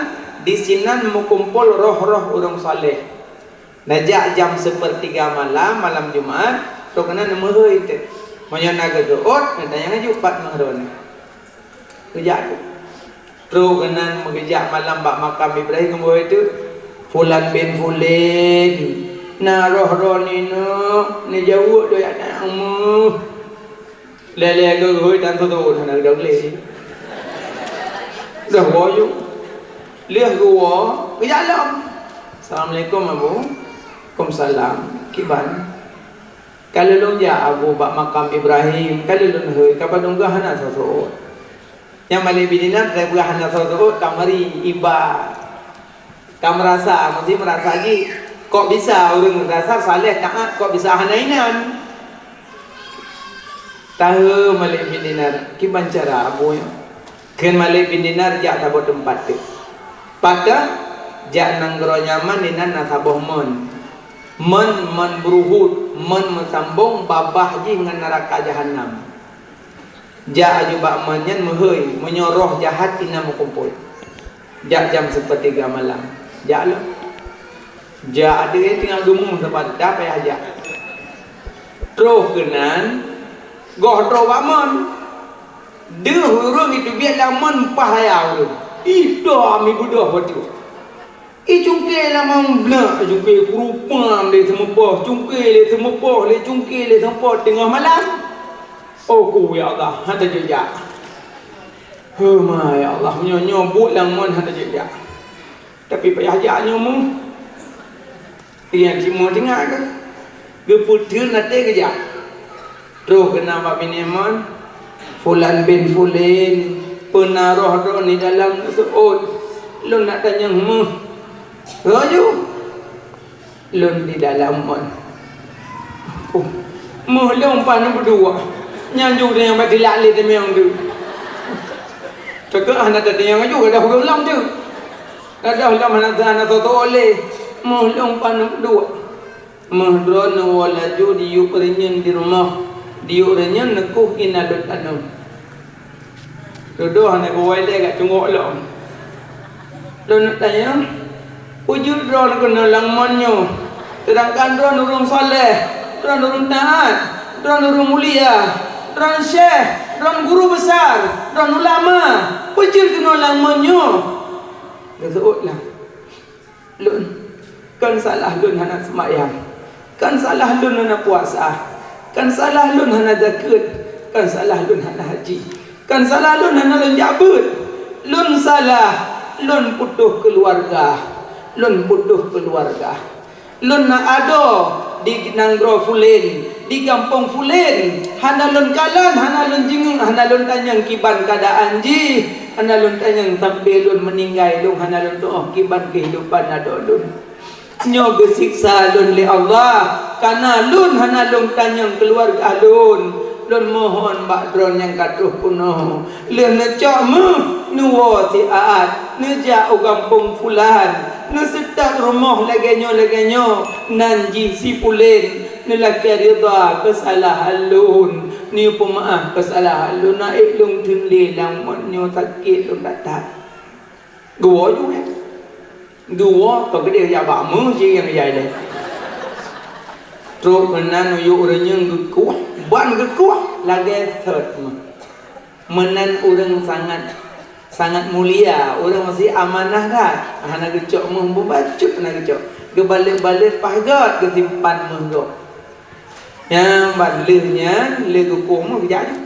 disinan meukumpol roh-roh ureueng saleh. Neujak jam seupeurtiga malam, malam Jumat, trok keunan neumeuhôi teuk. Meunyoe na geuseuôt, neutanyong aju pat meuh droeneuh. Geujak tu. Trok keunan meugeujak malam bak makam Ibrahim, geumeuhôi teuk, "Fulan bin Fulan, na roh droeneuh inong, neujaweueb lôn jak tanyong meuh." Lé-lé geuhôi tan tutoe hana geudong lé. Dah woe ju. Lheueh geuwoe, geujak lom. "Assalamualaikum, Abu." "Waalaikumsalam. Kiban?" "Ka lheueh lôn jak, Abu, bak makam Ibrahim, ka lheueh lôn hôi, ka padub gah hana soe seuôt." Nyang Malik bin Dinar, "Padub gah hana soe seuôt, ka meuri, iba, ka meurasa, meusti meurasa jih. Kok bisa ureueng dasar saleh, taát, kok bisa hana inan?" Tahe Malik bin Dinar, "Kiban cara, Abu, nyoe?" Kheun Malik bin Dinar, "Jak saboh teumpat teuk." Pat teuk? Jak nanggroe Yaman, inan na saboh mon. Mon, mon beuruhot, mon meusambong babah jih ngon neuraka jahanam. Jak aju bak mon nyan meuhôi, meunyoe roh jahat inan meukumpol. Jak jam seupeurtiga malam. Jak lom. Jak, adak teungoh geumeuh saban, dak payah jak. Troh keunan, goh droe bak mon. Deuh ureueng itu biet lam mon, paih raya ureueng. Ih, dom ibeudôh bacut. Ih, cungke lam mon bleuk, cungke keurupang lé seumeupoh, cungke lé seumeupoh, lé cungke lé seumeupoh teungoh malam. Oh, ku ya Allah, hana tajak. Heuh, ma ya Allah, nyoe, nyoe buet lam mon hana tajak. Tapi payah jak nyoe meuh. Nyang cit meuh teungoh ka geupeuteun até geujak. Troh keunan bak binéh mon, "Fulan bin Fulan, peue na roh droeneuh dalam?" Geuseuôt, "Lôn nak tanyong meuh." "Laju." "Lôn di dalam mon." "Oh, meuh lôn pan neubeuduek. Nyan ju nyang bak tilak lé teumiyong tu." Cukôp hana tatanyong laju, gadôh ureueng lom tu. Gadôh lom hana, hana soe-soe lé. "Meuh lôn pan neubeuduek." Meuh droeneuh woe laju diyueb reunyeun di rumoh. Diyueb reunyeun neukoh inan lôn tanoh. Dudoe hana geuwoe lé, gak cunggok lom. Lôn tanyong, "Peue jeuet droeneuh keunoe lam mon nyoe? Seudangkan droeneuh ureueng saleh, droeneuh ureueng taát, droeneuh ureueng mulia, droeneuh syekh, droeneuh guru besar, droeneuh ulama. Peue jeuet keunoe lam mon nyoe?" Geuseuôt lah. "Lôn, kon salah lôn hana seumayang, kon salah lôn hana puasa, kon salah lôn hana zakeuet, kon salah lôn hana haji, kon salah lôn hana lôn jak beuet. Lôn salah, lôn putôh keuluwarga, lôn putôh keuluwarga. Lôn na adoe di nanggroe Fulan, di gampông Fulan, hana lôn kalon, hana lôn jingeuk, hana lôn tanyong kiban keuadaan jih, hana lôn tanyong sampoe lôn meuninggai, lôn hana lôn tuoh kiban keuhidupan adoe lôn. Nyoe geusiksa lôn lé Allah, kareuna lôn hana lôn tanyong keuluwarga lôn. Lôn mohon bak droeneuh nyang ka troh peunoh, lheueh neucok meuh, neuwoe siat, neujak u gampông Fulan, neuseutôt rumoh lagée nyoe, lagée nyoe, nan jih si Fulan, neulakée ridha keusalahan lôn, neupeumeuáh keusalahan lôn, na ék lôn teun lé lam mon nyoe, sakét lôn that-that." Geuwoe ju, eh. Geuwoe, ka geudeh jak bak meuh, jih nyang jai lé. Trok keunan, uyuek reunyeun geukueh. Wan geukueh lagèe thot meuh. Meunan ureueng sangat, sangat mulia, ureueng meusti amanah that. Hana geucok meuh, beubacut hana geucok. Geubalot-balot paih göt geusimpan meuh gob. Nyang ban lheueh nyan, lheueh geukueh meuh geujak.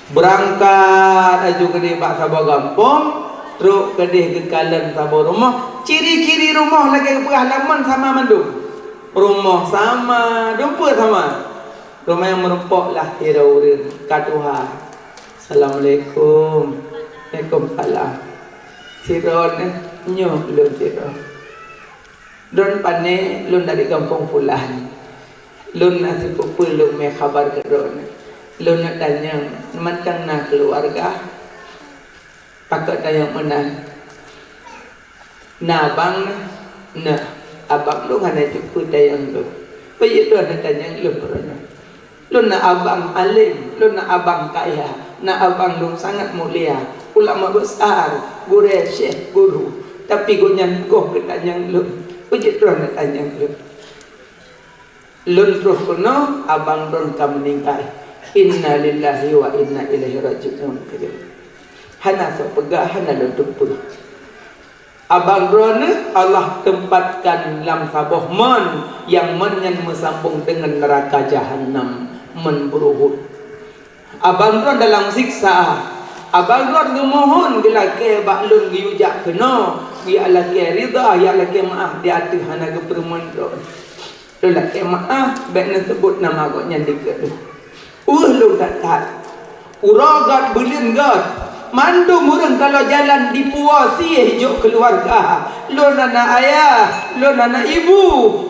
Beurangkat laju keudeh bak saboh gampông, trok keudeh geukalon saboh rumoh. Ciri-ciri rumoh lagèe geupeugah lam mon sama mandum. Rumoh sama, dumpeue sama. Rumoh nyang meurumpok lah sidroe ureueng ka tuha. "Assalamualaikum." "Waalaikumsalam." "Sidroe nyoe?" "Nyoe lôn sidroe." "Droeneuh pané?" "Lôn dari gampông pulan." "Lôn na sipeue-peue lôn mé haba keu droeneuh. Lôn neuk tanyong, mantong na keuluwarga?" "Pakon tanyong meunan?" "Na abang na?" "Na, abang lôn hana jeuet peutanyong lôn." "Peue jeuet droeneuh tanyong lôn keu droeneuh?" "Lôn na abang além, lôn na abang kaya, na abang lôn sangat mulia, ulama besar, gurèe, syekh, guru, tapi gobnyan goh geutanyong lôn, peue jeuet droeneuh tanyong lôn?" "Lôn troh keunoe, abang droeneuh ka meuninggai. Innalillahi wa inna ilaihi raji'un." Hana soe peugah, hana lôn teupeue. Abang droeneuh Allah tempatkan lam saboh mon, nyang mon nyan meusambong deungon neuraka Jahannam, mon beuruhot. Abang droeneuh dalam siksa. Abang droeneuh geumohon geulakèe bak lôn geuyue jak keunoe, geujak lakèe ridha, geujak lakèe meu'ah, di ateueh hana geupeureumeun droeneuh. Lôn lakèe meu'ah, bèk neuseubut nama gobnyan dikeue. Weueh lôn that-that. Uroe göt, buleuen göt, mandum ureueng ka lheueh jalan dipuwoe sie jok keuluwarga. Lôn hana ayah, lôn hana ibu,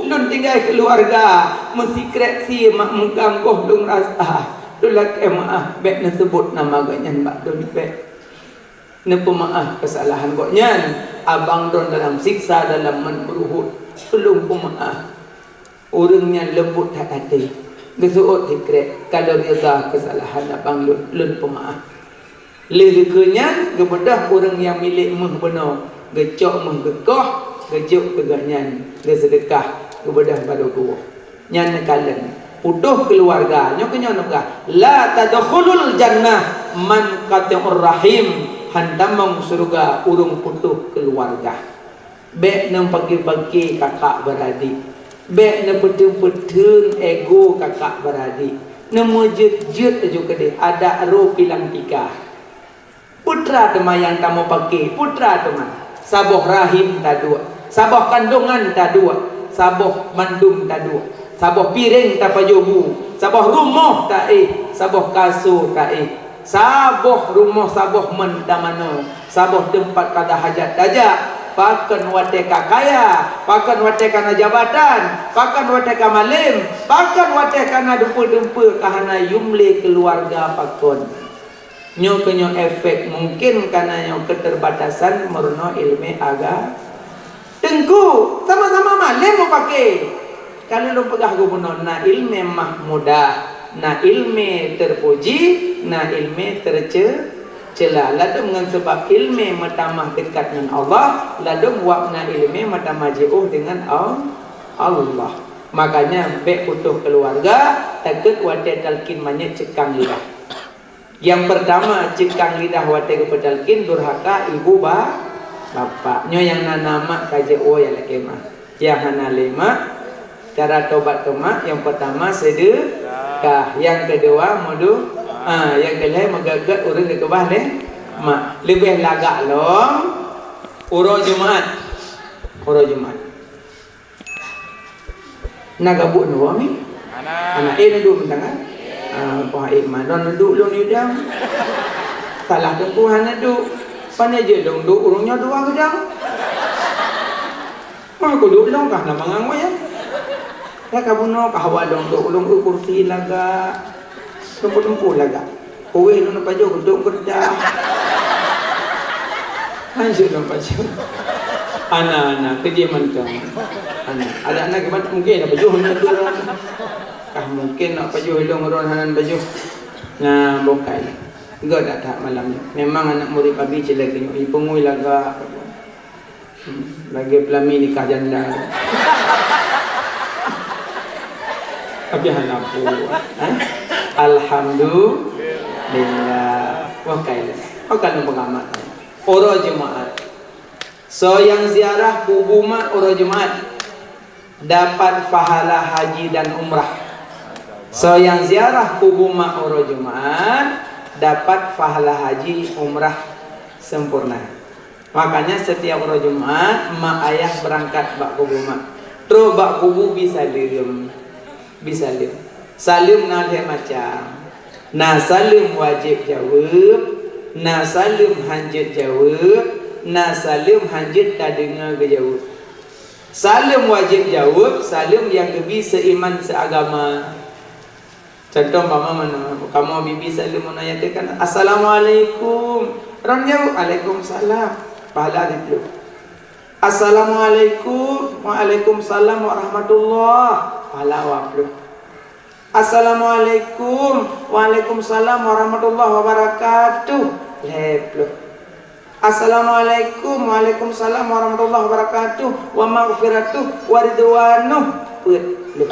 lôn tinggai keuluwarga. Meusikrek sie mak meugang goh lôn rasa. Lôn lakèe meu'ah, bèk neuseubut nama gobnyan bak lôn, bèk. Neupeumeu'ah keusalahan gobnyan. Abang droeneuh dalam siksa, dalam mon beuruhot. Tulông peumeu'ah. Ureueng nyan leumbot that até, geuseuôt sikrek, ka lôn ridha keusalahan abang lôn, lôn peumeu'ah. Lheueh geukheun nyan, geubeudôh ureueng nyang milék meuh bunoe, geucok meuh geukoh, geujok keu gobnyan, geuseudeukah, geubeudôh baro geuwoe. Nyan neukalon, putôh keuluwarga. Nyoe keuh nyoe neupeugah, "La tadkhulul jannah man qati'ur rahim." Hana tamong syeuruga ureueng putôh keuluwarga. Bèk neupaki-paki kakak beuradek. Bèk neupeuteun-peuteun ego kakak beuradek. Neumeujeuet-jeuet laju keudeh, adak roh pilang tika. Peue teuma nyang tameupaké, peue teuma. Saboh rahim taduek, saboh kandongan taduek, saboh mandum taduek, saboh piréng tapajoh bu, saboh rumoh taéh, saboh kaso taéh. Saboh rumoh, saboh mon tamanoe, saboh teumpat kada hajat tajak, pakon watèe ka kaya, pakon watèe ka na jabatan, pakon watèe ka malém, pakon watèe ka na dumpeue-dumpeue ka hana yum lé keuluwarga pakon. Nyoe keuh nyoe efek mungken ka na nyoe keuterbatasan meurunoe ileumèe aga-, Teungku, sama-sama malém meupaké. Ka lôn peugah geubunoe, na ileumèe mahmudah, na ileumèe teupuji, na ileumèe teuce-, ceula. Ladôm ngon seubab ileumèe meutamah deukat ngon Allah, ladôm wab na ileumèe meutamah jiôh deungon Al-, Allah. Makanya bèk putôh keuluwarga, takot watèe talkin manyét ceukang lidah. Nyang peurtama, ceukang lidah watèe geupeutalkin durhaka ibu ba-, bapak. Nyoe nyang na, na mak ka jiôh nyang lakèe meu'ah. Nyang hana lé mak, cara tobat keu mak, nyang peurtama seudeukah, nyang keudua meudu-, ah, nyang keulhèe meugèt-gèt ureueng geukeubah lé mak. Leubèh lagak lom uroe Jumat. Uroe Jumat. Na gabuk nyoe mi? Hana. Hana, eh, neuduek meutangan. Ah, Pak Iman, lôn neuduek lôn di udang. Salah teungku hana duek. Pane jeuet lôn duek ureueng nyoe dua udang. Mah kuduek lôn kah na mangang wayang. Ya ka bunoe kah awak lôn duek, lôn kursi lagak. Teungku-teungku lagak. Kuweh lôn pajoh, geudong geudah. Hanjeuet lôn pajoh. Ana, ana, keujih mantong. Ana, adak na geumat mungken na pajoh na tu. Kah mungken na pajoh ilong ron hana pajoh. Nah, bokai. Geudak that malam nyoe. Memang aneuk murit Abi cilek nyoe, ipungui lagak. Hmm, lagèe peulami nikah janda. Tapi hana peue, eh? Alhamdulillah. Wah, kai lé. Oh, kan pengamat. Uroe Jumaat. Soe nyang ziarah kubu mak uroe Jumaat dapat pahala haji dan umrah. Soe nyang ziarah kubu mak uroe Jumaat dapat pahala haji umrah sempurna. Makanya setiap uroe Jumaat mak ayah berangkat bak kubu mak. Trok bak kubu bi saleuem. Bi saleuem. Saleuem na lhée macam. Na saleuem wajéb jaweueb, na saleuem hanjeuet jaweueb, na saleuem hanjeuet tadeungoe geujaweueb. Saleuem wajéb jaweueb, saleuem nyang geubi seuiman seuagama. Contoh umpama meunoe, kamoe bi saleuem meunoe nyang teuka, "Assalamualaikum." Ron jaweueb, "Alaikumsalam." Pahala dipluh. "Assalamualaikum." "Waalaikumsalam warahmatullah." Pahala dua ploh. "Assalamualaikum." "Waalaikumsalam warahmatullahi wabarakatuh." Lhée ploh. "Assalamualaikum." "Waalaikumsalam warahmatullahi wabarakatuh." "Wa maghfiratuh wa ridwanuh." Peuet ploh.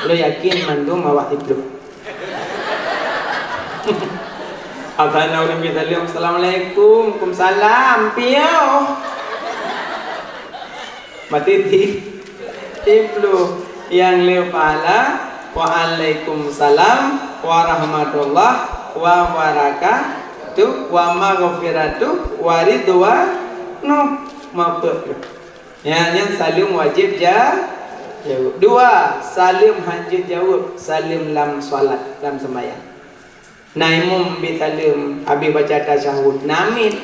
Lôn yakin mandum awak siploh. Asai na ureuëng bi saleuem, "Assalamualaikum." "Kumsalam." Piôh. Mati ti. Siploh. Nyang le pahala, "Waalaikumsalam warahmatullahi wabarakatuh wa maghfiratuh wa ridwanuh." Mapeuet. Nyan, nyan saleuem wajéb ja-, jaweueb. Dua, saleuem hanjeuet jaweueb, saleuem lam salat, lam seumayang. Na imum bi saleuem, habéh baca tasyahud, na amin.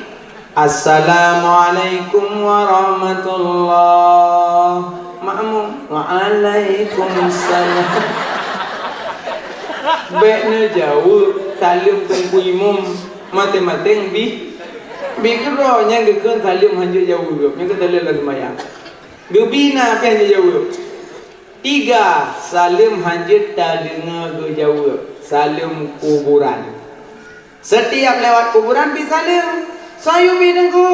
"Assalamualaikum warahmatullah." Makmum, "Waalaikumsalam." Bék neujaweueb saleuem teungku imum, maté-maté bi, bi keudroe nyang geukheun saleuem hanjeuet jaweueb, nyang keu saleuem lam seumayang. Geubi na pih hanjeuet jaweueb. Tiga, saleuem hanjeuet tadeungoe geujaweueb, saleuem kuburan. Setiap lewat kuburan bi saleuem. Soe nyang bi teungku?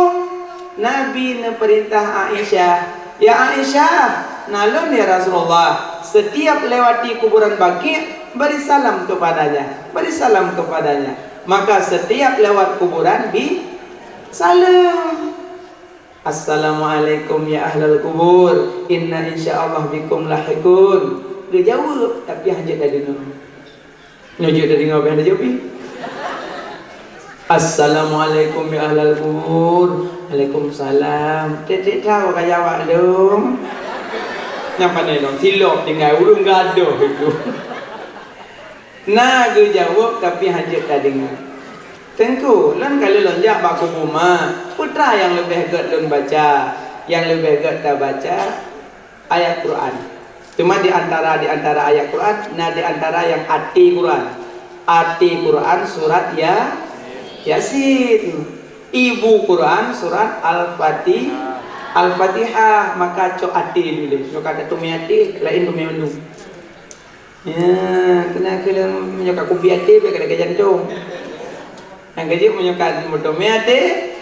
Nabi neupeurintah Aisyah, "Ya Aisyah, na lôn ya Rasulullah, setiap lewati kuburan Baqi, beri salam kepadanya, beri salam kepadanya." Maka setiap lewat kuburan bi saleuem. "Assalamualaikum ya ahlal kubur, inna insyaallah bikum lahiqun." Geujaweueb, tapi hanjeuet tadeungoe. Nyoe jeuet tadeungoe, bèk tajobi. "Assalamualaikum ya ahlal kubur." "Waalaikumsalam." Tiep-tiep ka jaweueb lom. Nyang pandai lom, silop tinggai ureueng gadoh itu. Na geujaweueb, tapi hanjeuet tadeungoe. Teungku, lôn ka lheueh lôn jak bak kubu mak, peue teuma nyang leubeh gét lôn baca? Nyang leubeh gét tabaca ayat Quran. Teuma di antara, di antara ayat Quran, na di antara nyang até Quran. Até Quran surat Ya-, Yasin. Ibu Quran surat Al-Fati-, Al-Fatihah. Maka cok até dulu. Nyoe ka teumé até, laén teumé mandum. Ya, keunan keunan meunyoe ka kubi até, bèk ka lagèe jantong. Nyang keujeuet meunyoe ka meuteumé até,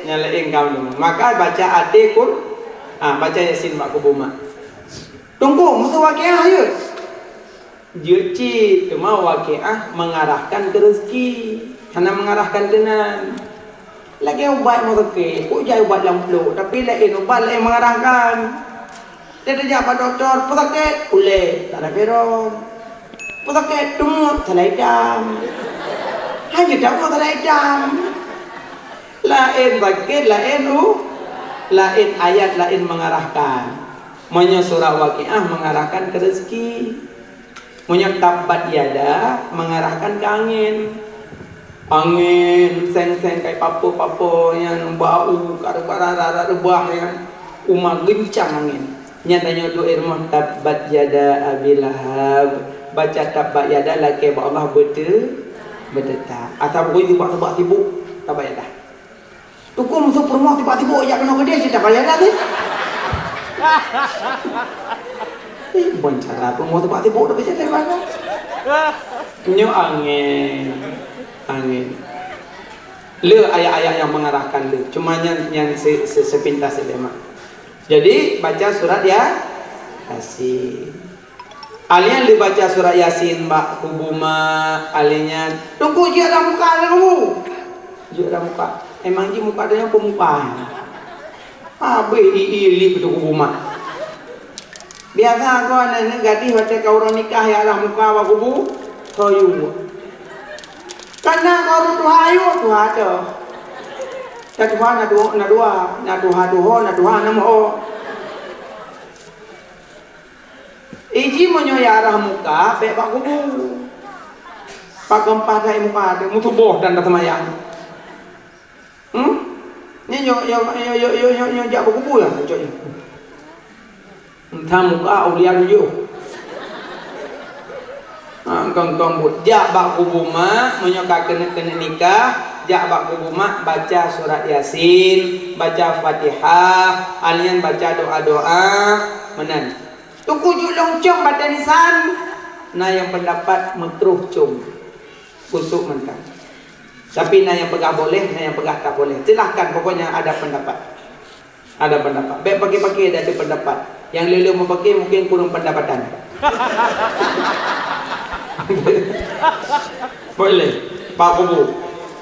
nyan laén kamoe. Maka baca até Qur-, ha, baca Yasin bak kubu mak. Teungku, meusu Waqiah jeuet? Jeuet cit, teuma Waqiah mengarahkan ke rezeki, hana mengarahkan keunan. Lagèe ubat meusakét, kujai ubat lam pluek, tapi laén ubat laén mengarahkan. Dia tajak bak dokto, peusakét ulèe, tak ada peron. Peusakét teungoh, salah itam. Hana tahu salah itam. Laén sakét, laén u-, laén ayat, laén mengarahkan. Meunyoe surat Waqiah mengarahkan ke rezeki. Meunyoe tabbat yada mengarahkan ke angén. Angén seng-seng kai papo-papo nyan bau ka reubah, rara reubah nyan, uma geuncang angén. Nyan tanyoe duek rumoh tabbat yada Abi Lahab. Baca tabbat yada lakèe bak Allah beuteu-, beuteutap. Atawa bukon tibak-tibak tibuk tabbat yada. Teungku meusu peurumoh tiba-tiba jak keunoe keudeh, cit tabbat yada teuh. Eh, ban cara peurumoh tiba-tiba dah keucit dari mana? Nyoe angén. Angén. Le ayat-ayat nyang mengarahkan le. Cuma nyan, nyan se-, se-, sepintas saja mak. Jadi, baca surat Ya-, Yasin. Alèh nyan lheuh baca surat Yasin bak kubu mak, alèh nyan, "Teungku, jeuet dah muka lé kubu." Jeuet dah muka. Emang jih muka tanyoe peumuka. Habéh i-i li beutôi kubu mak. Biasa kon aneuk gadih watèe ka uroe nikah jak dah muka bak kubu, soyue. Kana ka ureueng tuha yue, tuha teuh. Na tuha na tuha, na dua, na tuha tuho, na tuha na meuho. Iji meunyoe jak rhah muka, bèk bak kubu. Pakon paih that muka teuh, meutuboh dan taseumayang. Hmm? Nyoe, nyoe, nyoe jak bak kubu lah, cok nyoe. Entah muka aulia tujoh. Ha, kong-kong buet. Jak bak kubu mak, meunyoe ka keuneuk-keuneuk nikah, jak bak kubu mak, baca surat Yasin, baca Fatihah, alèh nyan baca doa-doa, meunan. Teungku jeuet lôn com batèe nisan, na nyang peundapat meutroh com. Khusyuk mantong. Tapi na nyang peugah boleh, na nyang peugah tak boleh. Silahkan, pokoknya ada pendapat. Ada pendapat. Bèk paké-paké, ada pendapat. Nyang lé-lé meupaké mungkin kurang pendapatan. Boleh. Pak kubu.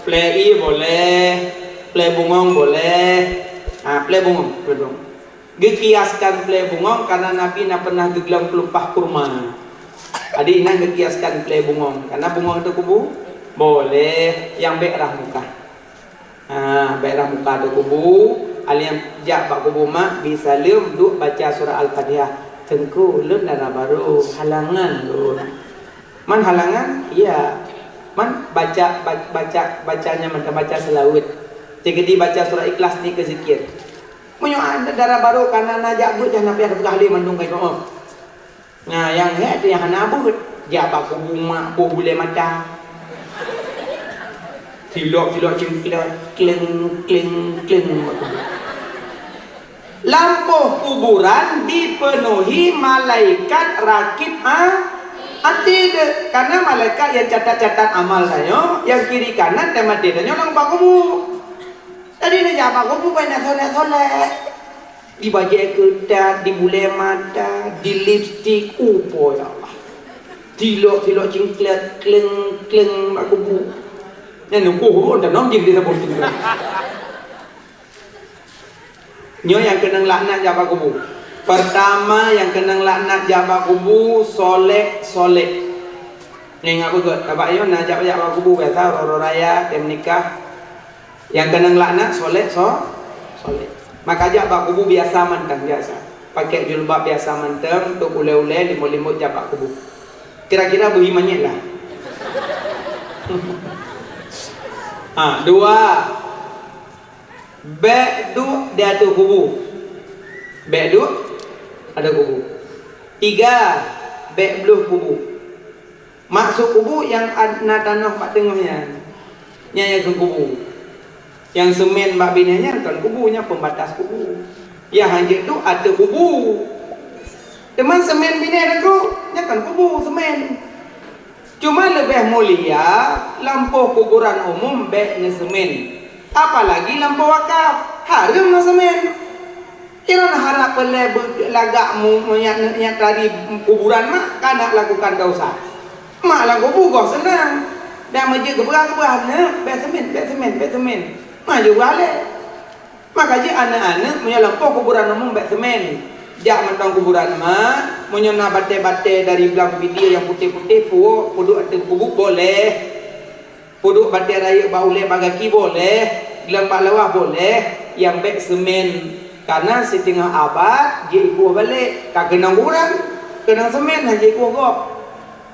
Plé ié boleh. Plé bungong boleh. Ah, plé bungong, plé bungong. Geukiaskan plé bungong karena Nabi na pernah geuglong keulumpah kurma. Jadi, inan geukiaskan plé bungong karena bungong ateueh kubu boleh, nyang bèk rhah muka. Ha, bèk rhah muka ateueh kubu, alèh nyan jak bak kubu mak, bi saleuem, duek baca surah Al-Fatihah. "Teungku, lôn dara barô, halangan lôn." Man halangan? Iya. Man baca, ba-, baca, bacanya mantong baca seulaweuet. Jadi baca surah Ikhlas di keu zikir. Meunyoe dara barô kana na jak beuet, jangan sampai ada peugah lé mandum kai doa. Nah, nyang hék teuh nyang hana beuet, jak bak kubu mak boh bulèe mata. Tilok-tilok cingklek, kleng, kleng, kleng bak kubu. Lampôh kuburan dipenuhi malaikat rakib a-, atid. Karena malaikat nyang catat-catat amal tanyoe, nyang kiri kanan teuh maté tanyoe lam bak kubu. Jadi, neujak bak kubu bèk na solek-solek. Dibajèe keutat, dibulèe mata, dilipstik, upo ya Allah. Tilok-tilok cingklek, kleng-kleng bak kubu. Nyan neukoh ureueng tanom jih di saboh tu. Nyoe nyang keunong laknat jak bak kubu. Pertama nyang keunong laknat jak bak kubu, solek-solek. Ingat beugöt, sabab nyoe na jak-jak bak kubu biasa, uroe-uroe raya, tem nikah. Nyang keunong laknat solek, so-, solek. Maka jak bak kubu biasa mantong, biasa. Pakai jilbab biasa mantong, untuk ulèe-ulèe, limut-limut jak bak kubu. Kira-kira beuhi manyét lah. Ha, dua. Bèk duek di ateueh kubu. Bèk duek ateueh kubu. Tiga, bèk bloh kubu. Maksud kubu nyang na tanoh bak teungoh nyan. Nyan nyang kheun kubu. Nyang seumén bak binéh nyan kon kubu, nyan pembatas kubu. Nyang hanjeuet tu ateueh kubu. Teuma seumén binéh teungku, nyan kon kubu seumén. Cuma leubeh mulia lampôh kuburan umum bèk neuseumén, apalagi lampôh wakaf, hareuem neuseumén. Inan harap peulé lagak mu-, meunyak, nyak tari kuburan mak kana lakukan dosa. Mak lam kubu goh seunang. Dan meujeuet geupeugah-geupeugah, "Nyak, bèk seumén, bèk seumén, bèk seumén." Maju beualèh. Maka jih aneuk-aneuk meunyoe lampôh kuburan umum bèk seumén. Jak mantong kuburan mak, meunyoe na batèe-batèe dari blang video nyang putéh-putéh puwoe peuduek ateueh kubu boleh. Peuduek batèe rayeuk bak ulèe bak gaki boleh, glang bak lawah boleh, nyang bèk seumén. Karena siteungoh abad jeuet ikueh balek, ka keunong kuburan, keunong seumén hana jeuet ikueh gob.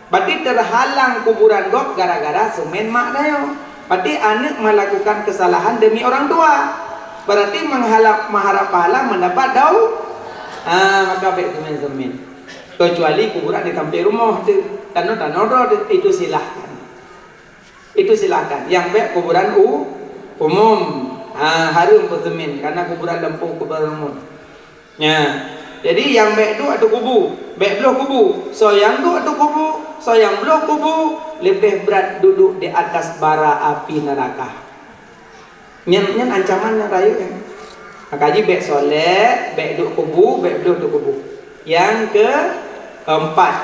Berarti terhalang kuburan gob gara-gara seumén mak tanyoe. Berarti aneuk melakukan kesalahan demi orang tua. Berarti menghalap, mengharap pahala mendapat dau-, ah, maka bèk seumén-seumén. Kecuali kuburan di sampéng rumoh tu, tanoh-tanoh droe tu, itu silahkan. Itu silahkan. Nyang bèk kuburan u-, umum. Ha, hareuem peuseumén karena kuburan lampôh kuburan umum. Nya. Jadi nyang bèk duek ateueh kubu, bèk bloh kubu. Soe nyang duek ateueh kubu, soe nyang bloh kubu, leubeh brat duduk di atas bara api neraka. Nyan, nyan ancaman nyang rayeuk nyan. Maka jih bèk solek, bèk duek kubu, bèk bloh ateueh kubu. Nyang keempat,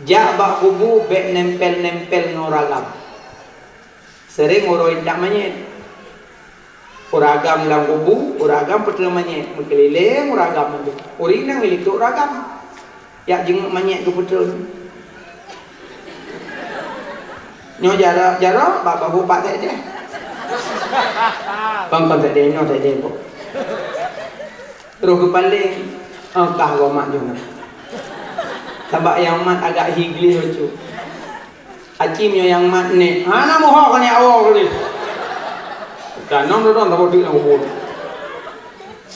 Jak bak kubu bék nempel-nempel ngon ureueng agam. Sering uroe intat manyét. Ureueng agam lam kubu, ureueng agam peutreun manyét, meukeulileng ureueng agam mandum. Ureueng inong milék ureueng agam. Jak jinguk manyét geupeutreun. Nyoe jarak-jarak bak bahu pat teuh deh. Kon, kon teuh deh, nyoe teuh deh, Pok. Terus geupaléng, oh, kah goe mat jih nyan. Sabab nyang mat agak hi gleh bacut. Aci meunyoe nyang mat nèk, hana meuho keuneuk awoe gleh. Tanom dodon saboh teuk lam kubur.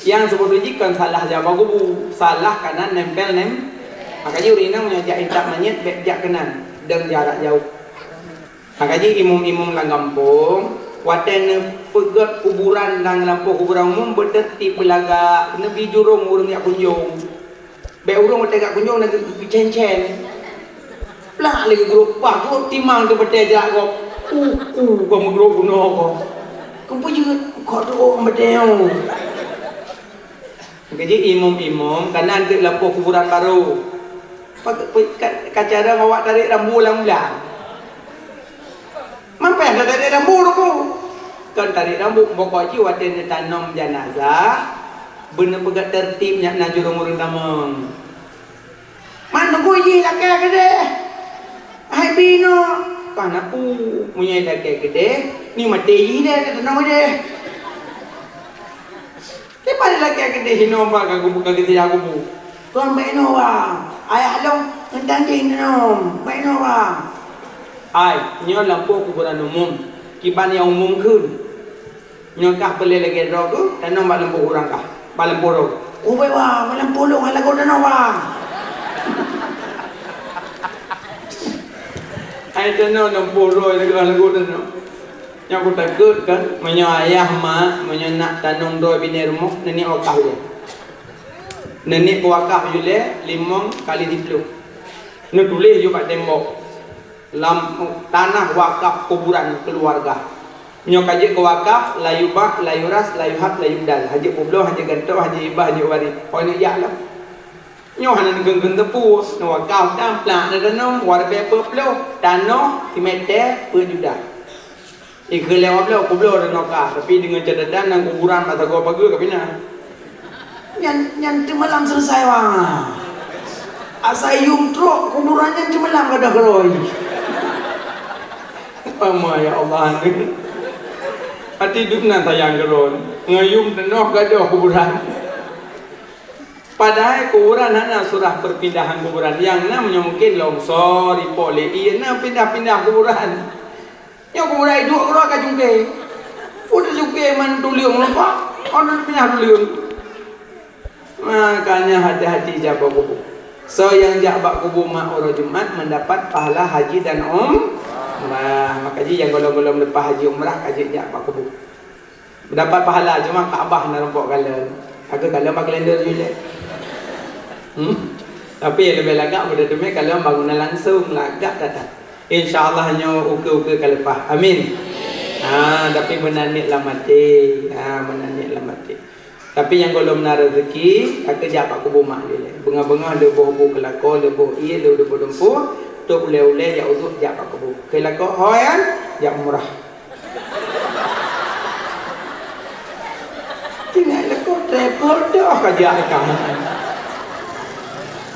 Nyang seubeutôi jih kon salah jak bak kubu, salah kanan nempel nem. Maka jih ureueng inong meunyoe jak intat manyét bék jak keunan, dan jarak jauh. Maka jih imum-imum lam gampông, watèe neupeugöt kuburan lam lampôh kuburan umum, beuteurtib beulagak, neubi jurông ureueng jak kunjông. Bék ureueng watèe jak kunjông na geucen-cen. Plak lé geugrôp, bah grôp timang teuh batèe jak gob. Uh, uh, gob meugrôp bunoe gob. Keupeue jeuet, kok teuôk batèe nyoe. Maka jih imum-imum, kanan teuk lampôh kuburan barô. Pak, pe-, ka, ka cara awak tarek rambu lam blang. Mampéh dah tarek rambu ruku. Kon tarek rambu, pokok jih watèe neutanom janazah, beuneupeugöt teurtib nyan na jurông ureueng tamong. Man teungku jih lakèe keudeh. Hai binoe, ka na pu, meunyoe lakèe keudeh, ni maté jih deh, neutanom keudeh. Kiban lakèe keudeh inoe ba ka kubu, ka geusia kubu. Kon bèk inoe ba. Ayah lôn, euntan jih inoe, bèk inoe ba. Hai, nyoe lampôh kuburan umum. Kiban nyang umum kheun. Nyoe kah peureulèe lagèe droe keuh, tanom bak lampôh ureueng kah, bak lampôh droe. Ubé ba, bak lampôh lôn, hana lagot tanoh ba. Hai tanoh lampôh droe, hana lagot tanoh. Nyoe kutakot kan, meunyoe ayah mak, meunyoe nak tanom droe binéh rumoh, neuniek wakaf ilèe. Neuniek keu wakaf ilèe limong kali siploh. Neutuléh ju bak tembok. Lam tanah wakaf kuburan keuluwarga. Nyoe ka jeuet keu wakaf, la yubah, la yuras, la yuhab, la yubdal. Hana jeuet peubloe, hana jeuet gantoe, hana jeuet hibah, hana jeuet waréh. Pokokjih jak lom. Nyoe hana neukheun-kheun teupeu, neuwakaf dan plak neutanom, warbée peuet ploh, tanoh simètè peuet juta. Ikheun lé wabloe, peubloe tanoh kah, tapi deungon catatan nyang kuburan masa goe pageue ka pinah. Nyan, nyan teumalam selesai, wah. Asai yum trok kuburan nyan teumalam gadoh keurôi. Pama ya Allah ni. Hati duek nan sayang keurôi. Ngon yum tanoh gadoh kuburan. Padahai kuburan hana surah perpindahan kuburan. Nyang na meunyoe mungkin longsor, ipo lé ie, na pindah-pindah kuburan. Nyoe kuburan iduek keudroe ka cungké. Udah cungké man tuleueng lumpah, kon pinah tuleueng. Makanya hati-hati jak bak kubu. Soe nyang jak bak kubu mak uroe Jumat mendapat pahala haji dan umrah. Maka jih nyang gohlom-gohlom leupah haji umrah ka jeuet jak bak kubu. Mendapat pahala, cuma Ka'bah na rumpok kalon. Aku kalon bak kalender jih lé. Hmm? Tapi nyang leubeh lagak, beudeudeume kalon bangunan langsung, lagak that-that. Insya Allah nyoe ukeue-ukeue ka leupah. Amin. Ha, tapi meunan niet lam até. Ha, meunan niet lam até. Tapi nyang gohlom na rezeki, ka keu jak bak kubu mak jih lé. Beungoh-beungoh lheuh boh bu keulakoe, lheuh boh ie, lheuh boh dumpeue, tôb ulèe-ulèe jak uduk jak bak kubu. Keulakoe ho nyan, jak umrah. Tinggai lakoe travel dah ka jak ka.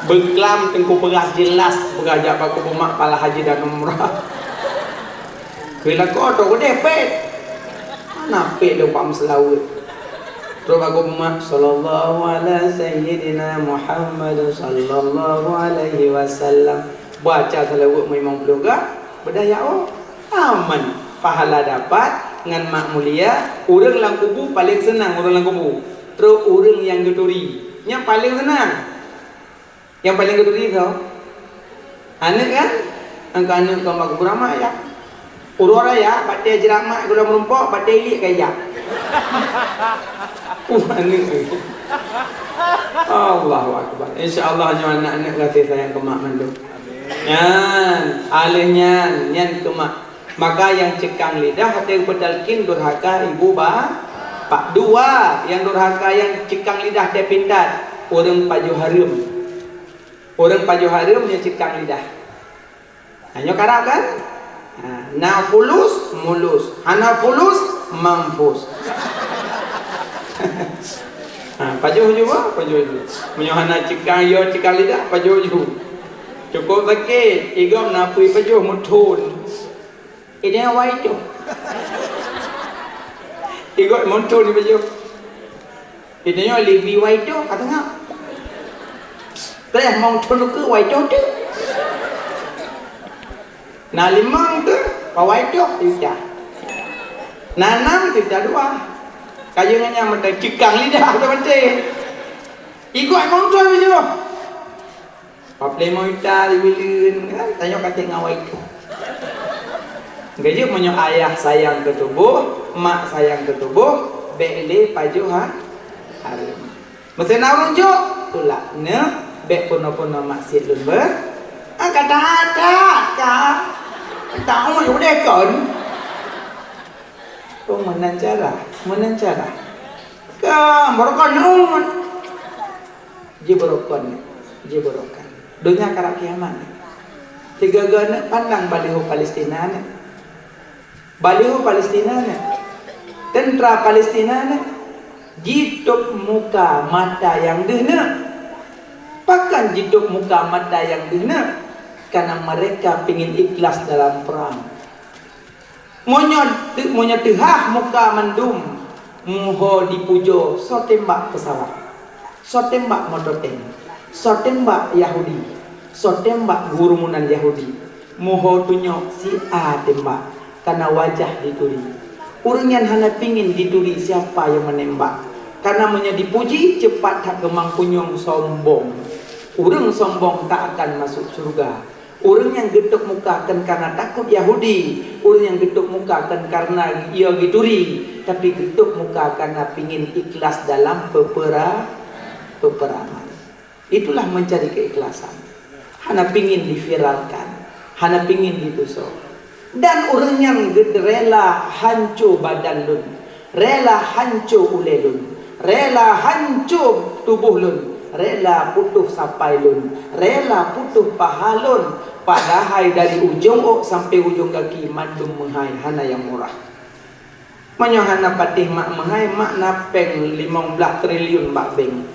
Beuklam teungku peugah jelas peugah jak bak kubu mak pahala haji dan umrah. Keu lakoe tu udeh pet. Mana pet lôn pam seulaweuet. Trok bak kubu mak, "Sallallahu ala sayyidina Muhammad sallallahu alaihi wasallam." Baca seulaweuet meulimong ploh ga, beudah ya Allah. Aman. Pahala dapat ngon mak mulia, ureueng lam kubu paleng seunang ureueng lam kubu. Trok ureueng nyang geuturi, nyan paleng seunang. Nyang paleng geuturi soe? Aneuk kan? Angka aneuk keu mak kubu ramai ya. Uroe raya, batèe jrat mak gohlom rumpok, batèe iliek ka ijak. Uh, aneuk. Allahu Akbar. Insya Allah nyoe aneuk-aneuk gaséh sayang keu mak mandum. Nyan, alèh nyan, nyan keu mak. Maka nyang ceukang lidah watèe geupeue talkin durhaka ibu ba-, pak. Dua, nyang durhaka nyang ceukang lidah teuh pintar, ureueng pajoh hareuem. Ureueng pajoh hareuem nyang ceukang lidah. Ha, nyoe karab kan? Ha, na fulus, mulus. Hana fulus, mampus. Ha, pajoh ju bah, pajoh ju. Meunyoe hana cikang yo, cikang lidah, pajoh ju. Cukup sakét, igom na pui pajoh muthon. Ini awai tu. Igom muthon ni pajoh. Itu nyoe libi wai tu, kata ngap. Treh mong thon ke wai tu tu. Na limong tu, pa wai tu, tiga. Na enam, tiga dua. Kaya ngan nyang mata cikang lidah tu mati. Ikut mong thon tu. Paplemo ita dibileuen, kan? Tanyoe ka teuh ngawai tu. Geujeuet meunyoe ayah sayang keu tuboh, mak sayang keu tuboh, bék lé pajoh ha-, hareuem. Meusé na ureueng jok, tulak. Neu, bék peunoh-peunoh maksiet lôn beu. Ah, ka that, that, ka. Tahu udeh kon. Oh, meunan cara, meunan cara. Ka, baru kon. Jibeurokon, jibeurokon. Donya karab kiamat. Tiga-tiga pandang baliho Palestina nyan. Baliho Palestina nyan. Tentara Palestina nyan jitôb muka mata nyang deuh nyan. Pakon jitôb muka mata nyang deuh nyan? Karena mereka pingin ikhlas dalam perang. Meunyoe teu-, meunyoe teuhah muka mandum, muho dipujoe soe tembak peusawat, soe tembak moto tank, soe tembak Yahudi, soe tembak gurumunan Yahudi, muho tunyok si A tembak, kana wajah dituri. Ureuëng nyan hana pingin dituri siapa nyang meunembak, kana meunyoe dipuji, ceupat that geumang punyueng sombong. Ureuëng sombong tak akan masuk syeuruga. Ureuëng nyang geutôb muka kon karena takot Yahudi, ureuëng nyang geutôb muka kon karena ia geuturi, tapi geutôb muka karena pingin ikhlas dalam peupera-, peperangan. Itulah mencari keikhlasan. Hana pingin diviralkan, hana pingin ditusoe. Dan ureuëng nyan geut-, rela hanco badan lôn, rela hanco ulée lôn, rela hanco tuboh lôn, rela putôh sapai lôn, rela putôh paha lôn, padahai dari ujong ôk sampoe ujong gaki mandum meuhai, hana nyang murah. Meunyoe hana patéh mak meuhai, mak na péng limong blaih triliun bak bank.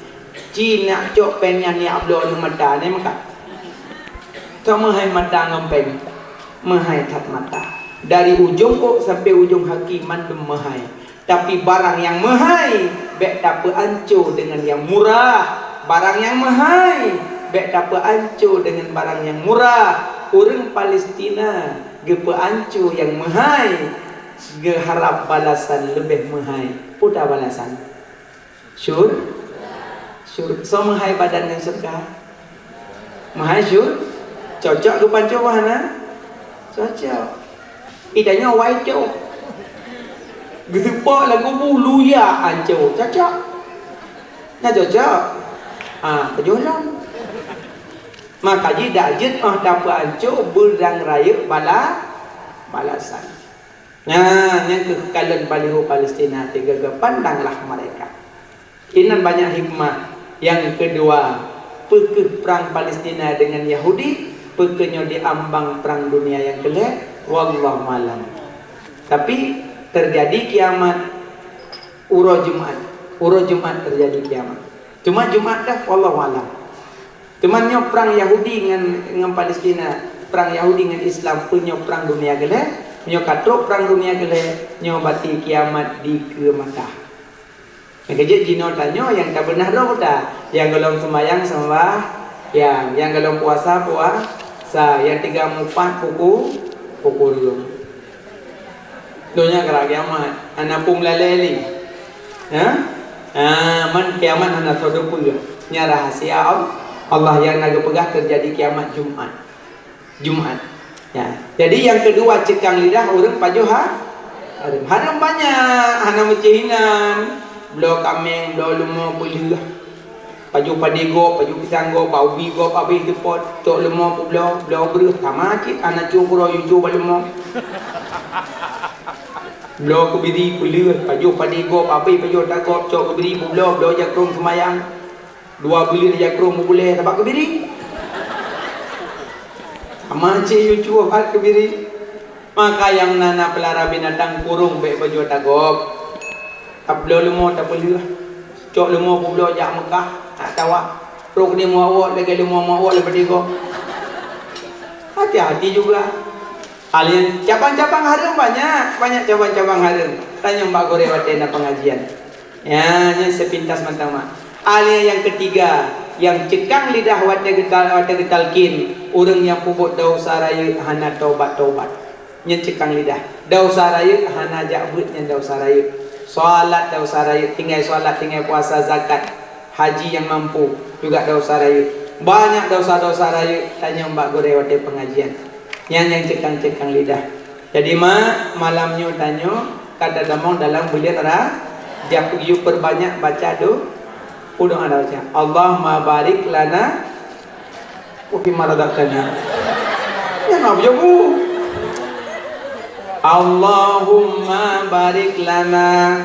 Ci nak cok péng nyan jak bloe lam mata, nyan meukat. Ka meuhai mata ngon péng. Meuhai that mata. Dari ujong ôk sampoe ujong gaki mandum meuhai. Tapi barang nyang meuhai bék tapeuanco deungon nyang murah. Barang nyang meuhai bék tapeuanco deungon barang nyang murah. Ureuëng Palestina geupeuanco nyang meuhai, geuharab balasan leubeh meuhai. Peue balasan? Syur-, syur-, soe meuhai badan ngon syeuruga? Meuhai syur-, cocok geupanco meuhana? Cocok. Ih, tanyoe wai cok. Geuseupok lagu bu luya anco. Cocok? Na cocok? Ah, keujeuh lom. Maka jih dak jeuet oh tapeuanco beurang rayeuk bala-, balasan. Nyan, nyan keuh kalon baliho Palestina tiga-tiga, pandanglah mereka. Inan banyak hikmah. Yang kedua, peukeuh perang Palestina dengan Yahudi, peukeuh nyoe diambang perang dunia yang kelhée, wallahu alam. Tapi terjadi kiamat uroe Jumat. Uroe Jumat terjadi kiamat. Cuma Jumat dah, wallahu alam. Teuma nyoe perang Yahudi ngon, ngon Palestina, perang Yahudi ngon Islam, peue nyoe perang dunia keulhée, nyoe ka trok perang dunia keulhée, nyoe berarti kiamat dikeue mata. Nyang keujeuet jinoe tanyoe nyang ka beunah droe buta, nyang golom seumayang seumayang, nyang golom puasa puasa, nyang tiga mupat puku, puku dua. Donya keurak kiamat, hana peue meulalée lé. Ha? Ha, man kiamat hana soe teupeue. Nyan rahasia Al-, Allah nyang na geupeugah teujadi kiamat Jumat. Jumat. Ya. Jadi nyang keudua ceukang lidah ureuëng pajoh ha-, hareuem. Hareuem banyak, hana meucéh inan. Bloe kaméng, bloe leumo peuleueh. Pajoh padé gob, pajoh pisang gob, bak ubi gob, abéh teupot, cok leumo peubloe, bloe breueh, sama cit, hana cok keudroe yue cok bak leumo. Bloe keubiri peuleueh, pajoh padé gob, abéh pajoh tagob, cok keubiri peubloe, bloe jakrong seumayang. Dua buleuen jakrong meubuléh sabab keubiri. Macam yucue hat keu biri. Maka nyang na, na peulara binatang kurong bék bajue tagob. Tabloe leumo tapeuleueh. Cok leumo peubloe jak Mekah, tak tawa. Trok di muawot lagée leumo muawot leubeh tigo. Hati-hati juga. Alien, cabang-cabang hareuem banyak, banyak cabang-cabang hareuem. Tanyong bak gurée watée na pengajian. Ya, nyan sepintas mantong mak. Alien nyang ketiga, nyang cekang lidah watée geutal-, watée geutalkin, ureuëng nyang peubuet desya rayeuk hana tobat-tobat. Nyan cekang lidah. Desya rayeuk hana jak beuet nyan desya rayeuk. Salat desya rayeuk, tinggai salat, tinggai puasa, zakat, haji nyang mampu, juga desya rayeuk. Banyak desya-desya rayeuk tanyong bak gurée watée pengajian. Nyan nyang cekang-cekang lidah. Jadi mak, malam nyoe tanyoe ka tatamong dalam buleuen Rajab, yue perbanyak baca do-, doa baca. Allahumma barik lana wa fima razaqtana. Ya, na beujeubu. Allahumma barik lana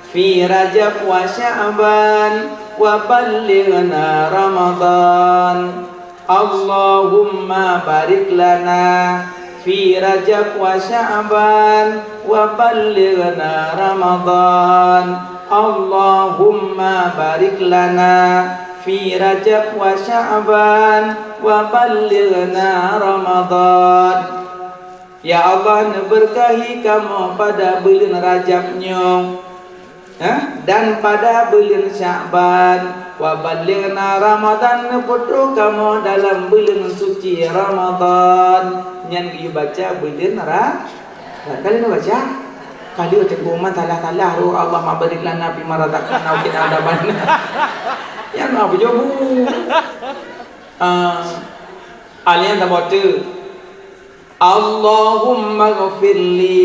fi Rajab wa Sya'ban wa ballighna Ramadan. Allahumma barik lana fi Rajab wa Sya'ban wa ballighna Ramadan. Allahumma barik lana fi Rajab wa Sya'ban wa ballighna Ramadan. Ya Allah, neubeurkahi kamoe pada buleuen Rajab nyoe, ha, dan pada buleuen Sya'ban. Wa ballighna Ramadan, neupeutrok kamoe dalam buleuen suci Ramadan. Nyan geuyue baca buleuen Ra-, ka lheueh neubaca? Ka lheueh teungku man salah-salah roh, Allahumma barik lana fima razaqtana wa qina adzabannar. Nyan mah beujeubu. Ah, alien tabote. Allahummaghfirli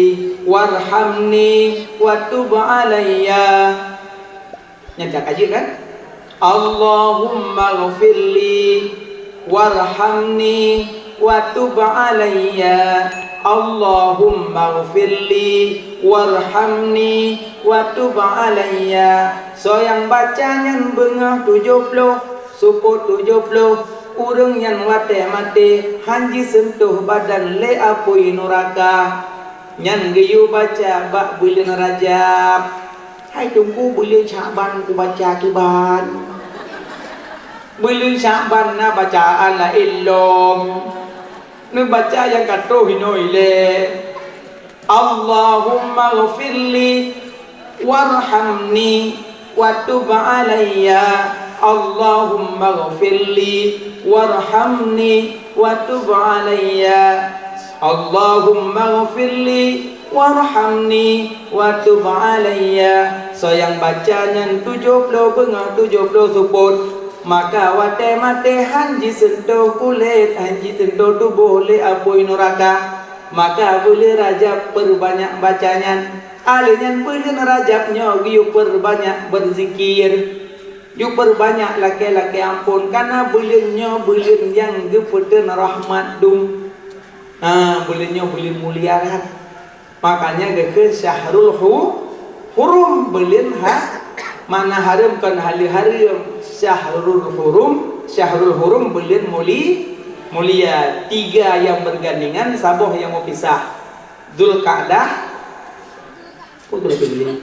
warhamni wa tub alayya. Nyan ka jeuet kan? Allahummaghfirli warhamni wa tub alayya. Allahummaghfirli warhamni wa tub alayya. Soe nyang baca nyan beungoh tujoh ploh, seupôt tujoh ploh, ureuëng nyan watée maté han jiseuntoh badan lé apui nuraka. Nyan geuyue baca bak buleuen Rajab. Hai teungku, buleuen Sya'ban kubaca kiban? Buleuen Sya'ban na bacaan laén lom. Neubaca nyang ka troh inoe ilée. Allahummaghfirli warhamni wa tub alayya. Allahummaghfirli warhamni wa tub alayya. Allahummaghfirli warhamni wa tub alayya. Soe nyang baca nyan tujoh ploh beungoh tujoh ploh seupôt, maka watée maté han jiseuntoh kulét, han jiseuntoh tuboh lé apui nuraka. Maka buleuen Rajab peurbanyak baca nyan. Alheuh nyan buleuen Rajab nyoe geuyue peurbanyak beuzikir. Yue peurbanyak lakée-lakée amphon, kareuna buleuen nyoe buleuen nyang geupeuteun rahmat dum. Ha, buleuen nyoe buleuen mulia that. Makanya geukheun syahrul hu-, hurum, buleuen ha-, makna hareuem kon haleue hareuem. Syahrul hurum, syahrul hurum buleuen muli-, mulia. Tiga nyang beurgandengan, saboh nyang meupisah. Zulqa'dah, peue lagée nyan?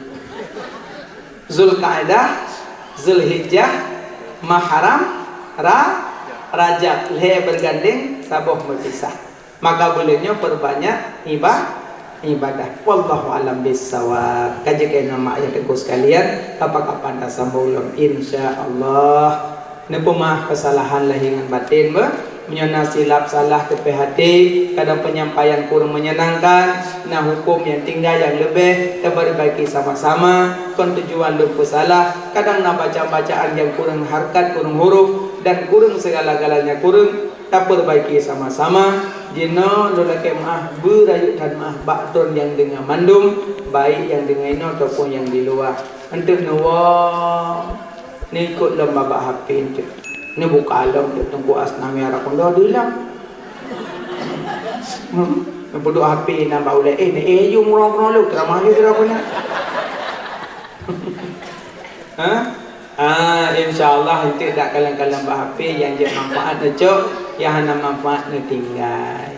Zulqa'dah, Zulhijjah, Muharram, Ra-, Rajab. Lhée beurgandeng, saboh meupisah. Maka buleuen nyoe peurbanyak iba-, ibadah. Wallahu a'lam bissawab. Ka jeuet keu nama ayah teungku sekalian, kapan-kapan tasambong lom, insya Allah. Neupeumah keusalahan lahé ngon batén, beuh. Meunyoe na silap salah teupeu haté, kadang penyampaian kurang menyenangkan, na huköm nyang tinggai nyang leubeh, tapeurbaiki sama-sama. Kon tujuan lôn peusalah, kadang na bacaan-bacaan nyang kurang harkat, kurang huruf, dan kurang segala-galanya kurang, tapeurbaiki sama-sama. Jinoe lôn lakée meu'ah, beurayeuk that meu'ah bak droeneuh nyang deungoe mandum, baik nyang deungoe inoe ataupun nyang di luwa. Eunteuk neuwoe. Neuikot lom babah H P encet. Neubuka lom teuk Teungku Asnami arah kondo deuh lom. Hmm? Neupeuduek H P nyan bak ulée, eh, eh, yue murong-murong lom, teuramah yue teuramah nyan. Ha? Ah, insya Allah encet dak kalon-kalon bak H P nyang jeuet manfaat neucok. Nyang hana manfaat neutinggai.